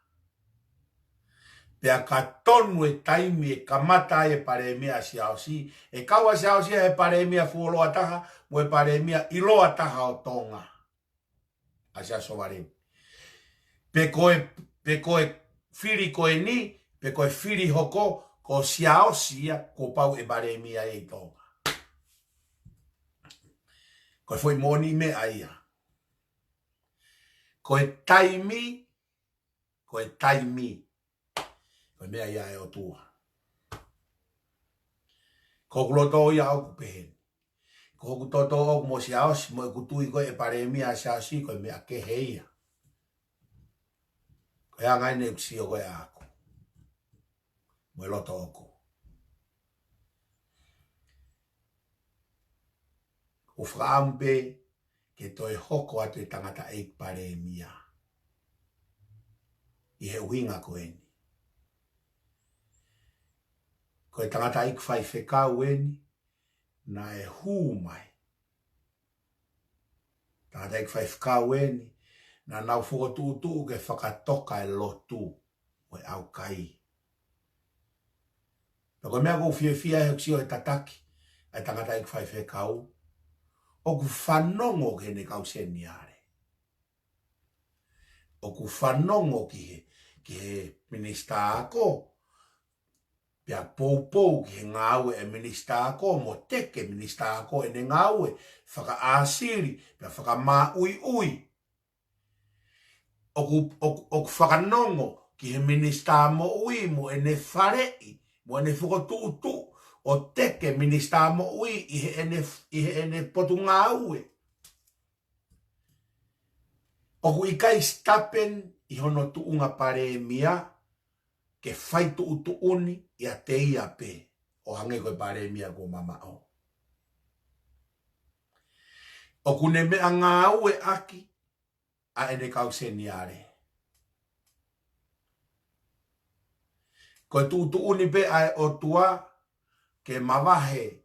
Pea ka tonu e taimi ʻe kamata ai e palēmia ʻa Siaosi, ʻe kau ʻa Siaosi ia he palēmia fuoloa taha, mo e palēmia ʻiloa taha ʻo Tonga, ʻa Siaosi Sovaleni. Pe ko e, pe ko e fili ko eni, pe ko e fili hoko, ko Siaosi ia kuo pau ʻe palēmia ʻi Tonga. Ko e foʻi moʻoni meʻa ia. Ko e taimi, ko e taimi. Ko e meʻa ia ʻa e ʻOtua. Ko hoku loto ia ʻoku pehē ni. Ko hoku toto ʻoku mo Siaosi, mo ʻeku tui ko e palēmia ʻa Siaosi, ko e meʻa kehe ia. Ko e anga eni ʻeku sio ko ē ʻaʻaku. Mo e loto ʻoku. ʻOku ou fakaʻamu pē ke toe hoko atu e tangataʻeiki palēmia. ʻI he ʻuhinga ko eni. Ko e tangataʻeiki faifekau eni, naʻe hū mai. Tangataʻeiki faifekau eni, naʻa nau fokotuʻutuʻu ke fakatoka e lotu mo e ʻaukai. Pea ko e meʻa ʻoku ou fiefia he ʻoku ou sio he tataki ʻa e tangataʻeiki faifekau, ʻoku fanongo ki heʻene kau seniale. ʻOku fanongo ki he, ki he minisitā ako, pea poupou ki he ngāue ʻa e minisitā ako, mo teke minisitā ako ʻene ngāue fakaʻāsili, pea fakamaʻuiʻui. ʻOku, ʻoku, ʻoku fanongo ki he minisitā moʻui mo ʻene faleʻi, mo ʻene fokotuʻutuʻu ʻo teke minisitā moʻui ʻi heʻene, ʻi heʻene potungāue. ʻOku ʻikai stapen ʻi hono tuʻunga palēmia ke fai tuʻutuʻuni ʻiate ia pē ʻo hangē ko e palēmia kuo mamaʻo. ʻOku ne meʻangāueʻaki ʻa ʻene kau seniale. Ko e tuʻutuʻuni pē ʻa e ʻOtua ke mavahe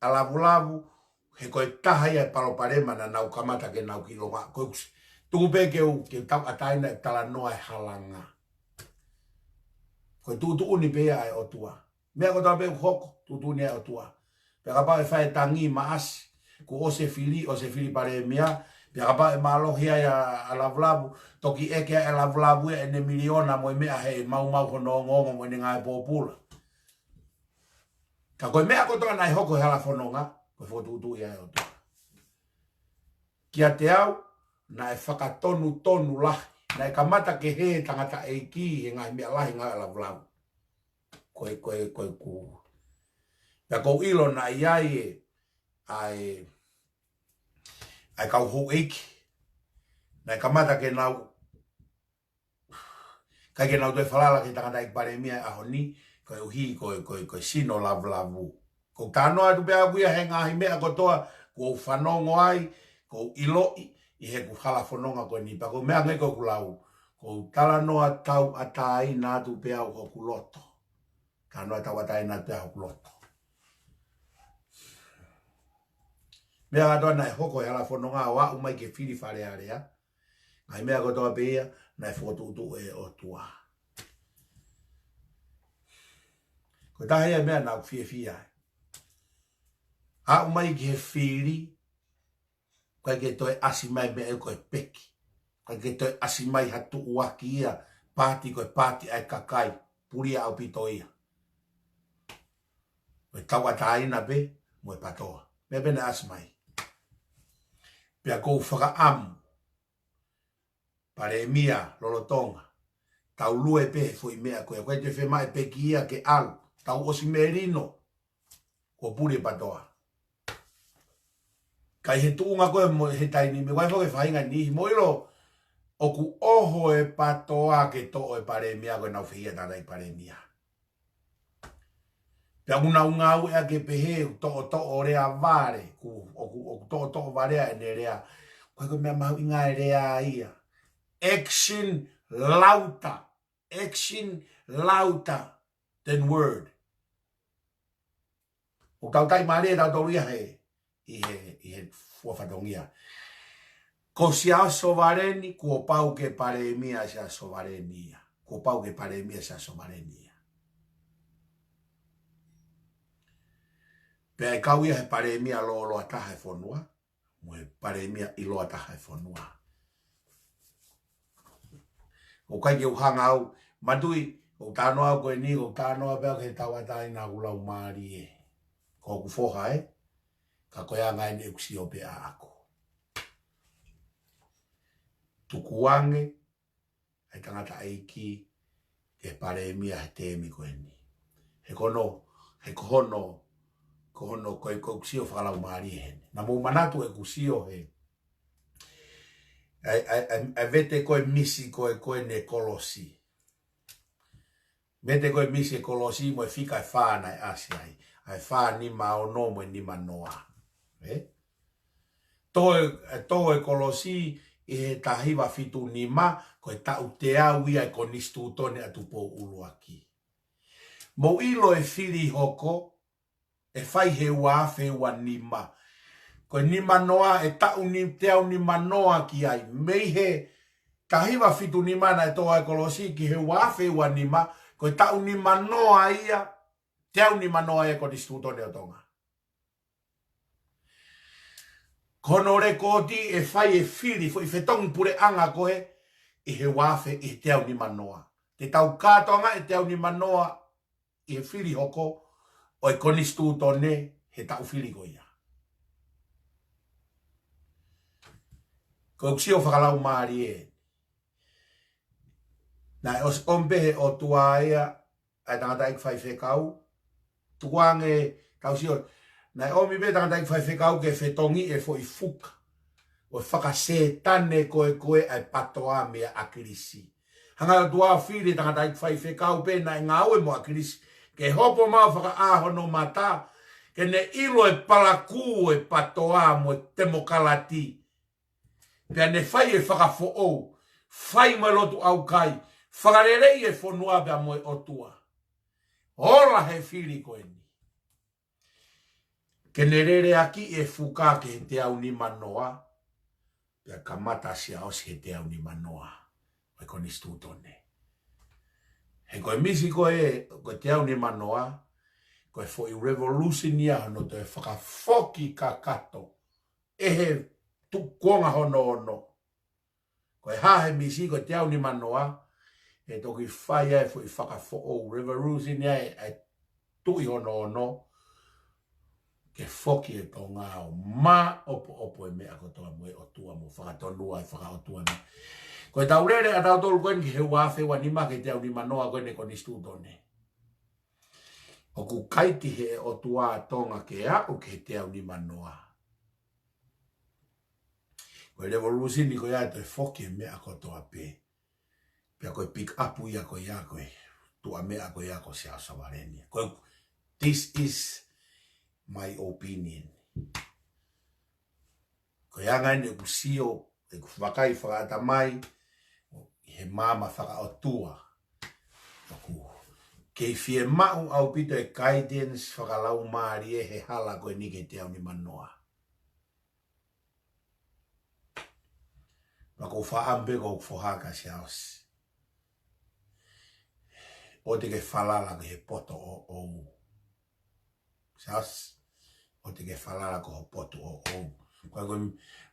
ʻa Lavulavu, he ko e taha ia e palopalema naʻa nau kamata ke nau kiʻi longa. Ko e kusi, tuku pē ke u, ke u tauʻatāina e talanoa e halanga. Ko e tuʻutuʻuni pē ia ʻa e ʻOtua. Meʻa kotoa pē ʻoku hoko, tuʻutuʻuni ʻa e ʻOtua. Pea kapau ʻe fai e tangi maʻasi, kuo ʻosi e fili, ʻosi e fili palēmia, pea kapau ʻe mālohi ai ʻa, ʻa Lavulavu, toki ʻeke ʻe Lavulavu ia ʻene miliona mo e meʻa he maumau hono ongoongo mo ʻene ngāue pōpula. Ka ko e meʻa kotoa naʻe hoko he hala fononga, ko e fokotuʻutuʻu ia ʻa e ʻOtua. Kiate au, naʻe fakatonutonu lahi, naʻe kamata ke hē tangataʻeiki he ngaahi meʻa lahi ngāue ʻa Lavulavu. Ko e, ko e, ko e ku. Pea ʻoku ou ʻilo naʻe ʻi ai e, ʻa e, ʻa e kau houʻeiki. Naʻe kamata ke nau, ʻikai ke nau toe falala ki he tangataʻeiki palēmia he ʻaho ni, koeʻuhi ko e, ko e, ko e sino Lavulavu. ʻOku ou talanoa atu pē au ia he ngaahi meʻa kotoa, ʻoku ou fanongo ai, ʻoku ou ʻiloʻi, ʻi heʻeku hala fononga ko eni pea ko e meʻa ngai ʻoku ou lau. ʻOku ou talanoa tauʻatāina atu pē au hoku loto. Talanoa tauʻatāina atu pē au hoku loto. Meʻa kotoa naʻe hoko he hala fononga ʻo aʻu mai ke fili Fale Alea. Ngaahi meʻa kotoa pē ia, naʻe fokotuʻutuʻu ʻe he ʻOtua. Ko e taha ia e meʻa naʻa ku fiefia ai. Aʻu mai ki he fili, ʻikai ke toe ʻasi mai meʻa ko e peki. ʻIkai ke toe ʻasi mai ha tuʻuaki ia, paati ko e paati ʻa e kakai, puli ʻaupito ia. Ko e tauʻatāina pē, mo e PATOA. Meʻa pē naʻe ʻasi mai. Pea ʻoku ou fakaʻamu, palēmia lolotonga, tau lue pē he foʻi meʻa ko ē, ʻoku ʻikai te fiemaʻu e peki ia ke ʻalu, tau ʻosi melino, kuo puli e PATOA. Ka ʻi he tuʻunga ko ē mo e he taimi, meʻa ko ē foki e faʻahinga ni, mo ʻilo, ʻoku ʻoho e PATOA ke toʻo e palēmia ko e nau fehiʻa tangataʻeiki palēmia. Pea ʻoku nau ngāueʻaki e pehē, ʻoku toʻotoʻo lea vale, ʻoku, ʻoku, ʻoku toʻotoʻo vale ʻa ʻene lea. Ko e ko e meʻa mahuʻinga e lea ia. Action louder. Action louder than word. ʻOku tau taʻimālie tautolu ia he, ʻi he, ʻi he fua fatongia. Ko Siaosi Sovaleni, kuo pau ke palēmia Siaosi Sovaleni ia. kuo pau ke palēmia Siaosi Sovaleni ia. Pea ʻe kau ia he palēmia lōloa taha e fonua, mo e palēmia ʻiloa taha e fonua. ʻOku ʻikai ke u hanga au, manatuʻi, ʻoku ou talanoa au ko eni, ʻoku ou talanoa pē au ki he tauʻatāina ʻoku laumālie. Ko hoku foha ē, ka ko e anga eni ʻeku sio pē ʻaʻaku. Tukuange ʻa e tangataʻeiki ke palēmia he tēmi ko eni. He ko hono, he ko hono, ko hono, ko e, ko ʻeku sio fakalaumālie heni. Naʻa mou manatu ʻeku sio he, ʻa e, ʻa e, ʻa e, ʻa e vete ko e misi ko e, ko eni e kolosi. Vete ko e misi e kolosi mo e fika ʻe fā naʻe ʻasi ai. ʻA e fā nima ono mo e nima noa. Ē? Tō e, tō e kolosi ʻi he taha hiva fitu nima, ko e taʻu teau ia e Konisitūtone ʻa Tupou ʻUluaki. Mou ʻilo e fili hoko, ʻe fai he ua afe ua nima. Ko e nima noa, ʻe taʻu ni, teau nima noa ki ai. Mei he taha hiva fitu nima naʻe tō ai e kolosi ki he ua afe ua nima, ko e taʻu nima noa ia, teau nima noa ia e Konisitūtone ʻo Tonga. Ko hono lekooti ʻe fai e fili, foʻi fetongi puleʻanga ko ē ʻi he ua afe ʻi he teau nima noa. Te tau kātoanga e teau nima noa ʻi he fili hoko ʻo e Konisitūtone he taʻu fili ko ia. Ko ʻeku sio fakalaumālie. Naʻe ʻosi ʻomi pē he ʻOtua ia, ʻa e tangataʻeiki faifekau, tukuange tau sio, naʻe ʻomi pē tangataʻeiki faifekau ke fetongi e foʻi fuka ʻo e fakasētane ko e ko e ʻa e patoa mei ʻAkilisi. Hanga ʻOtua fili tangataʻeiki faifekau pē naʻe ngāue mo ʻAkilisi, ke hopo mai ʻo fakaʻā hono mata, ke ne ʻilo e palakū e patoa mo e temokalati. Pea ne fai e fakafoʻou, fai mo e lotu ʻaukai, fakaleleiʻi e fonua pea mo e ʻOtua. Ola he fili ko eni. Ke ne leleakiʻi e fuka ki he teau nima noa, pea kamata Siaosi he teau nima noa ʻo e Konisitūtone. He ko e misi ko e, ko e teau nima noa, ko e foʻi revolution ia hono toe fakafoki kakato ʻe he tuʻi kuonga hono ono. Ko e hā he misi ko e teau nima noa, ʻe toki fai ai e foʻi fakafoʻou revolution ia ʻa e tuʻi hono ono, ke foki e Tonga ʻo māʻopoʻopo e meʻa kotoa mo e ʻOtua mo fakatonua e fakaʻotua ni. Ko e tau lele ʻa tautolu ko eni ki he ua afe ua nima ki he teau nima noa ko eni e Konisitūtone. ʻOku ʻikai ke ʻi he ʻOtua ʻa Tonga ke aʻu ki he teau nima noa. Ko e revolution ko ia ʻe toe foki e meʻa kotoa pē. Pea ko e pick up ia ko ia ko e tuʻa meʻa ko ia ko Siaosi Sovaleni. Ko e, this is my opinion. Ko e anga eni ʻeku sio, ʻeku vakai fakaʻatamai, ʻi he maama fakaʻotua. ʻOku kei fiemaʻu ʻaupito e guidance fakalaumālie he hala ko eni ki he teau nima noa. Pea ʻoku ou faʻa pehē ko e foha kia Siaosi. ʻOua te ke falala ki he poto ʻoʻou. Siaosi, ʻoua te ke falala ki ho poto ʻoʻou. Ko e ko e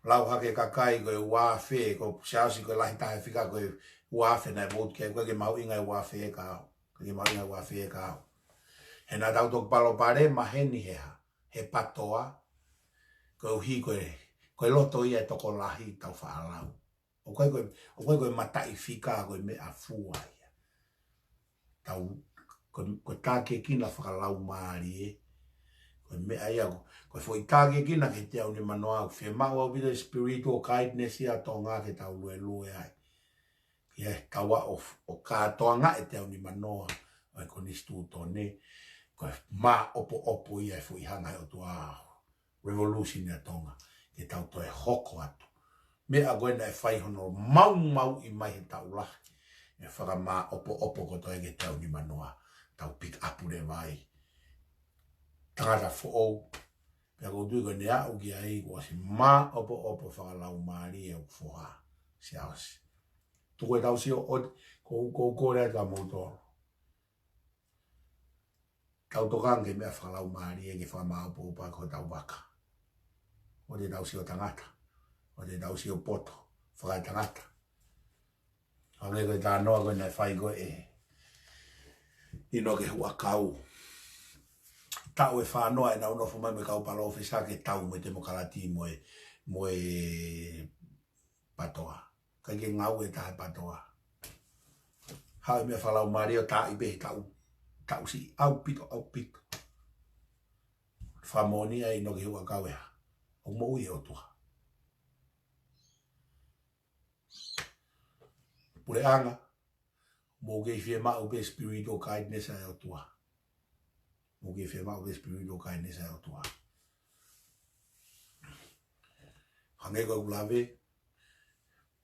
lau hake kakai ko e ua afe, ko Siaosi ko e lahi taha e fika ko e ua afe naʻe vote ki ai, ʻoku ʻikai ke mahuʻinga e ua afe ia kia au. ʻIkai ke mahuʻinga e ua afe ia kia au. He naʻa tau toki palopalema heni he hā, he patoa, koeʻuhi ko e, ko e loto ia e tokolahi tau faʻa lau. ʻOku ʻikai ko e, ʻoku ʻikai ko e mataʻi fika ko e meʻa fua ia. Tau, ko, ko e takiekina fakalaumālie, ko e meʻa ia, ko, ko e foʻi takiekina ki he teau nima noa, ʻoku fiemaʻu ʻaupito e spiritual guidance ia ʻa Tonga ke tau luelue ai. Ke tau ō ʻo, ʻo kātoanga e teau nima noa ʻo e Konisitūtone, ko e māʻopoʻopo ia e foʻi hanga he ʻOtua revolution ʻa Tonga, ke tau toe hoko atu. Meʻa ko ē naʻe fai hono maumauʻi mai he taʻu lahi, ʻe fakamāʻopoʻopo kotoa ki he teau nima noa, tau pick up leva ai. Tangata foʻou, pea ʻoku ou tui ko ʻene aʻu ki ai, kuo ʻosi māʻopoʻopo fakalaumālie ʻoku foha, Siaosi. Tuku ʻetau sio ʻo, ko, ko, ko lea ka mou tolo. Tau tokanga ki he meʻa fakalaumālie ke fakamāʻopoʻopo ʻaki hotau vaka. ʻOua te tau sio tangata. ʻOua te tau sio poto. Fakaetangata. Hangē ko e talanoa ko ē naʻe fai ko ē ʻe ʻInoke Huʻakau. Taʻu ʻe fānoa ʻenau nofo mai mo e kau palōfesa ke tau mo e temokalati mo e, mo e PATOA. ʻIkai ke ngāue ʻe taha e PATOA. Haʻu e meʻa fakalaumālie ʻo taaʻi pē he taʻu, taʻu siʻi, ʻaupito, ʻaupito. Fakamoʻoni ʻa ʻInoke Huʻakau ē. ʻOku moʻui e ʻOtua. Puleʻanga, mou kei fiemaʻu pē spiritual guidance ʻa e ʻOtua. Mou kei fiemaʻu pē spiritual guidance ʻa e ʻOtua. Hangē ko ʻeku lave,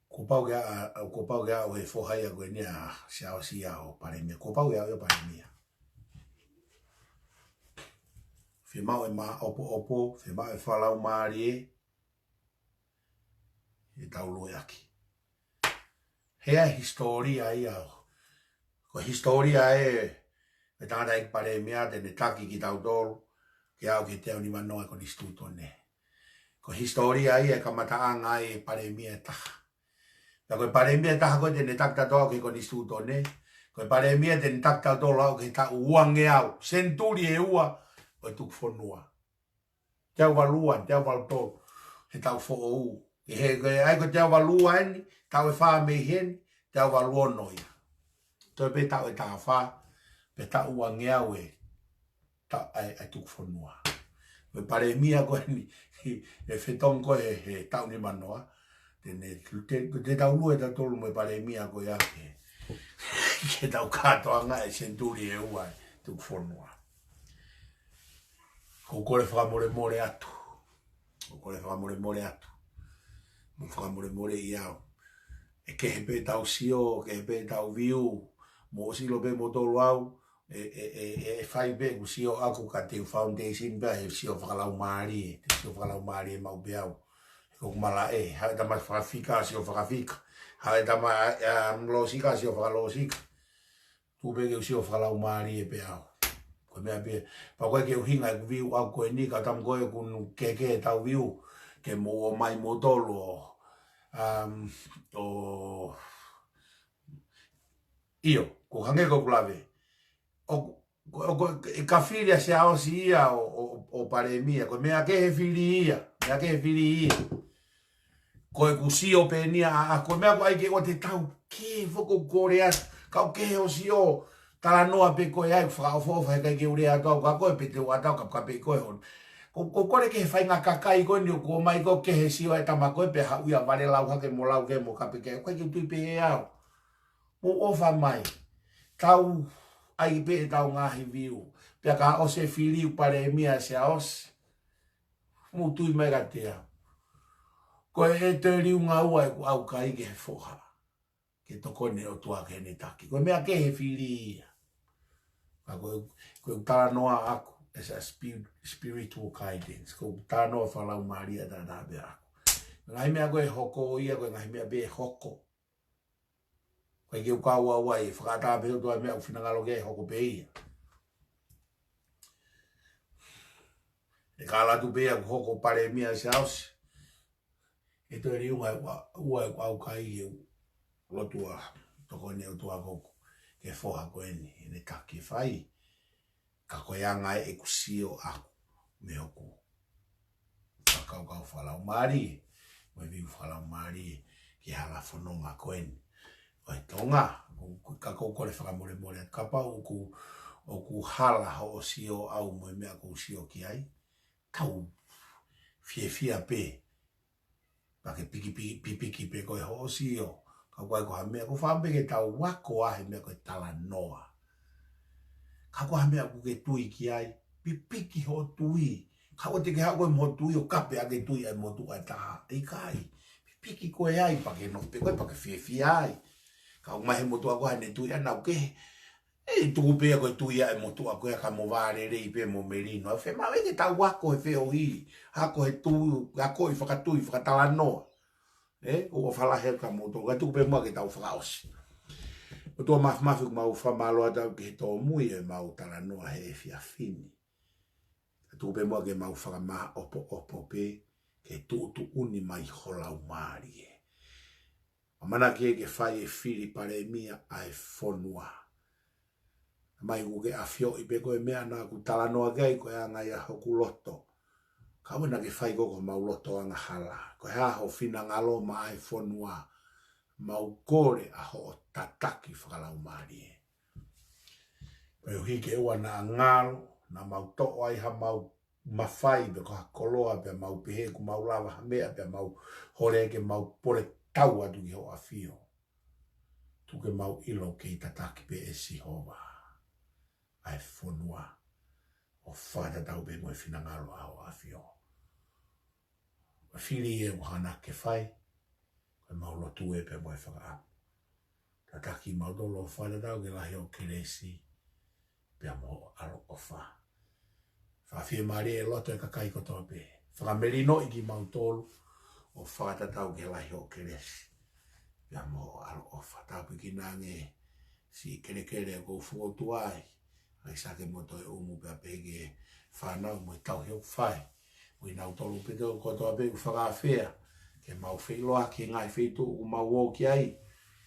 kuo pau ke ʻa, kuo pau ke ʻa ʻo e foha ia ko eni ʻa Siaosi ia ʻo palēmia. Kuo pau ke ʻa ʻo e palēmia. Fiemaʻu e māʻopoʻopo, fiemaʻu e fakalaumālie, ʻetau lueʻaki. He ʻa e hisitōlia ia ʻo, ko e hisitōlia ē, e tangataʻeiki palēmia te ne taki kitautolu, ke aʻu ki he teau nimanoa e konisitūtone. Ko e hisitōlia ia e kamataʻanga ai e palēmia ʻe taha. Pea ko e palēmia ʻe taha ko ē te ne taki tautolu ki he konisitūtone, ko e palēmia te ne taki tautolu aʻu ki he taʻu uangeau, senituli ʻe ua ʻo e tuku fonua. Teau valu ua, teau valu tolu, he taʻu foʻou. ʻI he, ko e, ʻa ia ko e teau valu ua eni, taʻu ʻe fā mei heni, teau valu ono ia. Toe pē taʻu ʻe taha fā, pea taʻu uangeau e, taʻu ʻa e, ʻa e tuku fonua. Mo e palēmia ko eni, ʻe fetongi ko ē he, he taʻu nimanoa, te ne, te, te tau lue tautolu mo e palēmia ko ia ke, ke tau kātoanga e senituli ʻe ua e tuku fonua. ʻOku ou kole fakamolemole atu. ʻOku ou kole fakamolemole atu. Mou fakamolemoleʻi au. ʻE kehe pē ʻetau sio, kehe pē ʻetau view. Mou ʻosi ʻilo pē moutolu au, ʻe, ʻe, ʻe, ʻe, ʻe fai pē ʻeku sio ʻaku ka te u foundation pē he sio fakalaumālie, te u sio fakalaumālie maʻu pē au. He ko ʻeku malaʻe, haʻu e tama fakafika, sio fakafika. Haʻu e tama, ʻa, ʻa, lōsika, sio fakalōsika. Tuku pē ke u sio fakalaumālie pē au. Ko e meʻa pē, pea ko e ke u hinga ʻeku view ʻaku ko eni ka tama ko ē ʻoku nu kehekehe ʻetau view, ke mou ō mai moutolu ʻo, um, ʻo, ʻio, ko e hangē ko ʻeku lave. ʻO, ko, ko, ʻe ka fili ʻa Siaosi ia ʻo, ʻo, ʻo palēmia, ko e meʻa kehe fili ia, meʻa kehe fili ia. Ko ʻeku sio pē eni ia, ʻa, ʻa, ko e meʻa ko ē ʻai ke ʻoua te tau kē foki ʻo kole atu, kau kehe hoʻo sio, talanoa pē ko ē ai, fakaʻofoʻofa he ʻikai ke u lea atu au kia koe pe te u ʻatu au ka, ka pē ko ē hono. Ko, ko e kole ki he faʻahinga kakai ko eni ʻoku ō mai ko ē kehe sio e tama ko ē pea haʻu ia vale lau hake mo lau ke mo ka pē ke, ʻikai ke u tui pē ʻe au. Mou ʻofa mai. Tau ʻai pē ʻetau ngaahi view. Pea ka ʻosi e fili ʻo palēmia ʻa Siaosi, mou tui mai kiate au. Ko e toe liunga ua ʻeku ʻaukai ki he foha. Ke tokoni e ʻOtua ke ne taki. Ko e meʻa kehe fili ia. Ka ko e, ko e talanoa ʻaku, as a spirit, spiritual guidance. Ko e talanoa fakalaumālie ʻataʻatā pē ʻaku. Ngaahi meʻa ko ē ʻe hoko ia, ko e ngaahi meʻa pē ʻe hoko. ʻIkai ke u kau au ai, fakaʻatā pē ʻOtua e meʻa ʻoku finangalo ke hoko pē ia. ʻE ka latu pē ia ʻoku hoko palēmia ʻa Siaosi. ʻE toe liunga ua, ua ʻeku ʻaukai ke u lotua, tokoni e ʻOtua koku, ke foha ko eni, ʻene taki fai. Ka ko e anga ē ʻeku sio ʻaku, mei hoku fakakaukau fakalaumālie, mo e view fakalaumālie, ki he hala fononga ko eni. ʻO e Tonga, ʻoku, ka ʻoku ou kole fakamolemole, kapau ʻoku, ʻoku hala hoʻo sio au mo e meʻa ʻoku ou sio ki ai, tau fiefia pē, pea ke piki, piki, pipiki pē koe hoʻo sio. Ka ʻoku ʻai ko ha meʻa, ʻoku ou fakaʻamu pē ke tau ako ʻa e meʻa ko e talanoa. Ka ʻoku ʻi ai ha meʻa ʻoku ke tui ki ai, pipiki hoʻo tui. Ka ʻoua te ke haʻu koe mo hoʻo tui ʻo kape ʻaki e tui ʻa e motuʻa ʻe taha. ʻIkai, pipiki koe ai, pea ke nofo pē koe, pea ke fiefia ai. Ka ʻoku ʻomai he motuʻa ko ē haʻane tui ʻana ʻoku kehe. ʻE tuku pē ia ko e tui ʻa e motuʻa ko ē ka mo vālelei pē mo melino. ʻOku fiemaʻu ia ke tau ako he feohi. Ako he tui, ako ʻi he fakatui, fakatalanoa. ʻE, ʻoku ou falahe ka mou tō, ka tuku pē muʻa ke tau fakaʻosi. ʻOtua Māfimafi, ʻoku mau fakamālō atu ki he tōmui ʻemau talanoa he efiafi ni. Ka tuku pē muʻa ke mau fakamāʻopoʻopo pē, ke tuʻutuʻuni mai ho Laumālie. ʻAmanaki ke fai e fili palēmia ʻa e fonua. Tamai, ʻoku ke ʻafioʻi pē ko e meʻa naʻa ku talanoa ki ai, ko e anga ia hoku loto. Ka ʻoua naʻa ke fai ko homau loto angahala. Ko e hā ho finangalo maʻa e fonua, mau kole ʻa hoʻo tataki fakalaumālie. Pea ʻoku ʻikai ke ʻoua naʻa ngalo, naʻa mau toʻo ai haʻamau mafai pe ko ha koloa pea mau pehē ʻoku mau lava ha meʻa pea mau hole ke mau pole tau atu ki hoʻo ʻafio. Tuku ke mau ʻilo kei tataki pē ʻe Sihova ʻa e fonua ʻo fakatatau pē mo e finangalo ʻa hoʻo ʻafio. Ko e fili ē ʻoku hanga ke fai, ko ʻemau lotu ē pea mo e fakaʻamu. Tataki kimautolu ʻo fakatatau ki he lahi hoʻo kelesi pea mo hoʻo ʻaloʻofa. Fakafiemālie e loto e kakai kotoa pē. Fakamelinoʻi kimautolu ʻo fakatatau ki he lahi hoʻo kelesi pea mo hoʻo ʻaloʻofa. Tāpuekina ange siʻi kelekele ʻoku ou fokotuʻu ai, ʻAisake mo Toeʻumu pea pehē ki he fānau mo e tauhi ʻoku fai. Mo kinautolu pē kotoa pē ʻoku fakaafeʻi ke mau feʻiloaki he ngaahi feituʻu ʻoku mau ō ki ai.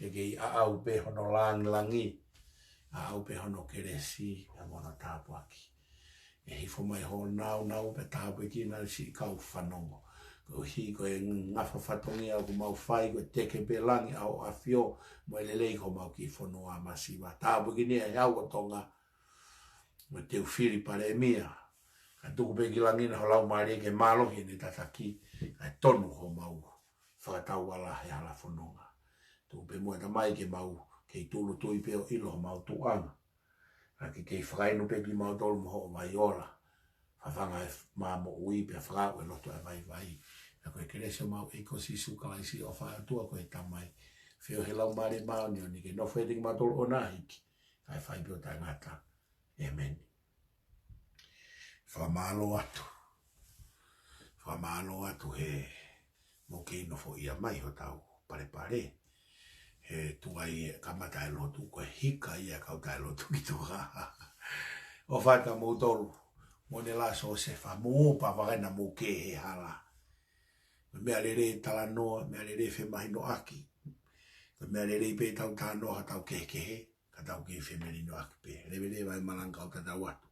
ʻE kei ʻaʻau pē hono langilangi, ʻaʻau pē hono kelesi, pea mo hono tāpuaki. ʻE hifo mai hoʻo nāunau pea tāpuekina siʻi kau fanongo. Koeʻuhi ko e ngafa fatongia ʻoku mau fai, ko e teke pē langi ʻa hoʻo ʻafio, mo e lelei ko homau kiʻi fonua masiva. Tāpuekina ʻa e hau ʻo Tonga, mo e teu fili palēmia. Ka tuku pē ki langi na ho Laumālie ke mālohi ʻene tataki, kae tonu homau fakatauala he hala fononga. Tuku pē muʻa Tamai ke mau kei tūʻulutui pē ʻo ʻilo homau tuʻunga. Ka ke kei fakainu pē kimautolu mo hoʻo vai ola. Fafanga e f-, mā moʻui pea fakaaʻu e loto ʻa e vaivai. Ka ko e kelesi ʻa homau ʻEiki ko Sīsū Kalaisi, ʻofa ʻa e ʻOtua ko e Tamai, feohi ʻa e Laumālie Māʻoniʻoni ke nofo ʻiate kimautolu ʻo na hiki, kae fai pē ʻo taʻengata. ʻĒmeni. Fakamālō atu. Fakamālō atu he mou kei nofoʻia mai hotau palepale. He tuai e kamata e lotu, ko e hika ia e kau taʻelotu ki tuʻa. ʻOfa atu kiate kimoutolu, Monela, Siosefa, mou ō pē ʻo vakai naʻa mou kehe he hala. Ko e meʻa lelei e talanoa, meʻa lelei e femahinoʻaki. Ko e meʻa lelei pē ʻetau talanoa ʻi hotau kehekehe, ka tau kei femelinoʻaki pē. Leveleva e malanga, kau tatau atu.